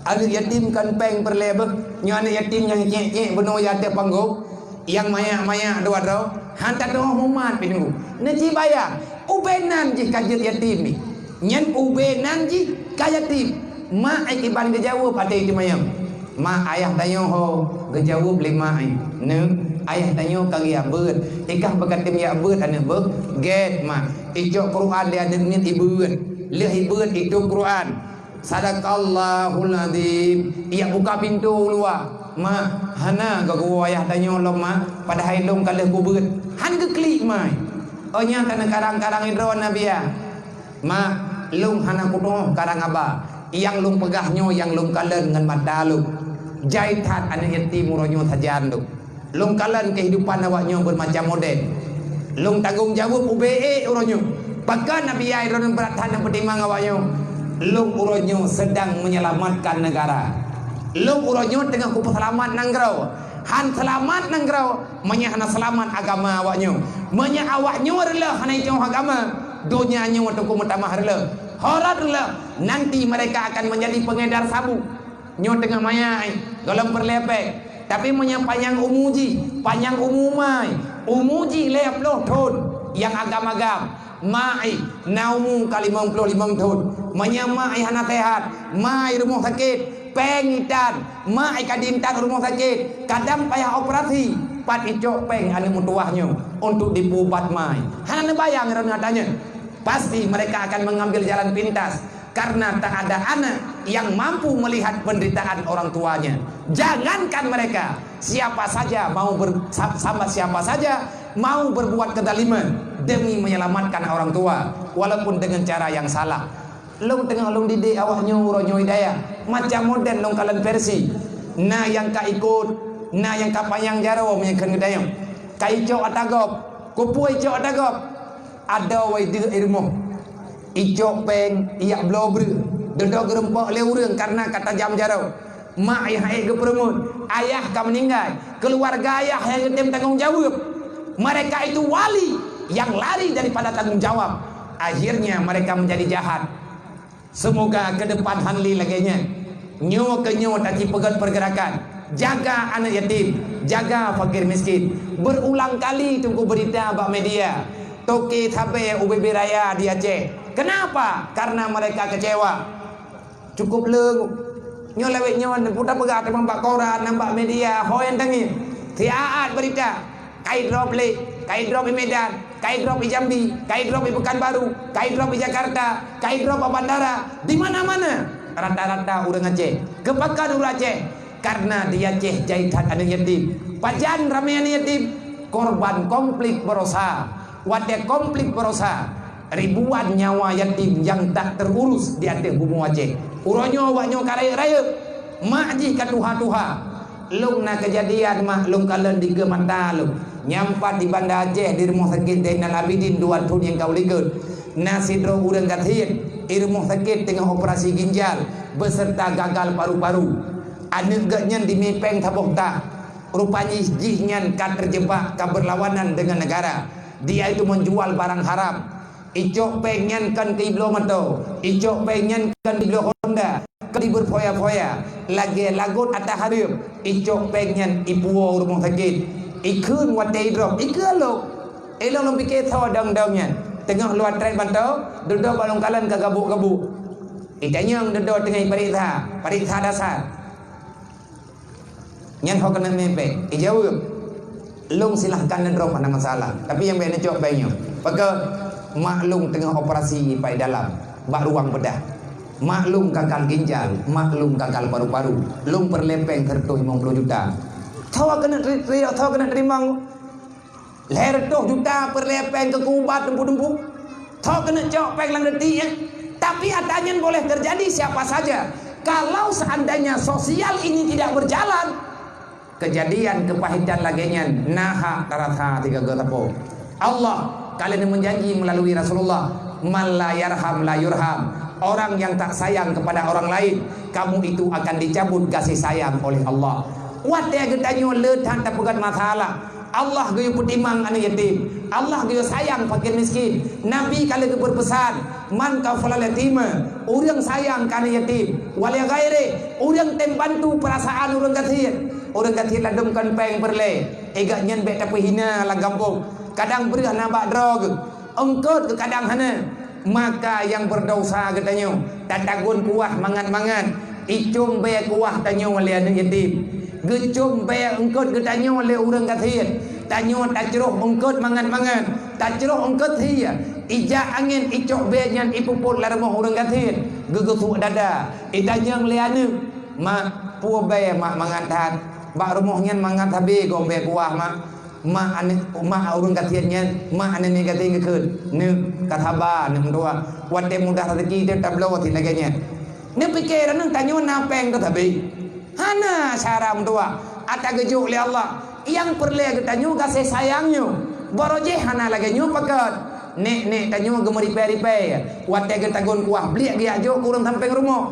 Aneuk yatim kon péng peureulée beuh. Nyoe aneuk yatim nyang nyék-nyék bunoe ateueh panggong, nyang manyak-manyak dua droe, han tatu'oh mumat pih teungku. Neuci bayang, ubé nan jih ka jeuet yatim nyan. Nyan ubé nan jih ka yatim. Mak ikiban geujaweueb até teumanyong. "Mak, ayah tanyoe ho," geujaweueb lé mak, "Neuk, ayah tanyoe ka geujak beuet." "Ikah beukatem jak beuet, aneuk beuh?" "Gét, Mak." Icok Quran lé aneuk miet ibeuet. Lheueh ibeuet itôp Quran. "Sadaqallahul azim." Ijak buka pintoe u luwa. "Mak, hana geuwoe ayah tanyoe lom, Mak, padahai lôn ka lheueh kubeuet." Han geuklik mai. Oh, nyan ka neukarang-karang droe Nabiah. "Mak, lôn hana kutu'oh karang haba. Nyang lôn peugah nyoe nyang lôn kalon ngon mata lôn. Jai that aneuk yatim uroe nyoe sajan lôn. Lôn kalon keuhidupan awaknyoe beumacam model. Lôn tanggong jaweueb ubé ék uroe nyoe. Pakon Nabiah droeneuh brat that neupeutimang awaknyoe? Lôn uroe nyoe seudang menyelamatkan negara. Lôn uroe nyoe teungoh kupeuseulamat nanggroe. Han seulamat nanggroe meunyoe hana seulamat agama awaknyoe. Meunyoe awaknyoe reuloh hana itu'oh agama, donya nyoe teungku meutamah reuloh. Ho rot reuloh, nanti mereka akan menjadi pengedar sabu." Nyoe teungoh maya, eh, gohlom peureulée péng. Tapi meunyoe panyang umu jih, panyang umu mai, umu jih lhée ploh thon, nyang agam-agam, mak, eh, na umu ka limong ploh limong thon. Meunyoe mak, eh, hana seuhat, mai rumoh sakét, péng itan, mak, eh, ka diintat rumoh sakét, kadang payah operasi, pat icok péng aneuk meutuwah nyoe untuk dipeuubat mai. Hana neubayang droeneuh ata nyoe. Pasti mereka akan mengambil jalan pintas karena tak ada anak yang mampu melihat penderitaan orang tuanya. Jangankan mereka, siapa saja mau ber-, sa-, sama siapa saja mau berbuat kezaliman demi menyelamatkan orang tua, walaupun dengan cara yang salah. Lôn teungoh lôn didik awaknyoe uroe nyoe hidayah, macam model lôn kalon versi. Na nyang ka ikot, na nyang ka panyang jaroe meunyoe kheun geutanyoe. Ka icok ata gob, keupeue icok ata gob? Adoe wai deuh i rumoh. Icok péng, ijak bloe breueh. Dudoe geurumpok lé ureuëng kareuna ka tajam jaroe. Mak nyang han ék geupeureumeun, ayah ka meuninggai. Keuluwarga ayah nyang geutem tanggong jaweueb. Mereka itu wali yang lari daripada tanggung jawab. Akhirnya mereka menjadi jahat. Seumoga keudepan han lé lagée nyan. Nyoe keu nyoe tacipeugét peurgeurakan. Jaga aneuk yatim, jaga fakir miskin. Beurulang kali teungku beurita bak media, toke sabée ubé-bé raya di Aceh. Kenapa? Karena mereka kecewa. Cukup leung. Nyoe lawét nyoe, peue tapeugah teuma bak koran, nyan bak media, ho nyang teungieng. Siat beurita. Ka idrop lé, ka idrop i Medan, ka idrop i Jambi, ka idrop i Pekanbaru, ka idrop i Jakarta, ka idrop bak bandara, di mana-mana. Rata-rata ureuëng Aceh. Keupakon ureuëng Aceh? Karena di Aceh jai that aneuk yatim. Pajan ramé aneuk yatim? Korban konflik Barosa. Watée konflik Barosa, ribuan nyawa yatim nyang tak terurus di ateueh bumoe Aceh. Uroe nyoe awaknyoe ka rayeuk-rayeuk, mak jih ka tuha-tuha. Lôn na keujadian, mak, lôn kalon dikeue mata lôn. Nyang pat di Banda Aceh, di Rumoh Sakét Zainal Abidin dua thon nyang ka u likot. Na sidroe ureuëng gasien, i rumoh sakét teungoh operasi ginjal, beserta gagal paru-paru. Aneuk geuh nyan dimé péng saboh tah. Rupajih jih nyan ka terjebak, ka berlawanan dengan negara. Dia itu menjual barang haram. Icok péng nyan kon keu ibloe moto, icok péng nyan kon keu ibloe Honda, kon dibeurfoya-foya, lagée lagot ata hareuem. Icok péng nyan ipuwoe u rumoh sakét, ikheun watée idrop, ikheun lom. Ilong lôn pike soe dong-dong nyan. Teungoh luwa treb mantong, dudoe bak lôn kalon ka gabuk-gabuk. Itanyong dudoe teungoh ipareksa, pareksa dasar. Nyan ho keuneuk mé péng. Ijaweueb, "Lôn silahkan neudrop, hana masalah. Tapi nyang bék neucok péng nyoe." Pakon? "Mak lôn teungoh operasi pai dalam, bak ruang beudah. Mak lôn gagal ginjal, mak lôn gagal paru-paru. Lôn peureulée péng seureutôh limong ploh juta." Soe keuneuk teri-, teri-, soe keuneuk teurimong? Lhée reutôh juta peureulée péng keu ubat dumpu-dumpu. Soe keuneuk cok péng lam detik, eh? Tapi ata nyan boleh terjadi siapa saja. Kalau seandainya sosial ini tidak berjalan, kejadian kepahitan lagée nyan na hak tarasa sigoe sapo. Allah ka lheueh meujanji melalui Rasulullah, "Man la yarham la yurham." Orang yang tak sayang kepada orang lain, kamu itu akan dicabut kasih sayang oleh Allah. Watée geutanyoe le that tapeugét masalah, Allah geuyue peutimang aneuk yatim. Allah geuyue sayang fakir miskin. Nabi ka lheueh geupeusan, "Man kafala yatima," ureuëng sayang keu aneuk yatim. "Wala ghairi," ureuëng tem bantu peurasaan ureuëng gasien. Ureuëng gasien ladôm kon péng peureulée. Igak nyan bék tapeuhina lam gampông. Kadang breueh na bak droe geuh. Eungkôt keu kadang hana. Maka nyang beudesya geutanyoe, tatagun kuah mangat-mangat. Icôm bèe kuah tanyoe lé aneuk yatim. Geucôm bèe eungkôt geutanyoe lé ureueng gasien. Tanyoe tacroh eungkôt mangat-mangat. Tacroh eungkôt sie. Ijak angén icok bèe nyan ipupôt lam rumoh ureueng gasien. Geugeusuek dada. Itanyong lé aneuk, "Mak, peue bèe mak mangat that? Bak rumoh nyan mangat sabe gob bèe kuah, Mak." Mak aneuk, mak ureueng gasien nyan, mak aneuk miet gasien geukheun, "Neuk, ka saba, neuk meutuah. Watèe mudah raseuki teuh tabloe sit lagèe nyan." Neupike droeneuh tanyoe na pèng teuh sabe? Hana cara meutuah. Ata geujok lé Allah. Nyang peureulèe geutanyoe gaséh sayang nyoe. Barô jih hana lagèe nyoe pakat. Nèk-nèk tanyoe geumeuripèe-ripèe. Watèe geutagun kuah bliek geujak jok keu ureueng sampéng rumoh.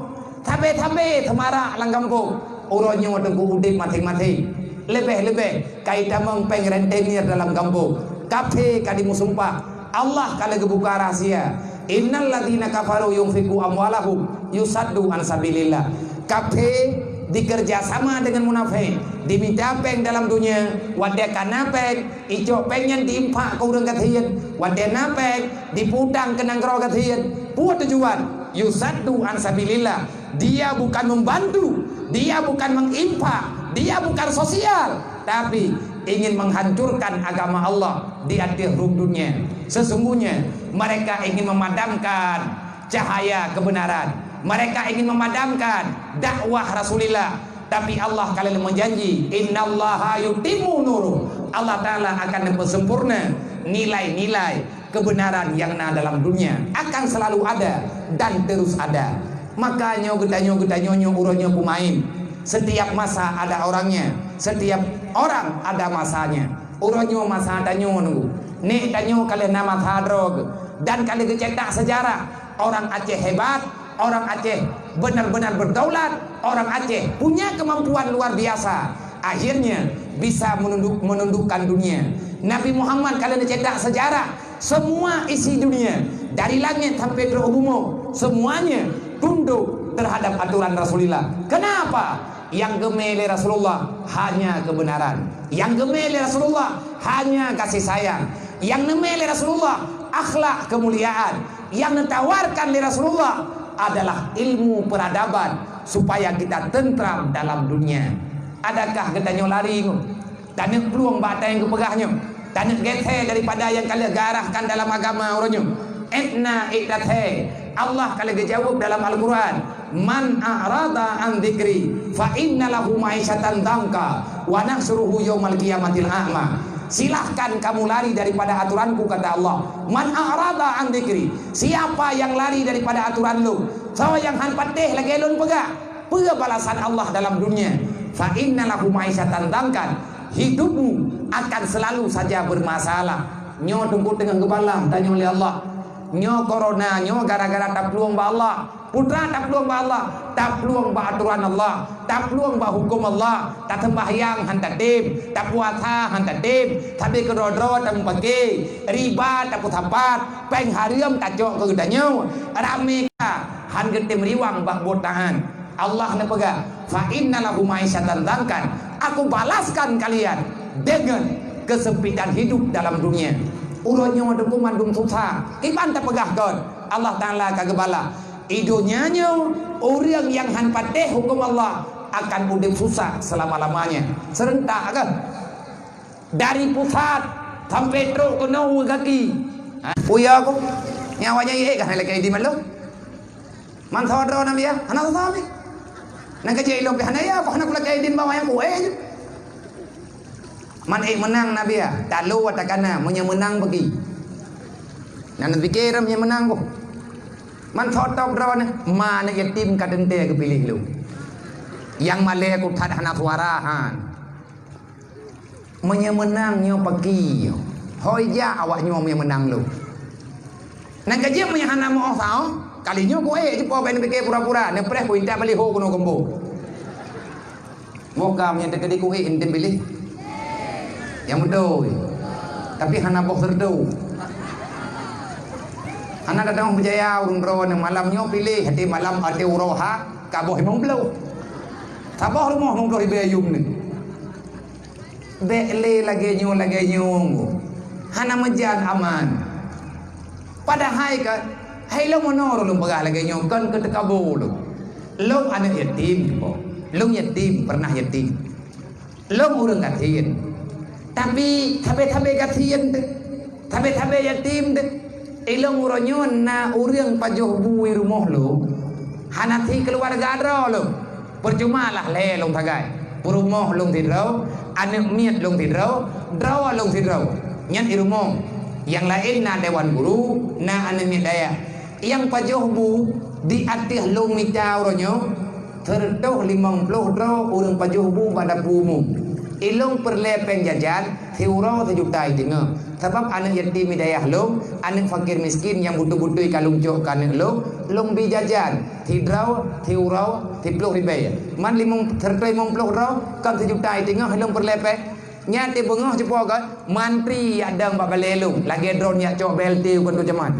Sabe-sabe seumarak lam gampông. Uroe nyoe teungku udép maséng-maséng. Leubeh-leubeh ka itamong pèng rentenir dalam gampông. Kafé ka jimeusumpah. Allah ka lheueh geubuka rahsia. "Innal ladzina kafaru yunfiqu amwalahum yusaddu an sabilillah." Kafé dikeureuja sama deungon munafék, jimita pèng dalam dunia, watèe ka na pèng, icok pèng nyan jiinfak keu ureueng gasien, watèe na pèng, jipeutang keu nanggroe gasien. Peue tujuan? Yusaddu an sabilillah. Dia bukan membantu, dia bukan menginfak, dia bukan sosial, tapi ingin menghancurkan agama Allah di ateueh rhueng dunia. Sesungguhnya mereka ingin memadamkan cahaya kebenaran. Mereka ingin memadamkan dakwah Rasulullah. Tapi Allah ka lheueh meujanji, "Innallaha yutimmu nuruh." Allah Ta'ala akan mempersempurna nilai-nilai kebenaran yang na dalam dunia akan selalu ada dan terus ada. Maka nyoe geutanyoe, geutanyoe nyoe uroe nyoe peumain. Setiap masa ada orangnya, setiap orang ada masanya. Uroe nyoe masa tanyoe nunggu. Nèk tanyoe ka lheueh na masa droe geuh dan ka lheueh geucetak sejarah. Orang Aceh hebat, orang Aceh benar-benar berdaulat, orang Aceh punya kemampuan luar biasa. Akhirnya bisa menunduk-, menundukkan dunia. Nabi Muhammad ka lheueh neucetak sejarah, semua isi dunia, dari langit sampai trok u bumoe, semuanya tunduk terhadap aturan Rasulullah. Kenapa? Nyang geumè lé Rasulullah hanya kebenaran. Nyang geumè lé Rasulullah hanya kasih sayang. Nyang neumè lé Rasulullah akhlak kemuliaan. Nyang neutawarkan lé Rasulullah adalah ilmu peradaban supaya kita tentram dalam dunia. Adakah geutanyoe lari ngon Taneuk plueng bak ata nyang geupeugah nyoe. Taneuk gèt-gèt daripada nyang ka lheueh geuarahkan dalam agama uroe nyoe. Èt na, èt that-that. Allah ka lheueh geujaweueb dalam Al-Quran, "Man a'rada an dzikri fa inna lahu ma'isyatan dhanka wa nahsyuruhu yaumal qiyamati a'ma." Silahkan kamu lari daripada aturan-Ku, kata Allah. "Man a'rada an dzikri," siapa yang lari daripada aturan Lôn, soe nyang han patéh lagèe Lôn peugah, peue balasan Allah dalam dunia? "Fa inna lahu ma'isyatan dhanka," hidupmu akan selalu saja bermasalah. Nyoe teungku teungoh geubalah tanyoe lé Allah. Nyoe corona nyoe gara-gara taplueng bak Allah. Peue teuma taplueng bak Allah? Taplueng bak aturan Allah, taplueng bak huköm Allah. Taseumbahyang han tatem, tapuasa han tatem, sabe keudroe-droe tameupaké, riba tapeusapat, pèng hareuem tacok keu geutanyoe. Ramé ka han geutem riwang bak buet taat. Allah neupeugah, "Fa inna lahu ma'isyatan dhanka." Aku balaskan kalian dengan kesempitan hidup dalam dunia. Uroe nyoe teungku mandum susah. Kiban tapeugah kon, Allah Ta'ala ka geubalah. Di donya nyoe, ureueng nyang han patéh huköm Allah akan udép susah selama-lamanya. Seureuntak keuh? Dari pusat sampai trok keunoe u gaki. Ha? Peue ya ku? Nyan awak nyan ék ka hana lakèe idin malu. Man sawa droe nyan biya, hana sawa lé. Nyan ka jeuet ilong pih hana ya, hana kulakèe idin bak awak nyan ku ék jeuet. Man ék meunang na biya, talo ata kana, meunyoe meunang bagi. Nyan neupiké meunyoe meunang ku. Man sawa top droe nyan, ma aneuk yatim ka teuntèe geupiléh lôn. Nyang malèe ku that hana suara, han. Meunyoe meunang nyoe paki nyoe. Hôi jak awak nyoe meunyoe meunang lôn. Nyan ka jeuet meunyoe hana meu sawa, kali nyoe ku ék jipo bèk neupiké pura-pura, neupreh ku intat baliho keunoe keumbông. Moka meunyoe teukeudi ku ék intat piléh. Nyang beutôi. Tapi hana boh seureutoh. Hana datang beujaya ureueng droe nyan malam nyoe piléh, até malam até uroe ha, ka boh limong ploh. Saboh rumoh limong ploh ribèe yum nyan. Bèk lé lagèe nyoe, lagèe nyoe. Hana meujan aman. Padahai kan, hai lôn meunoe lôn peugah lagèe nyoe, kon keu teukabo lôn. Lôn aneuk yatim, lôn yatim, pernah yatim. Lôn ureueng gasien. Tapi sabe-sabe gasien teuh, sabe-sabe yatim teuh. Ilôn uroe nyoe na ureueng pajoh bu i rumoh lôn, hana si keuluwarga droe lôn. Peucuma lah lé lôn sagai. Peurumoh lôn sidroe, aneuk miet lôn sidroe, droe lôn sidroe. Nyan i rumoh. Nyang laén na dewan guru, na aneuk miet dayah. Nyang pajoh bu di ateueh lôn mita uroe nyoe, seureutôh limong ploh droe ureueng pajoh bu bak dapu umum. Ilôn peureulée péng jajan, siuroe sijuta i teungoh. Sabab aneuk yatim i dayah lôn, aneuk fakir miskin nyang beutôi-beutôi ka lôn cok keu aneuk lôn, lôn bi jajan, sidroe, siuroe, siploh ribée. Man limong, seureutôh limong ploh droe, kon sijuta i teungoh, ilôn peureulée péng. Nyan teubeungoh cupo ka mantri yak dong bak balée lôn, lagée droen yak cok B L T u keunoe jaman.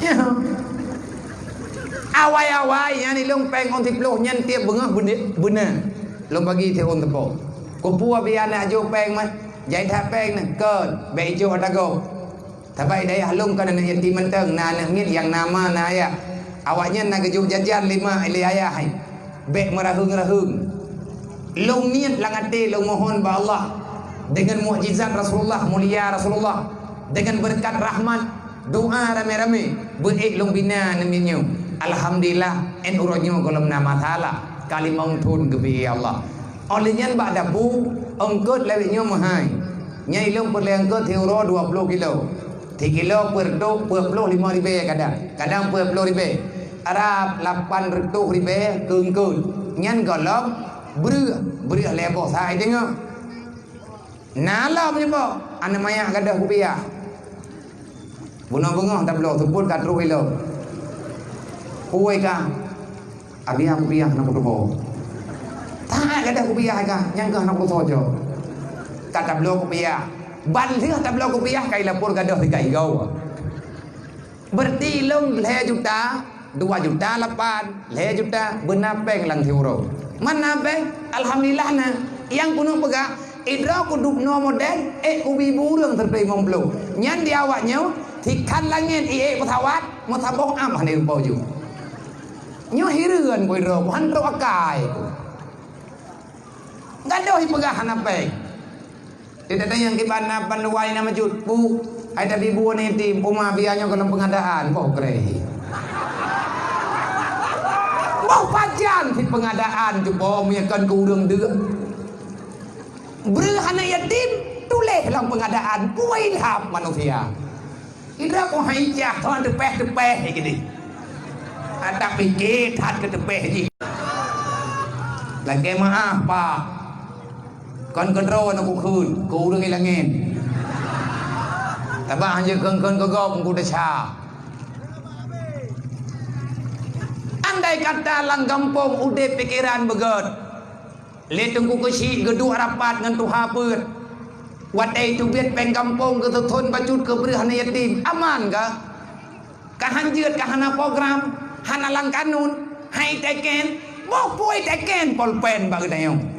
Ya. Awai-awai nyan ilôn péng ôn siploh nyan tiep beungoh beune-, beuna. Lôn bagi teuôn teupok. Kupu abi aneuk aju péng mah, jai that péng neh, kon, bék icok ata gob. Sabab i dayah lôn kon aneuk yatim mantong, na aneuk miet nyang na ma na ayah. Awaknyan na geujok jajan lé ma lé ayah hai. Bék meuraheueng-raheueng. Lôn niet lam até lôn mohon bak Allah deungon mukjizat Rasulullah, mulia Rasulullah, deungon beureukat rahmat, doa ramé-ramé, beuék lôn bina aneuk miet nyoe. Alhamdulillah, 'an uroe nyoe gohlom na masalah, ka limong thon geubri Allah. Óh lheueh nyan bak dapu, eungkôt lawét nyoe meuhai. Nyan ilôn peureulée eungkôt siuroe dua ploh kilo. Sikilo peureutôh peuet ploh limong ribée kadang, kadang peuet ploh ribée. Rab lapan reutôh ribée keu eungkôt. Nyan gohlom breueh, breueh lhée boh sa i teungoh. Na lom nyoe boh, aneuk manyak gadôh kupiah. Bunoe beungoh tabloe, seupôt ka troh ilôn. Kuwai ka, abiah kupiah na kutuho. Taát gadôh kupiah ka, nyang keuh na kutuho jo. Ka tabloe kupiah. Ban lheueh tabloe kupiah ka ilapor gadôh sikai goe. Berarti ilôn lhée juta, dua juta lapan, lhée juta, beuna péng lam siuroe. Man na péng? Alhamdulillah na. Nyang keuneuk peugah, idroe kudub noe model, ék kubi bu ureueng seureutôh limong ploh. Nyan di awak nyoe, sikhan langét i ék peusawat, meusaboh am hana irumpok ju. Nyoe hireuen ku idroe ku, han trok akai ku. Gadôh ipeugah hana péng. Di tatanyong kiban na bandua na meucut, "Bu, hai tabi bu aneuk yatim, uma biaya nyoe gohlom pengadaan." Boh kreh. Boh pajan si pengadaan tu, boh meunyoe ku ureueng deuk. Breueh aneuk yatim, tuléh lam pengadaan, bui lhab manusia. Indra ku hai cah, tuan teupeh-teupeh lagée nyoe. Ata pike that keu teupeh jih. Lakée meu'ah, Pak. Kon keudroe na kukheun, keu ureueng i langét. Tabah hanjeuet kheun-kheun keu gob, Teungku desya. Andai kata lam gampông udeb pikeran beugét, lé Teungku Keuchik geuduek rapat ngon tuha peuet. Watée teubiet péng gampông geuseuthon bacut keu breueh aneuk yatim, aman ka? Ka hanjeuet ka hana program, hana lam kanun, hai teken, boh pui teken polpen bak geutanyoe.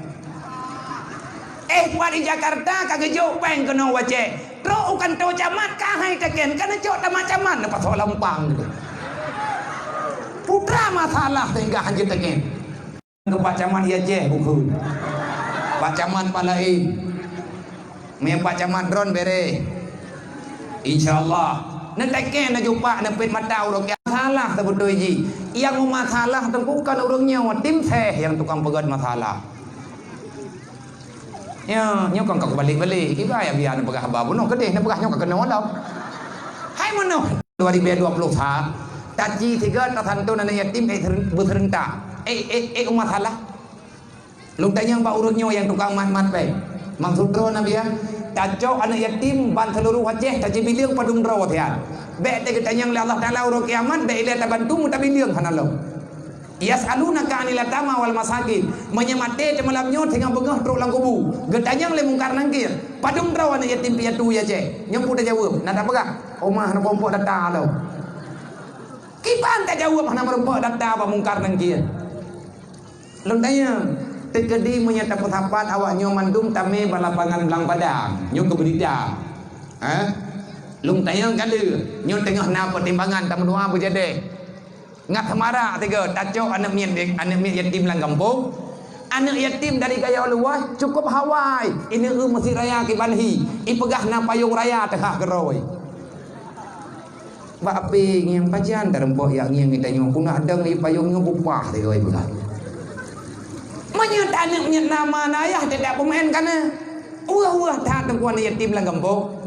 Eh, pat di Jakarta ka geujok péng keunoe u Aceh. Trok u kantô camat ka hai teken, ka neucok tamat camat neupasoe lampang gitu. Putra masalah sehingga hanjeuet teken. Keu Pak Camat i Aceh bukon. Pak Camat Pak laén. Mé Pak Camat droen bereh. Insya Allah. Neuteken neujupak neupet mata uroe kiamat. Masalah teubeutôi jih. Nyang meumasalah teungku kon ureueng nyoe, tim seh nyang tukang peugét masalah. Ya, nyoe kon ka kubalek-balek. Kiban ya biar neupeugah haba bunoe keudeh neupeugah nyoe ka keunoe lom. Hai meunoe. Dua ribu dua puluh sa, taci tiga tasanton aneuk yatim, eh, ser-, beuseurentak. Eh, eh, eh, uma salah. Lôn tanyong bak ureueng nyoe nyang tukang mat-mat bèe. Maksud droe na biya, tacok aneuk yatim ban seuluruh Aceh taci bileung padum droe siat. Bèk teugeutanyong lé Allah Taala uroe kiamat, bèk ilèe tabantu meutabileung hana lom. Yas'alunaka 'anil yatama wal masakin. Meunyoe maté teumalam nyoe teungoh beungoh trok lam kubu, geutanyong lé Mungkar Nangkir, padum droe aneuk yatim piatu i Aceh? Nyoe peue tajaweueb? Na tapeugah, "Oma hana meurumpok data lom." Kiban tajaweueb hana meurumpok data bak Mungkar Nangkir? Lôn tanyong, teukeudi meunyoe tapeusapat awak nyoe mandum tamé bak lapangan Blang Padang, nyoe keu beurita. Ha? Lôn tanyong ka lheueh, nyoe teungoh na peutimbangan tameudoa beujadeh. Ngat seumarak tiga, tacok aneuk miet, aneuk miet yatim lam gampông. Aneuk yatim dari Gayo Luwah cukup hawai. Ineuk meusit raya kiban hi. Ipeugah na payong raya teuhah keudroe. Bak api ngieng pajan tarumpok yak ngieng geutanyoe, keuneuk dong di payong nyoe bupah tiga ipeugah. Meunyoe aneuk miet na ma na ayah, teutab peumaén ka na. Weueh-weueh that teungku aneuk yatim lam gampông.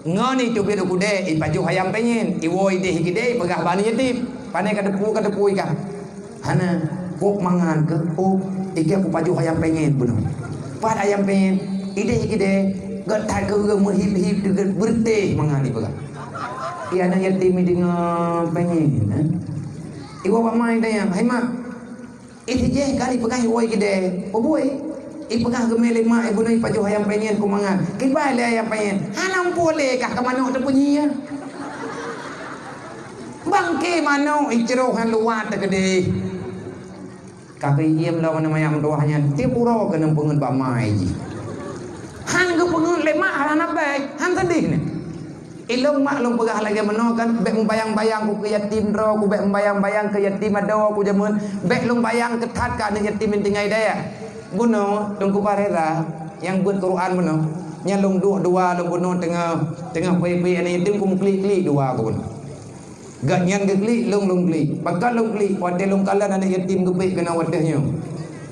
Ngon iteubiet u keudè, ipajoh ayam penyet, iwoe ideh i keudè, ipeugah bak aneuk yatim. Pane ka teupeu, ka teupeu ikah. Hana, kok mangan keu, oh, ikah kupajoh ayam penyet bunoe. Pat ayam penyet, ideh i keudè, geutat keu ureueng meuhib-hib deungon beureutéh mangan ipeugah. Iya aneuk yatim i deungon penyet, eh. Iwoe bak ma itanyong, "Hai mak, Ih, sijeh kali peugah iwoe keudè, peubui. Ipeugah geumé lé mak, ibunoe ipajoh ayam penyet kumangan. Kiban lé ayam penyet, hana muphom lé kah keu manok teupeue nyan. Bangke manok icroh han luwat teukeudeh." Ka geuiem lom aneuk manyak meutuwah nyan, tiep uroe keuneuk peungeut bak ma jih. Han geupeungeut lé mak, hana bèk, han seudeh nyan. Ilôn mak lôn peugah lagèe meunoe kan, bèk meubayang-bayang ku keu yatim droe ku, bèk meubayang-bayang keu yatim adoe ku jameun, bèk lôn bayang keu that keu aneuk yatim nyang tinggai dayah. Bunoe Teungku Barera nyang beuet Quran bunoe, nyan lôn duek dua lôn bunoe teungoh, teungoh pui-pui aneuk yatim ku meuklik-klik dua ku bunoe. Gobnyan geuklik, lôn lôn klik. Pakon lôn klik, watèe lôn kalon aneuk yatim geubeuet keunoe watèe nyoe.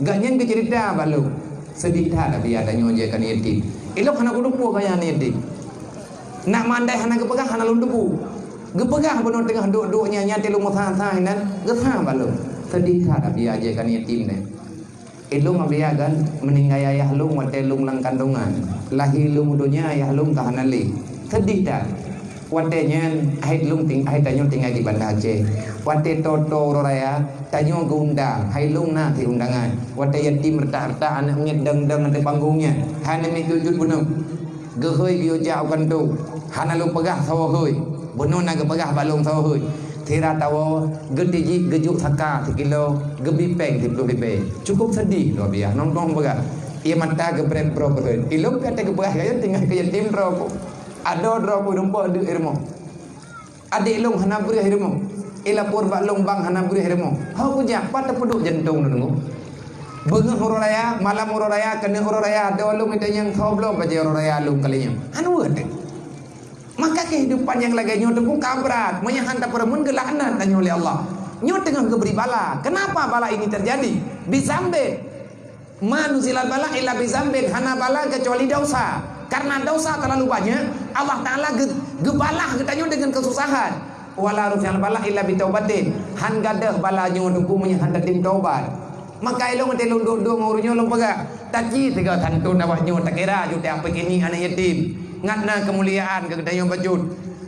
Gobnyan geuceurita bak lôn, seudeh that Abiya tanyoe jeuet keu aneuk yatim. Ilôn hana kuteupeue keu aneuk yatim. Nak mandai hana geupeugah, hana lôn teupeue. Geupeugah bunoe teungoh duek-duek nyan, nyan teuh lôn meusa-sa inan, geusa bak lôn. Seudeh that Abiya jeuet keu aneuk yatim nyan. Ilôn Abiya kan meuninggai ayah lôn watèe lôn lam kandongan. Lahé lôn u donya ayah lôn ka hana lé. Seudeh that. Watèe nyan, hai lôn ting-, hai tanyoe tinggai di Banda Aceh. Watèe toe-toe uroe raya, tanyoe geuundang, hai lôn na cit undangan. Watèe yatim retak-retak aneuk miet dong-dong ateueh panggong nyan, hana miet jujut bunoe. Geuhôi geuyue jak u kantô, hana lôn peugah saboh hôi. Bunoe na geupeugah bak lôn saboh hôi. Sira tawoe, geutijik geujok saka sikilo, geubi péng siplôh ribèe. Cukup seudeh luwa biasa, nong-nong peugah. Ie mata geubrek broe-broe. Ilôn ka teupeugah keu yatim, keu yatim droe ku. Adoe droe ku dumpok deuk i rumoh. Adék lôn hana breueh i rumoh. Ilapor bak lôn bang hana breueh i rumoh. Ho kujak, pat teupeuduek jantông lôn nyoe. Beungoh uroe raya, malam uroe raya, keuneuk uroe raya, adoe lôn itanyong soe bloe bajèe uroe raya lôn kali nyoe. Hana weueh teuh. Maka kehidupan nyang lagèe nyoe teungku ka brat. Meunyo han tapeureumeun geulaknat tanyoe lé Allah. Nyoe teungoh geubri bala. Kenapa bala ini terjadi? Bisambet. Ma nuzilal bala illa bizambin, hana bala keucuali desya. Karena desya terlalu banyak, Allah Taala geu-, geubalah geutanyoe deungon keususahan. Wala rufi'al bala illa bitaubatin, han gadôh bala nyoe teungku meunyo han tatem taubat. Maka ilôn watèe lôn duek-duek ngon ureueng nyoe lôn peugah, taci sigoe santôn awak nyoe takira ju teuapeukinik aneuk yatim. Ngat na keumuliaan keu geutanyoe bacut.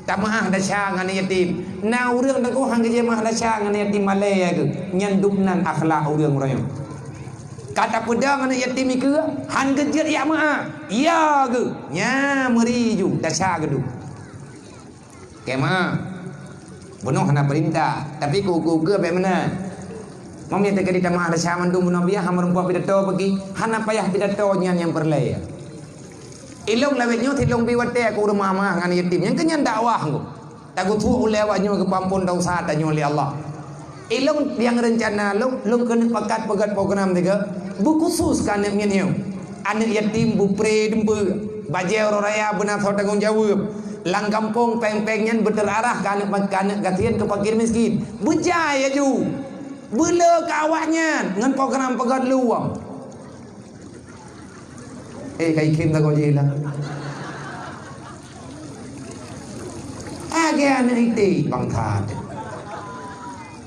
Tameu'ah desya ngon aneuk yatim. Na ureueng teungku han geujimeu'ah desya ngon aneuk yatim malèe ya geuh. Nyan dum nan akhlak ureueng-ureueng nyoe. Ka tapeudong aneuk yatim ikeue, han geujeuet jak meu'ah. Ya geuh, nya meuri ju, desya geuh dum. Keu ma, bunoe hana peurintah, tapi keu ukeue-ukeue bèk meunan. Meunyo teukeudi tameu'ah desya mandum bunoe biah, hana meurumpok pidato bagi, hana payah pidato nyan nyang peureulèe. Ilôn lawét nyoe silôn bi watèe keu ureueng meu'ah-meu'ah ngon yatim, nyang keu nyan dakwah ngku. Tageutuek ulèe awak nyoe geupeuampôn desya tanyoe lé Allah. Ilôn nyang reuncana lôn, lôn keuneuk pakat peugöt program tiga, beukhusus keu aneuk miet nyoe. Aneuk yatim beupré dumpeue, bajèe uroe raya beuna soe tanggong jaweueb. Lam gampông péng-péng nyan beuteurarah keu aneuk, keu aneuk gasien, keu fakir miskin. Beujai laju. Beuleu keu awak nyan ngon program peugöt luwang. Eh, ka ikhém lagoe jih lah. Lagèe aneuk iték bangsa teuh.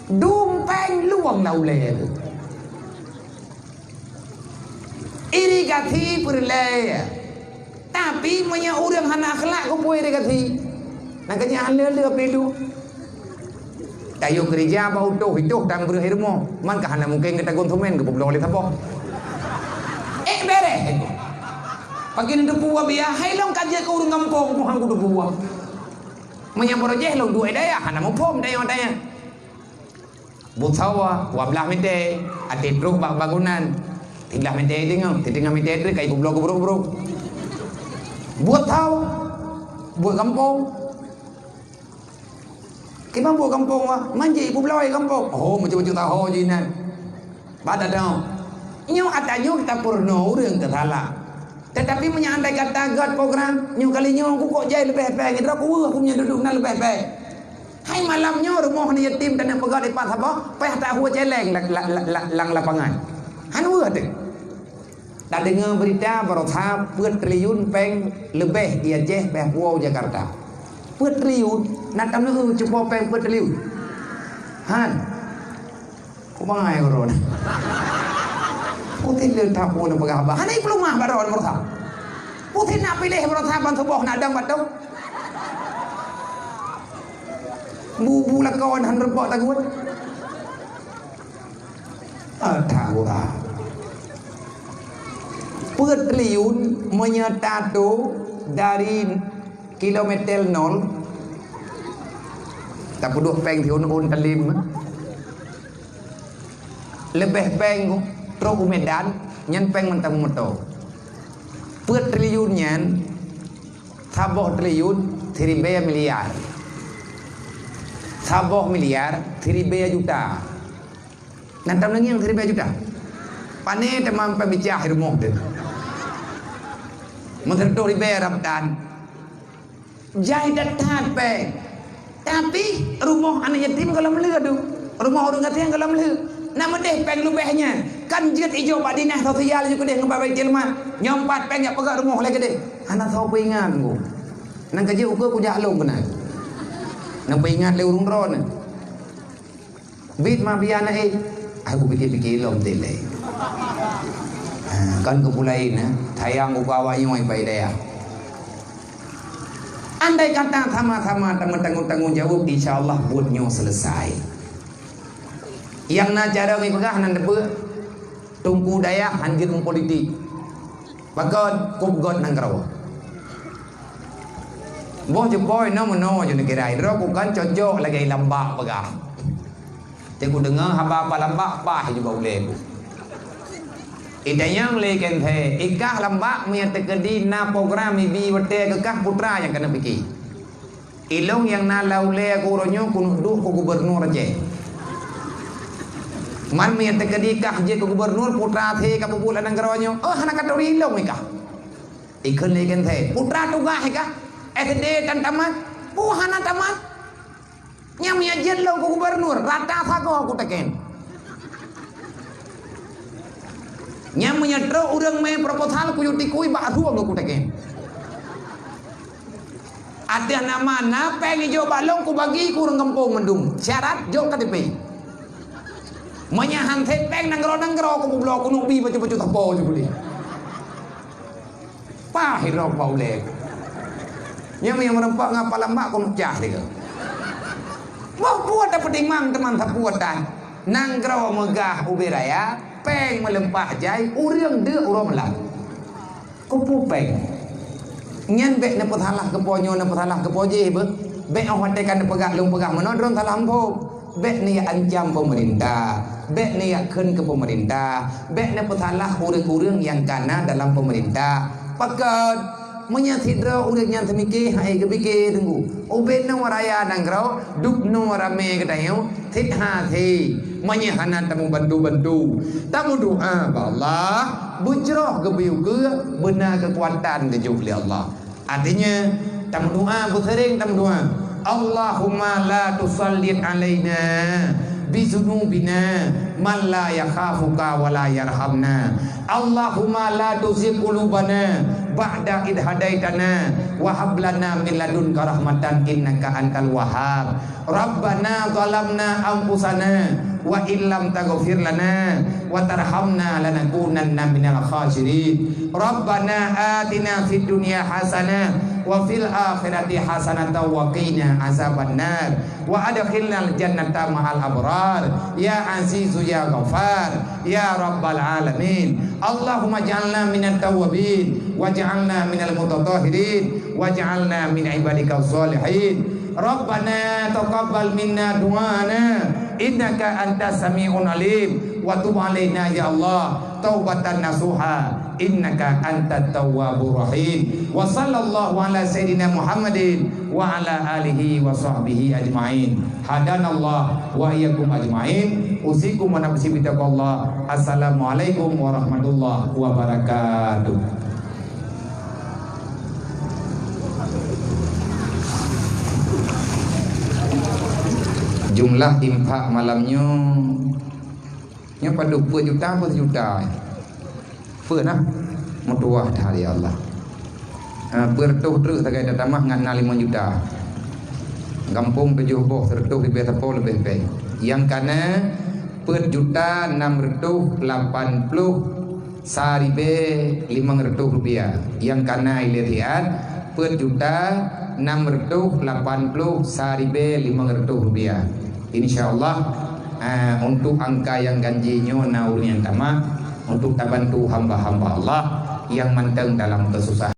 Dum péng luwang lam ulèe teuh. Irigasi peureulèe. Tapi meunyo ureueng hana akhlak, keupeue irigasi? Nyang keu nyan le-le pilu. Tayue keurija bak utoh, itoh tan breueh i rumoh. Man ka hana mungken geutagun seumén, geupeubloe lé saboh. Eh, bèrèh. Pakon teupeue biah, hai lôn ka jeuet keu ureueng gampông, Tuhan kuteupeu. Meunyo barô jih lôn duek dayah, hana muphom dayah-dayah. Buet sawa, dua blaih mètè, até trok bak bangunan. Siblaih mètè teungoh, siteungoh mètè trok, ka ipeubloe keu brok-brok. Buet sawa, buet gampông. Mabök gampông wah, manjék ipeubloe gampông. Oh, macam-macam tahu je inan. Bak tadong. Nyoe ata nyoe tapeurunoe ureuëng teusalah. Tetapi meunyoe andai kata göt program, nyoe kali nyoe ku kok jai leubeh péng, droe kuweueh ku meunyoe dudoe na leubeh péng. Hai malam nyoe rumoh aneuk yatim taneuk peugöt ipat saboh, payah tahue celeng la-, la-, la-, la-, lam lapangan. Han weueh teuh. Tadeungoe beurita baroesa peuet triliun péng leubeh di Aceh, péng puwoe Jakarta. Peuet triliun, na taneuk cupo péng peuet triliun? Han. Kubangai ureuëng. Putin le tapu na peugah haba. Hana ipeuleumah baroe baroesa. Putin na piléh baroesa ban suboh na dang bato. Bu-bu lakoe han reubok tagut. Ah, tahu lah. Peuet triliun meunyoe tato dari kilometer nol, tapeuduek péng siun-un talim. Leubeh péng trok u Medan, nyan péng mantong moto. Peuet triliun nyan, saboh triliun siribèe miliar. Saboh miliar siribèe juta. Nan tam leungieng siribèe juta. Pané teuma peubicara rumoh teuh. Meuseureutôh ribèe rab tan. Jai that-that péng. Tapi rumoh aneuk yatim gohlom lheueh tu. Rumoh ureuëng gasien gohlom lheueh. Na meudeh péng leubeh nyan. Kan jeuet ijok bak dinas sosial ju keudeh ngon bak Baitul Mal. Nyoe pat péng jak peugöt rumoh lé keudeh. Hana soe peuingat ku. Nang ka jeuet ukeue kujak lom keunan. Nang peuingat lé ureuëng droeneuh. Bit ma bian na éh. Aku pikir-pikir lom teuh lé. Ha, kan keupulai na, sayang ubak awak nyoe pai daya. Andai kata sama-sama tameutanggung-tanggung jawab, insya Allah buet nyoe selesai. Nyang na cara ngipeugah nan teupeu, Teungku Dayah han jeuet meupolitik. Pakon? Keu peugöt nanggroe. Boh jipoi na meunoe ju neugara, droe ku kan cocok lagée lambak peugah. Teungku deungoe haba Pak Lambak, paih ju bak ulée ku. Itanyong lé Ken Thee, ikah Lambak meunyoe teukeudi na program ibi watée keu kah putra nyang keuneuk pike. Ilong nyang na lam ulée ku uroe nyoe keuneuk duek keu gubernur Aceh. Man meunyoe teukeudi kah jeuet keu gubernur, putra Thee ka peubuet lam nanggroe nyoe, oh hana katuri ilong ikah. Ikheun lé Ken Thee, putra tugaih ikah, S D tan tamat, oh hana tamat. Nyang meunyoe jeuet lôn keu gubernur, rata sagoe kuteken. Nyang meunyoe trok ureuëng mé proposal kuyue tikui bak rueng kuteken. Ateueh nama na péng ijok bak lôn kubagi keu ureuëng gampông mandum, syarat jok K T P. Meunyoe han sép péng nanggroe-nanggroe kupeubloe keuneuk bi bacut-bacut sapo ju keudeh. Paih irok bak ulée. Nyang, nyang meureumpok ngon Pak Lambak keuneuk cah lé. Boh buet tapeutimang teuma sapeue tan. Nanggroe meugah ubé raya, péng meulimpah jai, ureuëng deuk uroe malam. Keupeue péng? Nyan bék neupeusalah keupeue nyoe, neupeusalah keupeue jéh beuh. Bék óh watée ka neupeugah lôn peugah meunoe droen salah muphom. Bék neujak ancam peumeurintah, bék neujak kheun keu peumeurintah, bék neupeusalah ureuëng-ureuëng nyang ka na dalam peumeurintah. Pakon? Meunyoe sidroe ureuëng nyang teumike, hai geupike teungku, ubé noe raya nanggroe, duek noe ramé geutanyoe, sit hase. Meunyoe hana tameubantu-bantu, tameudoá bak Allah, beujroh geubri ukeue, beuna keukuatan geujok lé Allah. Artinya, tameudoá, beuseuring tameudoá. Allahumma la tusallit alaina bizunubina man la yakhafuka wa la yarhamna. Allahumma la tuzigh qulubana ba'da idh hadaitana wa hab lana min ladunka rahmatan innaka antal wahhab. Rabbana zalamna anfusana wa illam taghfir lana wa tarhamna lanakunanna minal khasirin. Rabbana atina fid dunya hasanah wa fil akhirati hasanatan wa qina azabannar. Wa adkhilnal jannata ma'al abrar. Ya Azizu ya Ghaffar. Ya Rabbal alamin. Allahumma ja'alna minat tawwabin waj'alna minal mutatahhirin waj'alna min ibadikaz zalihin. Rabbana taqabbal minna du'ana innaka antas sami'un alim wa tub alaina ya Allah taubatan nasuha, innaka antat tawwabur rahim. Wa sallallahu ala sayyidina Muhammadin wa ala alihi wa sahbihi ajma'in. Hadanallah wa iyyakum ajma'in. Usikum wa nafsi bitaqwallah. Assalamualaikum warahmatullahi wabarakatuh. Jumlah infak malam nyoe, nyoe padub, peuet juta, peuet juta. Peuet nah, meutuwah that, ya Allah. Ha, peuet reutôh treuk sagai tatamah ngat na limong juta. Gampông tujoh boh, seureutôh ribèe sapo leubeh bèe. Nyang kana peuet juta nam reutôh lapan ploh sa ribèe limong reutôh rupiah. Nyang kana ilèe siat peuet juta nam reutôh lapan ploh sa ribèe limong reutôh rupiah. Insya Allah, eh, untuk angka nyang ganjé nyoe na ureueng nyang tamah untuk tabantu hamba-hamba Allah nyang mantong dalam keususahan.